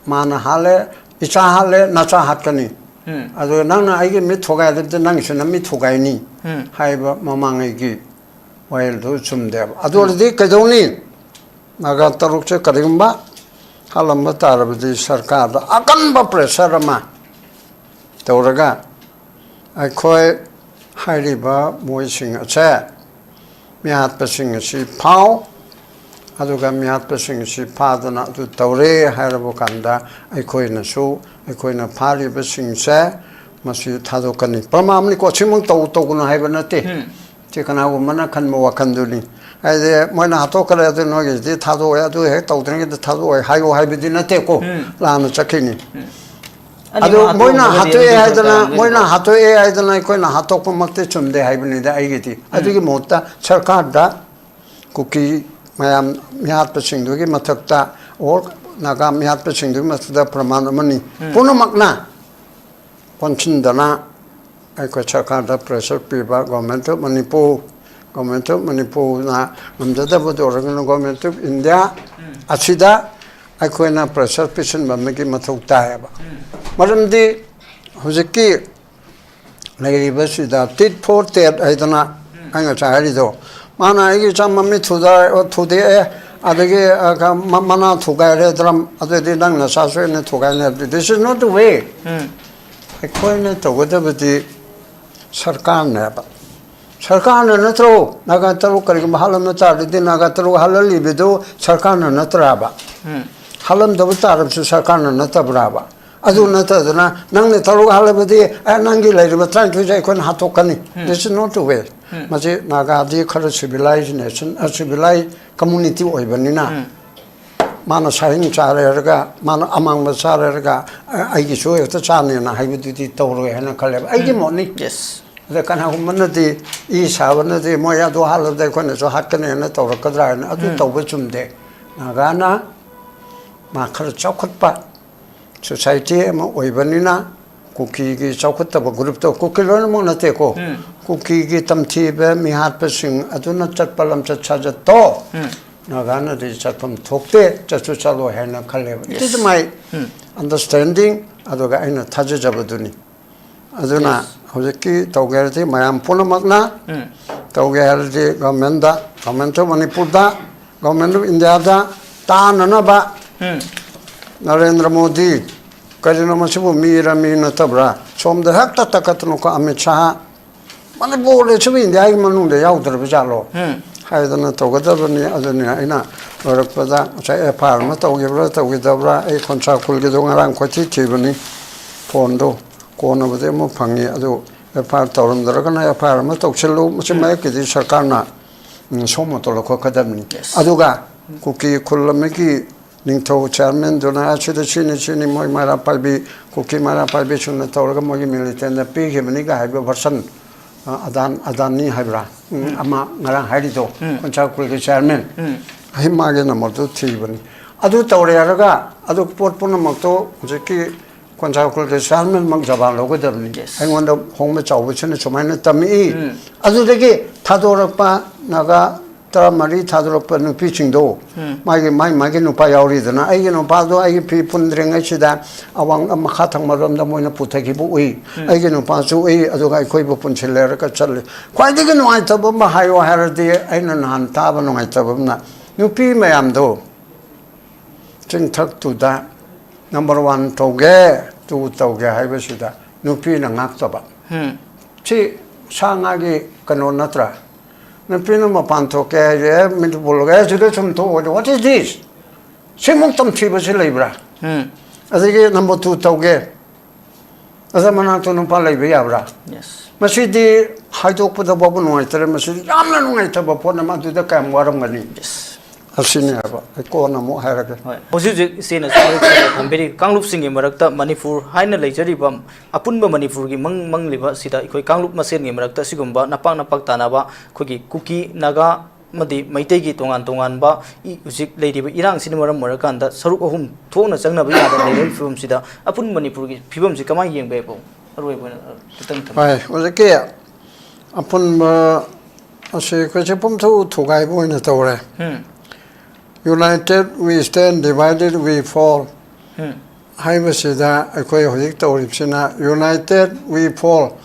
ꯃꯥꯅ ꯍꯥꯠꯂꯦ, ꯏꯆꯥ ꯍꯥꯠꯂꯦ, ꯅꯆꯥ ꯍꯥꯠꯀꯅꯤ꯫ ꯎꯝ꯫ ꯑꯗꯨꯒ ꯅꯪꯅ ꯑꯩꯒꯤ ꯃꯤꯠ ꯊꯨꯒꯥꯏꯔꯕꯗꯤ ꯅꯪꯒꯤꯁꯨ ꯅꯃꯤꯠ ꯊꯨꯒꯥꯏꯅꯤ ꯎꯝ꯫ ꯍꯥꯏꯕ ꯃꯃꯥꯡꯉꯩꯒꯤ ꯋꯥꯌꯦꯜꯗꯨ ꯆꯨꯝꯗꯦꯕ꯫ ꯑꯗꯨ ꯑꯣꯏꯔꯗꯤ ꯀꯩꯗꯧꯅꯤ? ꯅꯥꯒꯥ ꯇꯔꯨꯛꯁꯦ ꯀꯔꯤꯒꯨꯝꯕ ꯍꯥꯠꯂꯝꯕ ꯇꯥꯔꯕꯗꯤ ꯁꯔꯀꯥꯔꯗ ꯑꯀꯟꯕ pressure ꯑꯃ ꯇꯧꯔꯒ ꯑꯩꯈꯣꯏ ꯍꯥꯏꯔꯤꯕ ꯃꯣꯏꯁꯤꯡ ꯑꯁꯦ, ꯃꯤꯍꯥꯠꯄꯁꯤꯡ ꯑꯁꯤ ꯐꯥꯎ, ꯑꯗꯨꯒ ꯃꯤꯍꯥꯠꯄꯁꯤꯡ ꯑꯁꯤ ꯐꯥꯗꯅ ꯑꯗꯨ ꯇꯧꯔꯦ ꯍꯥꯏꯔꯕ ꯀꯥꯟꯗ ꯑꯩꯈꯣꯏꯅꯁꯨ, ꯑꯩꯈꯣꯏꯅ ꯐꯥꯔꯤꯕꯁꯤꯡꯁꯦ ꯃꯁꯤ ꯊꯥꯗꯣꯛꯀꯅꯤ꯫ ꯄ꯭ꯔꯃꯥꯟꯅꯤꯀꯣ, ꯁꯤꯃꯛ ꯇꯧ, ꯇꯧꯒꯅꯨ ꯍꯥꯏꯕ ꯅꯠꯇꯦ꯫ ꯎꯝ꯫ ꯁꯤ ꯀꯅꯥꯒꯨꯝꯕꯅ ꯈꯟꯕ ꯋꯥꯈꯜꯗꯨꯅꯤ꯫ ꯍꯥꯏꯗꯤ, ꯃꯣꯏꯅ ꯍꯥꯠꯇꯣꯛꯈ꯭ꯔꯦ, ꯑꯗꯨ ꯅꯣꯏꯒꯤꯁꯤꯗꯤ ꯊꯥꯗꯣꯛꯑꯣꯏ, ꯑꯗꯨ ꯍꯦꯛ ꯇꯧꯗ꯭ꯔꯤꯉꯩꯗ ꯊꯥꯗꯣꯛꯑꯣꯏ ꯍꯥꯏꯌꯨ ꯍꯥꯏꯕꯗꯤ ꯅꯠꯇꯦꯀꯣ꯫ ꯎꯝ꯫ ꯂꯥꯟꯅ ꯆꯠꯈꯤꯅꯤ꯫ ꯎꯝ꯫ ꯑꯗꯨ ꯑꯅꯤꯃꯛ ꯃꯣꯏꯅ ꯍꯥꯠꯇꯣꯛꯑꯝꯃꯒꯗꯤ ꯍꯥꯠꯇꯣꯛꯑꯦ ꯑꯗꯨꯗꯤ ꯍꯥꯏꯗꯅ, ꯐꯔꯛ ꯇꯥꯔꯅꯤ꯫ ꯃꯣꯏꯅ ꯍꯥꯠꯇꯣꯛꯑꯦ ꯍꯥꯏꯗꯅ ꯑꯩꯈꯣꯏꯅ ꯍꯥꯠꯇꯣꯛꯄꯃꯛꯇꯤ ꯆꯨꯝꯗꯦ ꯍꯥꯏꯕꯅꯤꯗ ꯑꯩꯒꯤꯗꯤ꯫ ꯎꯝ꯫ ꯑꯗꯨꯒꯤ ꯃꯍꯨꯠꯇ ꯁꯔꯀꯥꯔꯗ ꯀꯨꯀꯤ ꯃꯌꯥꯝ ꯃꯤꯍꯥꯠꯄꯁꯤꯡꯗꯨꯒꯤ ꯃꯊꯛꯇ, or ꯅꯥꯒꯥ ꯃꯤꯍꯥꯠꯄꯁꯤꯡꯗꯨꯒꯤ ꯃꯊꯛꯇ ꯄ꯭ꯔꯃꯥꯟ ꯑꯃꯅꯤ꯫ ꯎꯝ꯫ ꯄꯨꯝꯅꯃꯛꯅ ꯑꯣꯟꯁꯤꯟꯗꯅ ꯑꯩꯈꯣꯏ ꯁꯔꯀꯥꯔꯗ pressure ꯄꯤꯕ, Government of Manipur, Government of ꯃꯅꯤꯄꯨꯔꯅ ꯉꯝꯖꯗꯕꯗꯨ ꯑꯣꯏꯔꯒꯅ Government of India ꯎꯝ꯫ ꯑꯁꯤꯗ ꯑꯩꯈꯣꯏꯅ pressure ꯄꯤꯁꯤꯟꯕ ꯑꯃꯒꯤ ꯃꯊꯧ ꯇꯥꯏꯌꯦꯕ꯫ ꯎꯝ꯫ ꯃꯔꯝꯗꯤ ꯍꯧꯖꯤꯛꯀꯤ ꯂꯩꯔꯤꯕꯁꯤꯗ tit for tat ꯍꯥꯏꯗꯅ ꯎꯝ꯫ ꯑꯩ ꯉꯁꯥꯏ ꯍꯥꯏꯔꯤꯗꯣ, ꯃꯥꯅ ꯑꯩꯒꯤ ꯏꯆꯥ ꯃꯃꯤꯠ ꯊꯨꯗ-, ꯊꯨꯗꯦꯛꯑꯦ, ꯑꯗꯒꯤ, ꯑ, ꯀ-, ꯃ-, ꯃꯅꯥ ꯊꯨꯒꯥꯏꯔꯦ ꯗ꯭ꯔꯝ, ꯑꯗꯨꯗꯤ ꯅꯪ ꯅꯆꯥꯁꯨ ꯑꯩꯅ ꯊꯨꯒꯥꯏꯅꯤ ꯍꯥꯏꯕꯗꯤ, this is not the way꯫ ꯎꯝ꯫ ꯑꯩꯈꯣꯏꯅ ꯇꯧꯒꯗꯕꯗꯤ ꯁꯔꯀꯥꯔꯅꯦꯕ꯫ ꯁꯔꯀꯥꯔꯅ ꯅꯠꯇ꯭ꯔꯣ ꯅꯥꯒꯥ ꯇꯔꯨꯛ ꯀꯔꯤꯒꯨꯝꯕ ꯍꯥꯠꯂꯝꯕ ꯇꯥꯔꯗꯤ, ꯅꯥꯒꯥ ꯇꯔꯨꯛ ꯍꯥꯠꯍꯜꯂꯤꯕꯗꯨ ꯁꯔꯀꯥꯔꯅ ꯅꯠꯇ꯭ꯔꯕ? ꯎꯝ꯫ ꯍꯥꯠꯂꯝꯗꯕ ꯇꯥꯔꯕꯁꯨ ꯁꯔꯀꯥꯔꯅ ꯅꯠꯇꯕ꯭ꯔꯕ? ꯑꯗꯨ ꯅꯠꯇꯗꯅ ꯅꯪꯅ ꯇꯔꯨꯛ ꯍꯥꯠꯂꯕꯗꯤ, ꯑꯦ, ꯅꯪꯒꯤ ꯂꯩꯔꯤꯕ ꯇꯔꯥꯅꯤꯊꯣꯏꯁꯦ ꯑꯩꯈꯣꯏꯅ ꯍꯥꯠꯇꯣꯛꯀꯅꯤ꯫ This is not the way. ꯃꯁꯤ ꯅꯥꯒꯥꯗꯤ ꯈꯔ civilized nation, ꯑ, civilized community ꯑꯣꯏꯕꯅꯤꯅ, ꯃꯥꯅ ꯁꯥꯍꯤꯡ ꯆꯥꯔꯦ ꯍꯥꯏꯔꯒ, ꯃꯥꯅ ꯑꯃꯥꯡꯕ ꯆꯥꯔꯦ ꯍꯥꯏꯔꯒ, ꯑ, ꯑꯩꯒꯤꯁꯨ ꯍꯦꯛꯇ ꯆꯥꯅꯦꯅ ꯍꯥꯏꯕꯗꯨꯗꯤ ꯇꯧꯔꯣꯏ ꯍꯥꯏꯅ ꯈꯜꯂꯦꯕ꯫ ꯑꯩꯒꯤ ꯃꯣꯠꯅꯤ꯫ Yes. ꯑꯗ ꯀꯅꯥꯒꯨꯝꯕꯅꯗꯤ ꯏ ꯁꯥꯕꯅꯗꯤ ꯃꯣꯏ ꯑꯗꯨ ꯍꯥꯠꯂꯕꯗ ꯑꯩꯈꯣꯏꯅꯁꯨ ꯍꯥꯠꯀꯅꯤ ꯍꯥꯏꯅ ꯇꯧꯔꯛꯀꯗ꯭ꯔꯥ ꯍꯥꯏꯅ, ꯑꯗꯨ ꯇꯧꯕ ꯆꯨꯝꯗꯦ꯫ ꯅꯥꯒꯥꯅ ꯃꯥ ꯈꯔ ꯆꯥꯎꯈꯠꯄ society ꯑꯃ ꯑꯣꯏꯕꯅꯤꯅ, ꯀꯨꯀꯤꯒꯤ ꯆꯥꯎꯈꯠꯇꯕ groupꯇꯣ, ꯀꯨꯀꯤ ꯂꯣꯏꯅꯃꯛ ꯅꯠꯇꯦꯀꯣ, ꯀꯨꯀꯤꯒꯤ ꯇꯝꯊꯤꯕ ꯃꯤꯍꯥꯠꯄꯁꯤꯡ ꯑꯗꯨꯅ ꯆꯠꯄ ꯂꯝꯆꯠ ꯁꯥꯖꯠꯇꯣ ꯅꯥꯒꯥꯅꯗꯤ ꯆꯠꯐꯝ ꯊꯣꯛꯇꯦ, ꯆꯠꯁꯨ ꯆꯠꯂꯣꯏ ꯍꯥꯏꯅ ꯈꯜꯂꯦꯕ꯫ It is my understanding, ꯑꯗꯨꯒ ꯑꯩꯅ ꯊꯥꯖꯖꯕꯗꯨꯅꯤ꯫ ꯑꯗꯨꯅ ꯍꯧꯖꯤꯛꯀꯤ ꯇꯧꯒꯦ ꯍꯥꯏꯔꯗꯤ ꯃꯌꯥꯝ ꯄꯨꯝꯅꯃꯛꯅ ꯇꯧꯒꯦ ꯍꯥꯏꯔꯗꯤ governmentꯗ, Government of ꯃꯅꯤꯄꯨꯔꯗ, Government of Indiaꯗ ꯇꯥꯅꯅꯕ꯫ ꯅꯔꯦꯟꯗ꯭ꯔ ꯃꯣꯗꯤ, ꯀꯔꯤꯅꯣ ꯃꯁꯤꯕꯨ ꯃꯤꯔ ꯃꯤ ꯅꯠꯇꯕ꯭ꯔꯥ? ꯁꯣꯝꯗ ꯍꯦꯛꯇ ꯇꯛꯀꯠꯇꯅꯀꯣ ꯑꯃꯤꯠ ꯁꯥꯍ, ꯃꯅꯤꯄꯨꯔꯗꯁꯤꯕꯨ ꯏꯟꯗꯤꯌꯥꯒꯤ ꯃꯅꯨꯡꯗ ꯌꯥꯎꯗ꯭ꯔꯕ ꯖꯥꯠꯂꯣ ꯍꯥꯏꯗꯅ ꯇꯧꯒꯗꯕꯅꯤ꯫ ꯑꯗꯨꯅꯤ ꯑꯩꯅ ꯂꯣꯏꯔꯛꯄꯗ ꯉꯁꯥꯏ FIR ꯑꯃ ꯇꯧꯈꯤꯕ꯭ꯔꯥ ꯇꯧꯈꯤꯗꯕ꯭ꯔꯥ, ꯑꯩ ꯈꯣꯟꯁꯥ ꯈꯨꯜꯒꯤꯗꯣ ꯉꯔꯥꯡ ꯀꯣꯏꯊꯤ ꯊꯤꯕꯅꯤ, phoneꯗꯣ ꯀꯣꯟꯅꯕꯨꯗꯤ ꯑꯃꯨꯛ ꯐꯪꯉꯤ꯫ ꯑꯗꯨ FIR ꯇꯧꯔꯝꯗ꯭ꯔꯒꯅ FIR ꯑꯃ ꯇꯧꯁꯤꯜꯂꯨ, ꯃꯁꯤ ꯃꯥꯏꯀꯩꯗꯤ ꯁꯔꯀꯥꯔꯅ, ꯎꯝ, ꯁꯣꯝ ꯑꯣꯇꯣ ꯂꯧꯈꯠꯀꯗꯕꯅꯤ꯫ ꯑꯗꯨꯒ ꯀꯨꯀꯤ ꯈꯨꯜ ꯑꯃꯒꯤ ꯅꯤꯡꯊꯧ chairmanꯗꯨꯅ ꯑꯁꯤꯗ ꯁꯤꯅꯤ ꯁꯤꯅꯤ ꯃꯣꯏ ꯃꯩꯔꯥ ꯄꯥꯏꯕꯤ, ꯀꯨꯀꯤ ꯃꯩꯔꯥ ꯄꯥꯏꯕꯤꯁꯤꯡꯅ ꯇꯧꯔꯒ ꯃꯣꯏꯒꯤ militantꯅ ꯄꯤꯈꯤꯕꯅꯤꯒ ꯍꯥꯏꯕ version, ꯑ, ꯑꯗꯥꯟ-, ꯑꯗꯥꯅꯤ ꯍꯥꯏꯕ꯭ꯔꯥ? ꯎꯝ, ꯑꯃ ꯉꯔꯥꯡ ꯍꯥꯏꯔꯤꯗꯣ, ꯈꯣꯟꯁꯥ ꯈꯨꯜꯒꯤ chairman꯫ ꯑꯩ ꯃꯥꯒꯤ numberꯗꯨ ꯊꯤꯕꯅꯤ꯫ ꯑꯗꯨ ꯇꯧꯔꯦ ꯍꯥꯏꯔꯒ ꯑꯗꯨ ꯄꯣꯠ ꯄꯨꯝꯅꯃꯛꯇꯣ ꯍꯧꯖꯤꯛꯀꯤ ꯈꯣꯟꯁꯥ ꯈꯨꯜꯒꯤ chairmanꯃꯛ ꯖꯕꯥꯟ ꯂꯧꯒꯗꯕꯅꯤ꯫ ꯑꯩꯉꯣꯟꯗ ꯍꯣꯡꯕ ꯆꯥꯎꯕꯁꯤꯅ ꯁꯨꯃꯥꯏꯅ ꯇꯝꯃꯛꯏ꯫ ꯑꯗꯨꯗꯒꯤ ꯊꯥꯗꯣꯔꯛꯄ ꯅꯥꯒꯥ ꯇꯔꯥꯃꯔꯤ ꯊꯥꯗꯣꯔꯛꯄ ꯅꯨꯄꯤꯁꯤꯡꯗꯣ, ꯃꯥꯒꯤ, ꯃꯥꯒꯤ, ꯃꯥꯒꯤ ꯅꯨꯄꯥ ꯌꯥꯎꯔꯤꯗꯅ, ꯑꯩꯒꯤ ꯅꯨꯄꯥꯗꯣ ꯑꯩꯒꯤ ꯐꯤ ꯄꯨꯟꯗ꯭ꯔꯤꯉꯩꯁꯤꯗ ꯑꯋꯥꯡ ꯃꯈꯥ ꯊꯪꯕꯔꯣꯝꯗ ꯃꯣꯏꯅ ꯄꯨꯊꯈꯤꯕ ꯎꯏ꯫ ꯑꯩꯒꯤ ꯅꯨꯄꯥꯁꯨ ꯎꯏ, ꯑꯗꯨꯒ ꯑꯩꯈꯣꯏꯕꯨ ꯄꯨꯟꯁꯤꯜꯂꯦꯔꯒ ꯆꯠꯂꯤ꯫ ꯈ꯭ꯋꯥꯏꯗꯒꯤ ꯅꯨꯡꯉꯥꯏꯇꯕ ꯑꯃ ꯍꯥꯏꯌꯣ ꯍꯥꯏꯔꯗꯤ, ꯑꯩꯅ ꯅꯍꯥꯟ ꯇꯥꯕ ꯅꯨꯡꯉꯥꯏꯇꯕ ꯑꯃꯅ, ꯅꯨꯄꯤ ꯃꯌꯥꯝꯗꯣ ꯆꯤꯡꯊꯛꯇꯨꯗ number one ꯇꯧꯒꯦ, two ꯇꯧꯒꯦ ꯍꯥꯏꯕꯁꯤꯗ ꯅꯨꯄꯤꯅ ꯉꯥꯛꯇꯕ꯫ ꯁꯤ ꯁꯥ ꯉꯥꯒꯤ ꯀꯩꯅꯣ ꯅꯠꯇ꯭ꯔꯥ? ꯅꯨꯄꯤꯅ ꯃꯄꯥꯟ ꯊꯣꯛꯀꯦ ꯍꯥꯏꯁꯦ, "ꯑꯦ, ꯃꯤꯠ ꯄꯨꯜꯂꯒ, ꯑꯦ, ꯁꯤꯗ ꯁꯨꯝ ꯊꯣꯛꯑꯣ, what is this?" ꯁꯤꯃꯨꯛ ꯇꯝꯊꯤꯕꯁꯤ ꯂꯩꯕ꯭ꯔꯥ? ꯑꯗꯒꯤ ꯅꯝꯕꯔ ꯇꯨ ꯇꯧꯒꯦ, ꯑꯗ ꯃꯅꯥꯛꯇ ꯅꯨꯄꯥ ꯂꯩꯕ ꯌꯥꯕ꯭ꯔꯥ? ꯌꯦꯁ꯫ ꯃꯁꯤꯗꯤ ꯍꯥꯏꯗꯣꯛꯄꯗ ꯐꯥꯎꯕ ꯅꯨꯡꯉꯥꯏꯇꯔꯦ꯫ ꯃꯁꯤꯗꯤ ꯌꯥꯝꯅ ꯅꯨꯡꯉꯥꯏꯇꯕ ꯄꯣꯠ ꯑꯃ꯫ ꯑꯗꯨꯗ ꯀꯌꯥꯝ ꯋꯥꯔꯝꯒꯅꯤ? ꯑꯁꯤꯅꯤ ꯍꯥꯏꯕ꯫ ꯑꯩ ꯀꯣꯟꯅ ꯑꯃꯨꯛ ꯍꯥꯏꯔꯒꯦ꯫ ꯍꯣꯏ, ꯍꯧꯖꯤꯛ ꯍꯧꯖꯤꯛ ꯏꯆꯦꯅꯁꯨ ꯃꯔꯨꯞ ꯊꯝꯕꯤꯔꯤ, ꯀꯥꯡꯂꯨꯞꯁꯤꯡꯒꯤ ꯃꯔꯛꯇ ꯃꯅꯤꯄꯨꯔ ꯍꯥꯏꯅ ꯂꯩꯖꯔꯤꯕ ꯑꯄꯨꯟꯕ ꯃꯅꯤꯄꯨꯔꯒꯤ ꯃꯪ ꯃꯪꯂꯤꯕ ꯑꯁꯤꯗ ꯑꯩꯈꯣꯏ ꯀꯥꯡꯂꯨꯞ ꯃꯁꯦꯟꯒꯤ ꯃꯔꯛꯇ ꯁꯤꯒꯨꯝꯕ ꯅꯄꯥꯛ ꯅꯄꯥꯛ ꯇꯥꯅꯕ, ꯑꯩꯈꯣꯏꯒꯤ ꯀꯨꯀꯤ, ꯅꯥꯒꯥ ꯑꯃꯗꯤ ꯃꯩꯇꯩꯒꯤ ꯇꯣꯉꯥꯟ ꯇꯣꯉꯥꯟꯕ ꯏ-, ꯍꯧꯖꯤꯛ ꯂꯩꯔꯤꯕ ꯏꯔꯥꯡꯁꯤꯅ ꯃꯔꯝ ꯑꯣꯏꯔꯀꯥꯟꯗ ꯁꯔꯨꯛ ꯑꯍꯨꯝ ꯊꯣꯛꯅ ꯆꯪꯅꯕ ꯌꯥꯗꯅ ꯂꯩꯔꯤꯕ ꯐꯤꯕꯝꯁꯤꯗ ꯑꯄꯨꯟꯕ ꯃꯅꯤꯄꯨꯔꯒꯤ ꯐꯤꯕꯝꯁꯤ ꯀꯃꯥꯏꯅ ꯌꯦꯡꯕ ꯌꯥꯏ, ꯄꯥꯎ? ꯑꯔꯣꯏꯕ ꯑꯣꯏꯅ, ꯑ, ꯈꯤꯇꯪ ꯊꯝꯕꯤꯌꯨ꯫ ꯍꯣꯏ, ꯍꯧꯖꯤꯛꯀꯤ ꯑꯄꯨꯟꯕ ꯑꯁꯤ ꯑꯩꯈꯣꯏꯁꯦ ꯄꯨꯝꯊꯨ ꯊꯨꯒꯥꯏꯕ ꯑꯣꯏꯅ ꯇꯧꯔꯦ꯫ ꯎꯝ, United we stand, divided we fall ꯎꯝ, ꯍꯥꯏꯕꯁꯤꯗ ꯑꯩꯈꯣꯏ ꯍꯧꯖꯤꯛ ꯇꯧꯔꯤꯕꯁꯤꯅ United we fall,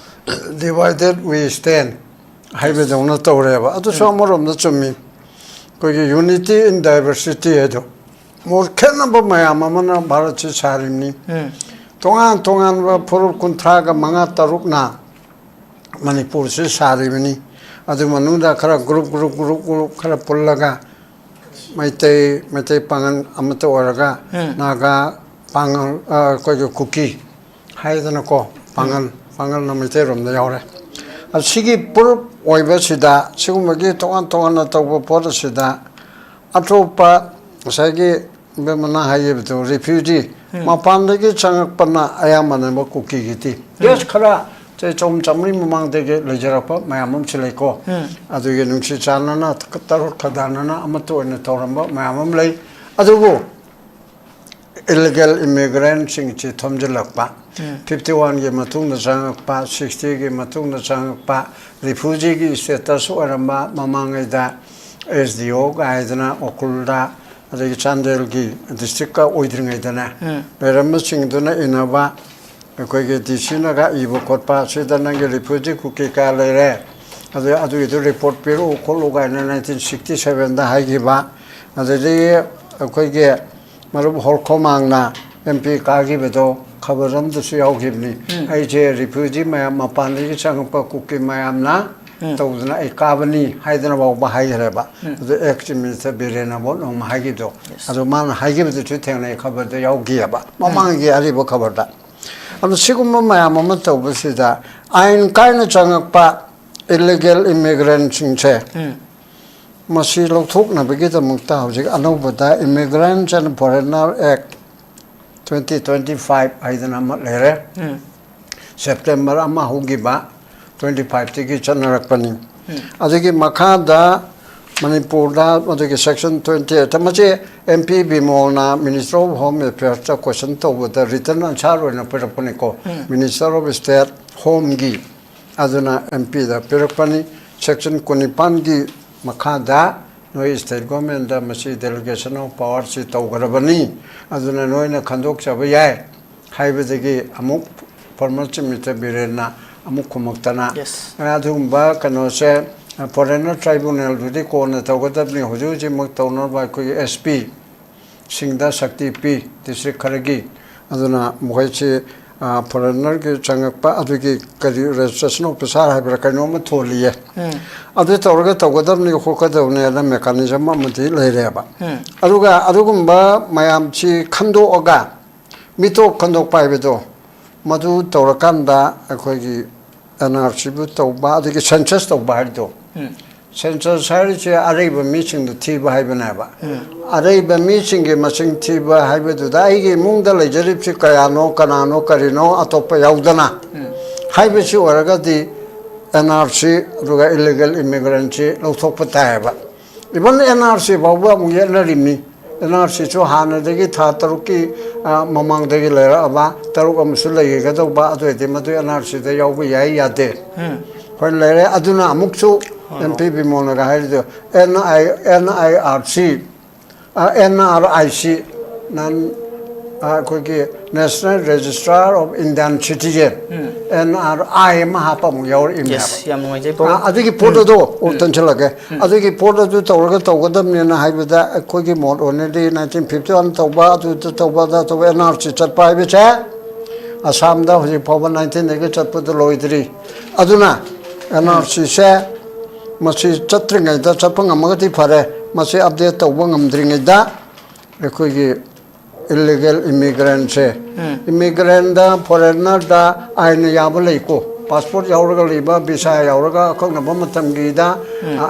divided we stand ꯍꯥꯏꯕꯗꯧꯅ ꯇꯧꯔꯦꯕ꯫ ꯑꯗꯨꯁꯨ ꯑꯃꯔꯣꯝꯗ ꯆꯨꯝꯃꯤ꯫ ꯑꯩꯈꯣꯏꯒꯤ unity in diversity ꯍꯥꯏꯗꯣ, ꯃꯣꯔ ꯈꯦꯠꯅꯕ ꯃꯌꯥꯝ ꯑꯃꯅ ꯚꯥꯔꯠꯁꯤ ꯁꯥꯔꯤꯕꯅꯤ꯫ ꯎꯝ, ꯇꯣꯉꯥꯟ ꯇꯣꯉꯥꯟꯕ ꯐꯨꯔꯨꯞ ꯀꯨꯟꯊ꯭ꯔꯥꯒ ꯃꯉꯥ ꯇꯔꯨꯛꯅ ꯃꯅꯤꯄꯨꯔꯁꯤ ꯁꯥꯔꯤꯕꯅꯤ꯫ ꯑꯗꯨ ꯃꯅꯨꯡꯗ ꯈꯔ group, group, group, group ꯈꯔ ꯄꯨꯜꯂꯒ ꯃꯩꯇꯩ, ꯃꯩꯇꯩ ꯄꯥꯉꯜ ꯑꯃꯠꯇ ꯑꯣꯏꯔꯒ, ꯎꯝ꯫ ꯅꯥꯒꯥ, ꯄꯥꯉꯜ, ꯑ, ꯑꯩꯈꯣꯏꯒꯤ ꯀꯨꯀꯤ ꯍꯥꯏꯗꯅꯀꯣ, ꯄꯥꯉꯜ, ꯄꯥꯉꯜꯅ ꯃꯩꯇꯩꯔꯣꯝꯗ ꯌꯥꯎꯔꯦ꯫ ꯑꯁꯤꯒꯤ ꯄꯨꯔꯨꯞ ꯑꯣꯏꯕꯁꯤꯗ, ꯁꯤꯒꯨꯝꯕꯒꯤ ꯇꯣꯉꯥꯟ ꯇꯣꯉꯥꯟꯅ ꯇꯧꯕ ꯄꯣꯠ ꯑꯁꯤꯗ ꯑꯇꯣꯞꯄ ꯉꯁꯥꯏꯒꯤ ꯏꯕꯦꯝꯃꯅ ꯍꯥꯏꯈꯤꯕꯗꯣ, refugee, ꯃꯄꯥꯟꯗꯒꯤ ꯆꯪꯉꯛꯄꯅ ꯑꯌꯥꯝꯕꯅꯦꯕ ꯀꯨꯀꯤꯒꯤꯗꯤ꯫ Yes, ꯈꯔ ꯆꯍꯤ ꯆꯍꯨꯝ ꯆꯥꯝꯃꯔꯤ ꯃꯃꯥꯡꯗꯒꯤ ꯂꯩꯖꯔꯛꯄ ꯃꯌꯥꯝ ꯑꯃꯁꯨ ꯂꯩꯀꯣ꯫ ꯑꯗꯨꯒꯤ ꯅꯨꯡꯁꯤ ꯆꯥꯟꯅꯅ, ꯇꯔꯨꯠ ꯈꯗꯥꯅꯅ ꯑꯃꯠꯇ ꯑꯣꯏꯅ ꯇꯧꯔꯝꯕ ꯃꯌꯥꯝ ꯑꯃ ꯂꯩ꯫ ꯑꯗꯨꯕꯨ illegal immigrantꯁꯤꯡꯁꯤ ꯊꯣꯝꯖꯤꯜꯂꯛꯄ, fifty oneꯒꯤ ꯃꯇꯨꯡꯗ ꯆꯪꯉꯛꯄ, sixtyꯒꯤ ꯃꯇꯨꯡꯗ ꯆꯪꯉꯛꯄ, refugeeꯒꯤ status ꯑꯣꯏꯔꯝꯕ, ꯃꯃꯥꯡꯉꯩꯗ S D O ꯀꯥꯏꯗꯅ ꯎꯈ꯭ꯔꯨꯜꯗ, ꯑꯗꯒꯤ ꯆꯥꯟꯗꯦꯜꯒꯤ districtꯀ ꯑꯣꯏꯗ꯭ꯔꯤꯉꯩꯗꯅꯦ, ꯂꯩꯔꯝꯕꯁꯤꯡꯗꯨꯅ ꯏꯟꯅꯕ, ꯑꯩꯈꯣꯏꯒꯤ D Cꯅꯒ ꯏꯕ ꯈꯣꯠꯄ, "ꯁꯤꯗ ꯅꯪꯒꯤ refugee ꯀꯨꯀꯤ ꯀꯌꯥ ꯂꯩꯔꯦ, ꯑꯗꯨ, ꯑꯗꯨꯒꯤꯗꯨ report ꯄꯤꯔꯛꯎ ꯈꯣꯠꯂꯨ" ꯀꯥꯏꯅ nineteen sixty sevenꯗ ꯍꯥꯏꯈꯤꯕ꯫ ꯑꯗꯨꯗꯒꯤ ꯑꯩꯈꯣꯏꯒꯤ ꯃꯔꯨꯞ ꯍꯣꯔꯈꯣꯃꯥꯡꯅ M P ꯀꯥꯈꯤꯕꯗꯣ ꯈꯕꯔ ꯑꯃꯗꯁꯨ ꯌꯥꯎꯈꯤꯕꯅꯤ꯫ ꯑꯩꯁꯦ refugee ꯃꯌꯥꯝ, ꯃꯄꯥꯟꯗꯒꯤ ꯆꯪꯉꯛꯄ ꯀꯨꯀꯤ ꯃꯌꯥꯝꯅ ꯇꯧꯗꯅ ꯑꯩ ꯀꯥꯕꯅꯤ ꯍꯥꯏꯗꯅ ꯐꯥꯎꯕ ꯍꯥꯏꯈ꯭ꯔꯦꯕ꯫ ꯑꯗꯨ ꯑꯦꯛꯁ ꯆꯤꯐ ꯃꯤꯅꯤꯁꯇꯔ ꯕꯤꯔꯦꯟꯅ ꯐꯥꯎ ꯅꯣꯡꯃ ꯍꯥꯏꯈꯤꯕꯗꯣ, ꯑꯗꯨ ꯃꯥꯅ ꯍꯥꯏꯈꯤꯕꯗꯨꯁꯨ ꯊꯦꯡꯅꯩ, ꯈꯕꯔꯗ ꯌꯥꯎꯈꯤꯑꯕ, ꯃꯃꯥꯡꯒꯤ ꯑꯔꯤꯕ ꯈꯕꯔꯗ꯫ ꯑꯗꯨ ꯁꯤꯒꯨꯝꯕ ꯃꯌꯥꯝ ꯑꯃ ꯇꯧꯕꯁꯤꯗ ꯑꯥꯏꯟ ꯀꯥꯏꯅ ꯆꯪꯉꯛꯄ ꯏꯂꯤꯒꯦꯜ ꯏꯃꯤꯒ꯭ꯔꯦꯟꯁꯤꯡꯁꯦ ꯃꯁꯤ ꯂꯧꯊꯣꯛꯅꯕꯒꯤꯗꯃꯛꯇ ꯍꯧꯖꯤꯛ ꯑꯅꯧꯕꯗ Immigrants and Foreigner Act twenty twenty five ꯍꯥꯏꯗꯅ ꯑꯃ ꯂꯩꯔꯦ꯫ ꯁꯦꯞꯇꯦꯝꯕꯔ ꯑꯃ ꯍꯧꯈꯤꯕ, twenty five ꯇꯒꯤ ꯆꯠꯅꯔꯛꯄꯅꯤ꯫ ꯑꯗꯨꯒꯤ ꯃꯈꯥꯗ ꯃꯅꯤꯄꯨꯔꯗ ꯃꯗꯨꯒꯤ section twenty eight, ꯃꯁꯤ ꯑꯦꯝ ꯄꯤ ꯕꯤꯃꯣꯜꯅ Minister of Home Affairsꯇ question ꯇꯧꯕꯗ written answer ꯑꯣꯏꯅ ꯄꯤꯔꯛꯄꯅꯤꯀꯣ꯫ Minister of State Homeꯒꯤ ꯑꯗꯨꯅ ꯑꯦꯝ ꯄꯤꯗ ꯄꯤꯔꯛꯄꯅꯤ꯫ Section ꯀꯨꯟꯅꯤꯄꯥꯟꯒꯤ ꯃꯈꯥꯗ ꯅꯣꯏ state governmentꯗ ꯃꯁꯤ delegation of powerꯁꯤ ꯇꯧꯈ꯭ꯔꯕꯅꯤ, ꯑꯗꯨꯅ ꯅꯣꯏꯅ ꯈꯟꯗꯣꯛꯆꯕ ꯌꯥꯏ ꯍꯥꯏꯕꯗꯒꯤ ꯑꯃꯨꯛ former Chief Minister ꯕꯤꯔꯦꯟꯅ ꯑꯃꯨꯛ ꯈꯨꯝꯃꯛꯇꯅ, Yes. ꯑꯗꯨꯒꯨꯝꯕ ꯀꯩꯅꯣꯁꯦ, foreigner tribunalꯗꯨꯗꯤ ꯀꯣꯟꯅ ꯇꯧꯒꯗꯕꯅꯤ, ꯍꯧꯖꯤꯛ ꯍꯧꯖꯤꯛꯃꯛ ꯇꯧꯅꯕ ꯑꯩꯈꯣꯏꯒꯤ ꯑꯦꯁ ꯄꯤ ꯁꯤꯡꯗ ꯁꯛꯇꯤ ꯄꯤ, district ꯈꯔꯒꯤ꯫ ꯑꯗꯨꯅ ꯃꯈꯣꯏꯁꯤ, ꯑ, foreignerꯒꯤ ꯆꯪꯉꯛꯄ ꯑꯗꯨꯒꯤ ꯀꯔꯤ registration officer ꯍꯥꯏꯕ꯭ꯔꯥ ꯀꯩꯅꯣꯝꯃ ꯊꯣꯜꯂꯤꯌꯦ꯫ ꯑꯗꯨ ꯇꯧꯔꯒ ꯇꯧꯒꯗꯕꯅꯤ ꯈꯣꯠꯀꯗꯕꯅꯤ ꯍꯥꯏꯅ mechanism ꯑꯃꯗꯤ ꯂꯩꯔꯦꯕ꯫ ꯑꯗꯨꯒ ꯑꯗꯨꯒꯨꯝꯕ ꯃꯌꯥꯝꯁꯤ ꯈꯟꯗꯣꯛꯑꯒ ꯃꯤꯇꯣꯞ ꯈꯟꯗꯣꯛꯄ ꯍꯥꯏꯕꯗꯣ, ꯃꯗꯨ ꯇꯧꯔꯀꯥꯟꯗ ꯑꯩꯈꯣꯏꯒꯤ ꯑꯦꯟ ꯑꯥꯔ ꯁꯤꯕꯨ ꯇꯧꯕ, ꯑꯗꯒꯤ census ꯇꯧꯕ ꯍꯥꯏꯕꯗꯣ, census ꯍꯥꯏꯔꯤꯁꯦ ꯑꯔꯩꯕ ꯃꯤꯁꯤꯡꯗꯨ ꯊꯤꯕ ꯍꯥꯏꯕꯅꯦꯕ꯫ ꯑꯔꯩꯕ ꯃꯤꯁꯤꯡꯒꯤ ꯃꯁꯤꯡ ꯊꯤꯕ ꯍꯥꯏꯕꯗꯨꯗ ꯑꯩꯒꯤ ꯏꯃꯨꯡꯗ ꯂꯩꯖꯔꯤꯕꯁꯤ ꯀꯌꯥꯅꯣ, ꯀꯅꯥꯅꯣ, ꯀꯔꯤꯅꯣ, ꯑꯇꯣꯞꯄ ꯌꯥꯎꯗꯅ ꯍꯥꯏꯕꯁꯤ ꯑꯣꯏꯔꯒꯗꯤ ꯑꯦꯟ ꯑꯥꯔ ꯁꯤ ꯑꯗꯨꯒ ꯏꯂꯤꯒꯦꯜ ꯏꯃꯤꯒ꯭ꯔꯦꯟꯁꯤ ꯂꯧꯊꯣꯛꯄ ꯇꯥꯏꯌꯦꯕ꯫ Even ꯑꯦꯟ ꯑꯥꯔ ꯁꯤ ꯐꯥꯎꯕ ꯑꯃꯨꯛ ꯌꯦꯠꯅꯔꯤꯕꯅꯤ꯫ ꯑꯦꯟ ꯑꯥꯔ ꯁꯤꯁꯨ ꯍꯥꯟꯅꯗꯒꯤ ꯊꯥ ꯇꯔꯨꯛꯀꯤ, ꯑ, ꯃꯃꯥꯡꯗꯒꯤ ꯂꯩꯔꯛꯑꯕ, ꯇꯔꯨꯛ ꯑꯃꯁꯨ ꯂꯩꯒꯗꯧꯕ, ꯑꯗꯨ ꯑꯣꯏꯔꯗꯤ ꯃꯗꯨ ꯑꯦꯟ ꯑꯥꯔ ꯁꯤꯗ ꯌꯥꯎꯕ ꯌꯥꯏ ꯌꯥꯗꯦ꯫ ꯑꯩꯈꯣꯏ ꯂꯩꯔꯦ꯫ ꯑꯗꯨꯅ ꯑꯃꯨꯛꯁꯨ ꯑꯦꯝ ꯄꯤ ꯕꯤꯃꯣꯜꯅꯒ ꯍꯥꯏꯔꯤꯗꯣ, N I, N I R C, uh, and R I C, non, ꯑ, ꯑꯩꯈꯣꯏꯒꯤ National Registrar of Indian Citizen, N R I ꯑꯃ ꯍꯥꯞꯄ ꯑꯃꯨꯛ ꯌꯥꯎꯔꯛꯏꯅꯦꯕ꯫ Yes, ꯌꯥꯝ ꯅꯨꯡꯉꯥꯏꯖꯩ, ꯄ꯭ꯔꯣ꯫ ꯑ, ꯑꯗꯨꯒꯤ ꯄꯣꯠ ꯑꯗꯣ, ꯑꯣ, ꯇꯟꯁꯤꯜꯂꯛꯀꯦ꯫ ꯑꯗꯨꯒꯤ ꯄꯣꯠ ꯑꯗꯨ ꯇꯧꯔꯒ ꯇꯧꯒꯗꯕꯅꯦꯅ ꯍꯥꯏꯕꯗ ꯑꯩꯈꯣꯏꯒꯤ ꯃꯣꯠ ꯑꯣꯏꯅꯗꯤ nineteen fifty one ꯇꯧꯕ, ꯑꯗꯨꯗ ꯇꯧꯕ, ꯑꯗꯥ ꯇꯧꯕ, ꯑꯦꯟ ꯑꯥꯔ ꯁꯤ ꯆꯠꯄ ꯍꯥꯏꯕꯁꯦ ꯑꯁꯥꯝꯗ ꯍꯧꯖꯤꯛ ꯐꯥꯎꯕ nineteenꯗꯒꯤ ꯆꯠꯄꯗꯨ ꯂꯣꯏꯗ꯭ꯔꯤ꯫ ꯑꯗꯨꯅ ꯑꯦꯟ ꯑꯥꯔ ꯁꯤꯁꯦ ꯃꯁꯤ ꯆꯠꯇ꯭ꯔꯤꯉꯩꯗ, ꯆꯠꯄ ꯉꯝꯃꯒꯗꯤ ꯐꯔꯦ, ꯃꯁꯤ ꯑꯞꯗꯦꯠ ꯇꯧꯕ ꯉꯝꯗ꯭ꯔꯤꯉꯩꯗ ꯑꯩꯈꯣꯏꯒꯤ ꯏꯜꯂꯤꯒꯦꯜ ꯏꯃꯤꯒ꯭ꯔꯦꯟꯁꯦ, ꯏꯃꯤꯒ꯭ꯔꯦꯟꯗ, ꯐꯣꯔꯦꯟꯅꯔꯗ ꯑꯥꯏꯟꯅ ꯌꯥꯕ ꯂꯩꯀꯣ꯫ ꯄꯥꯁꯄꯣꯔꯠ ꯌꯥꯎꯔꯒ ꯂꯩꯕ, ꯚꯤꯁꯥ ꯌꯥꯎꯔꯒ ꯑꯀꯛꯅꯕ ꯃꯇꯝꯒꯤꯗ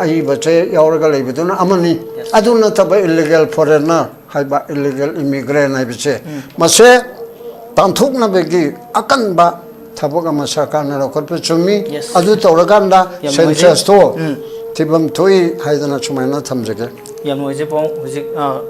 ꯑꯏꯕꯁꯦ ꯌꯥꯎꯔꯒ ꯂꯩꯕꯗꯨꯅ ꯑꯃꯅꯤ꯫ ꯑꯗꯨ ꯅꯠꯇꯕ ꯏꯜꯂꯤꯒꯦꯜ ꯐꯣꯔꯦꯟꯅꯔ ꯍꯥꯏꯕ, ꯏꯜꯂꯤꯒꯦꯜ ꯏꯃꯤꯒ꯭ꯔꯦꯟ ꯍꯥꯏꯕꯁꯦ, ꯃꯁꯦ ꯇꯥꯟꯊꯣꯛꯅꯕꯒꯤ ꯑꯀꯟꯕ ꯊꯕꯛ ꯑꯃ ꯁꯔꯀꯥꯔꯅ ꯂꯧꯈꯠꯄ ꯆꯨꯝꯃꯤ꯫ Yes. ꯑꯗꯨ ꯇꯧꯔꯀꯥꯟꯗ ꯌꯥꯝ ꯅꯨꯡꯉꯥꯏꯖꯩ꯫ ꯁꯦꯟꯁꯁꯇꯣ ꯎꯝ꯫ ꯊꯤꯐꯝ ꯊꯣꯛꯏ ꯍꯥꯏꯗꯅ ꯁꯨꯃꯥꯏꯅ ꯊꯝꯖꯒꯦ꯫ ꯌꯥꯝ ꯅꯨꯡꯉꯥꯏꯖꯩ ꯄꯥꯎ꯫ ꯍꯧꯖꯤꯛ, ꯑ,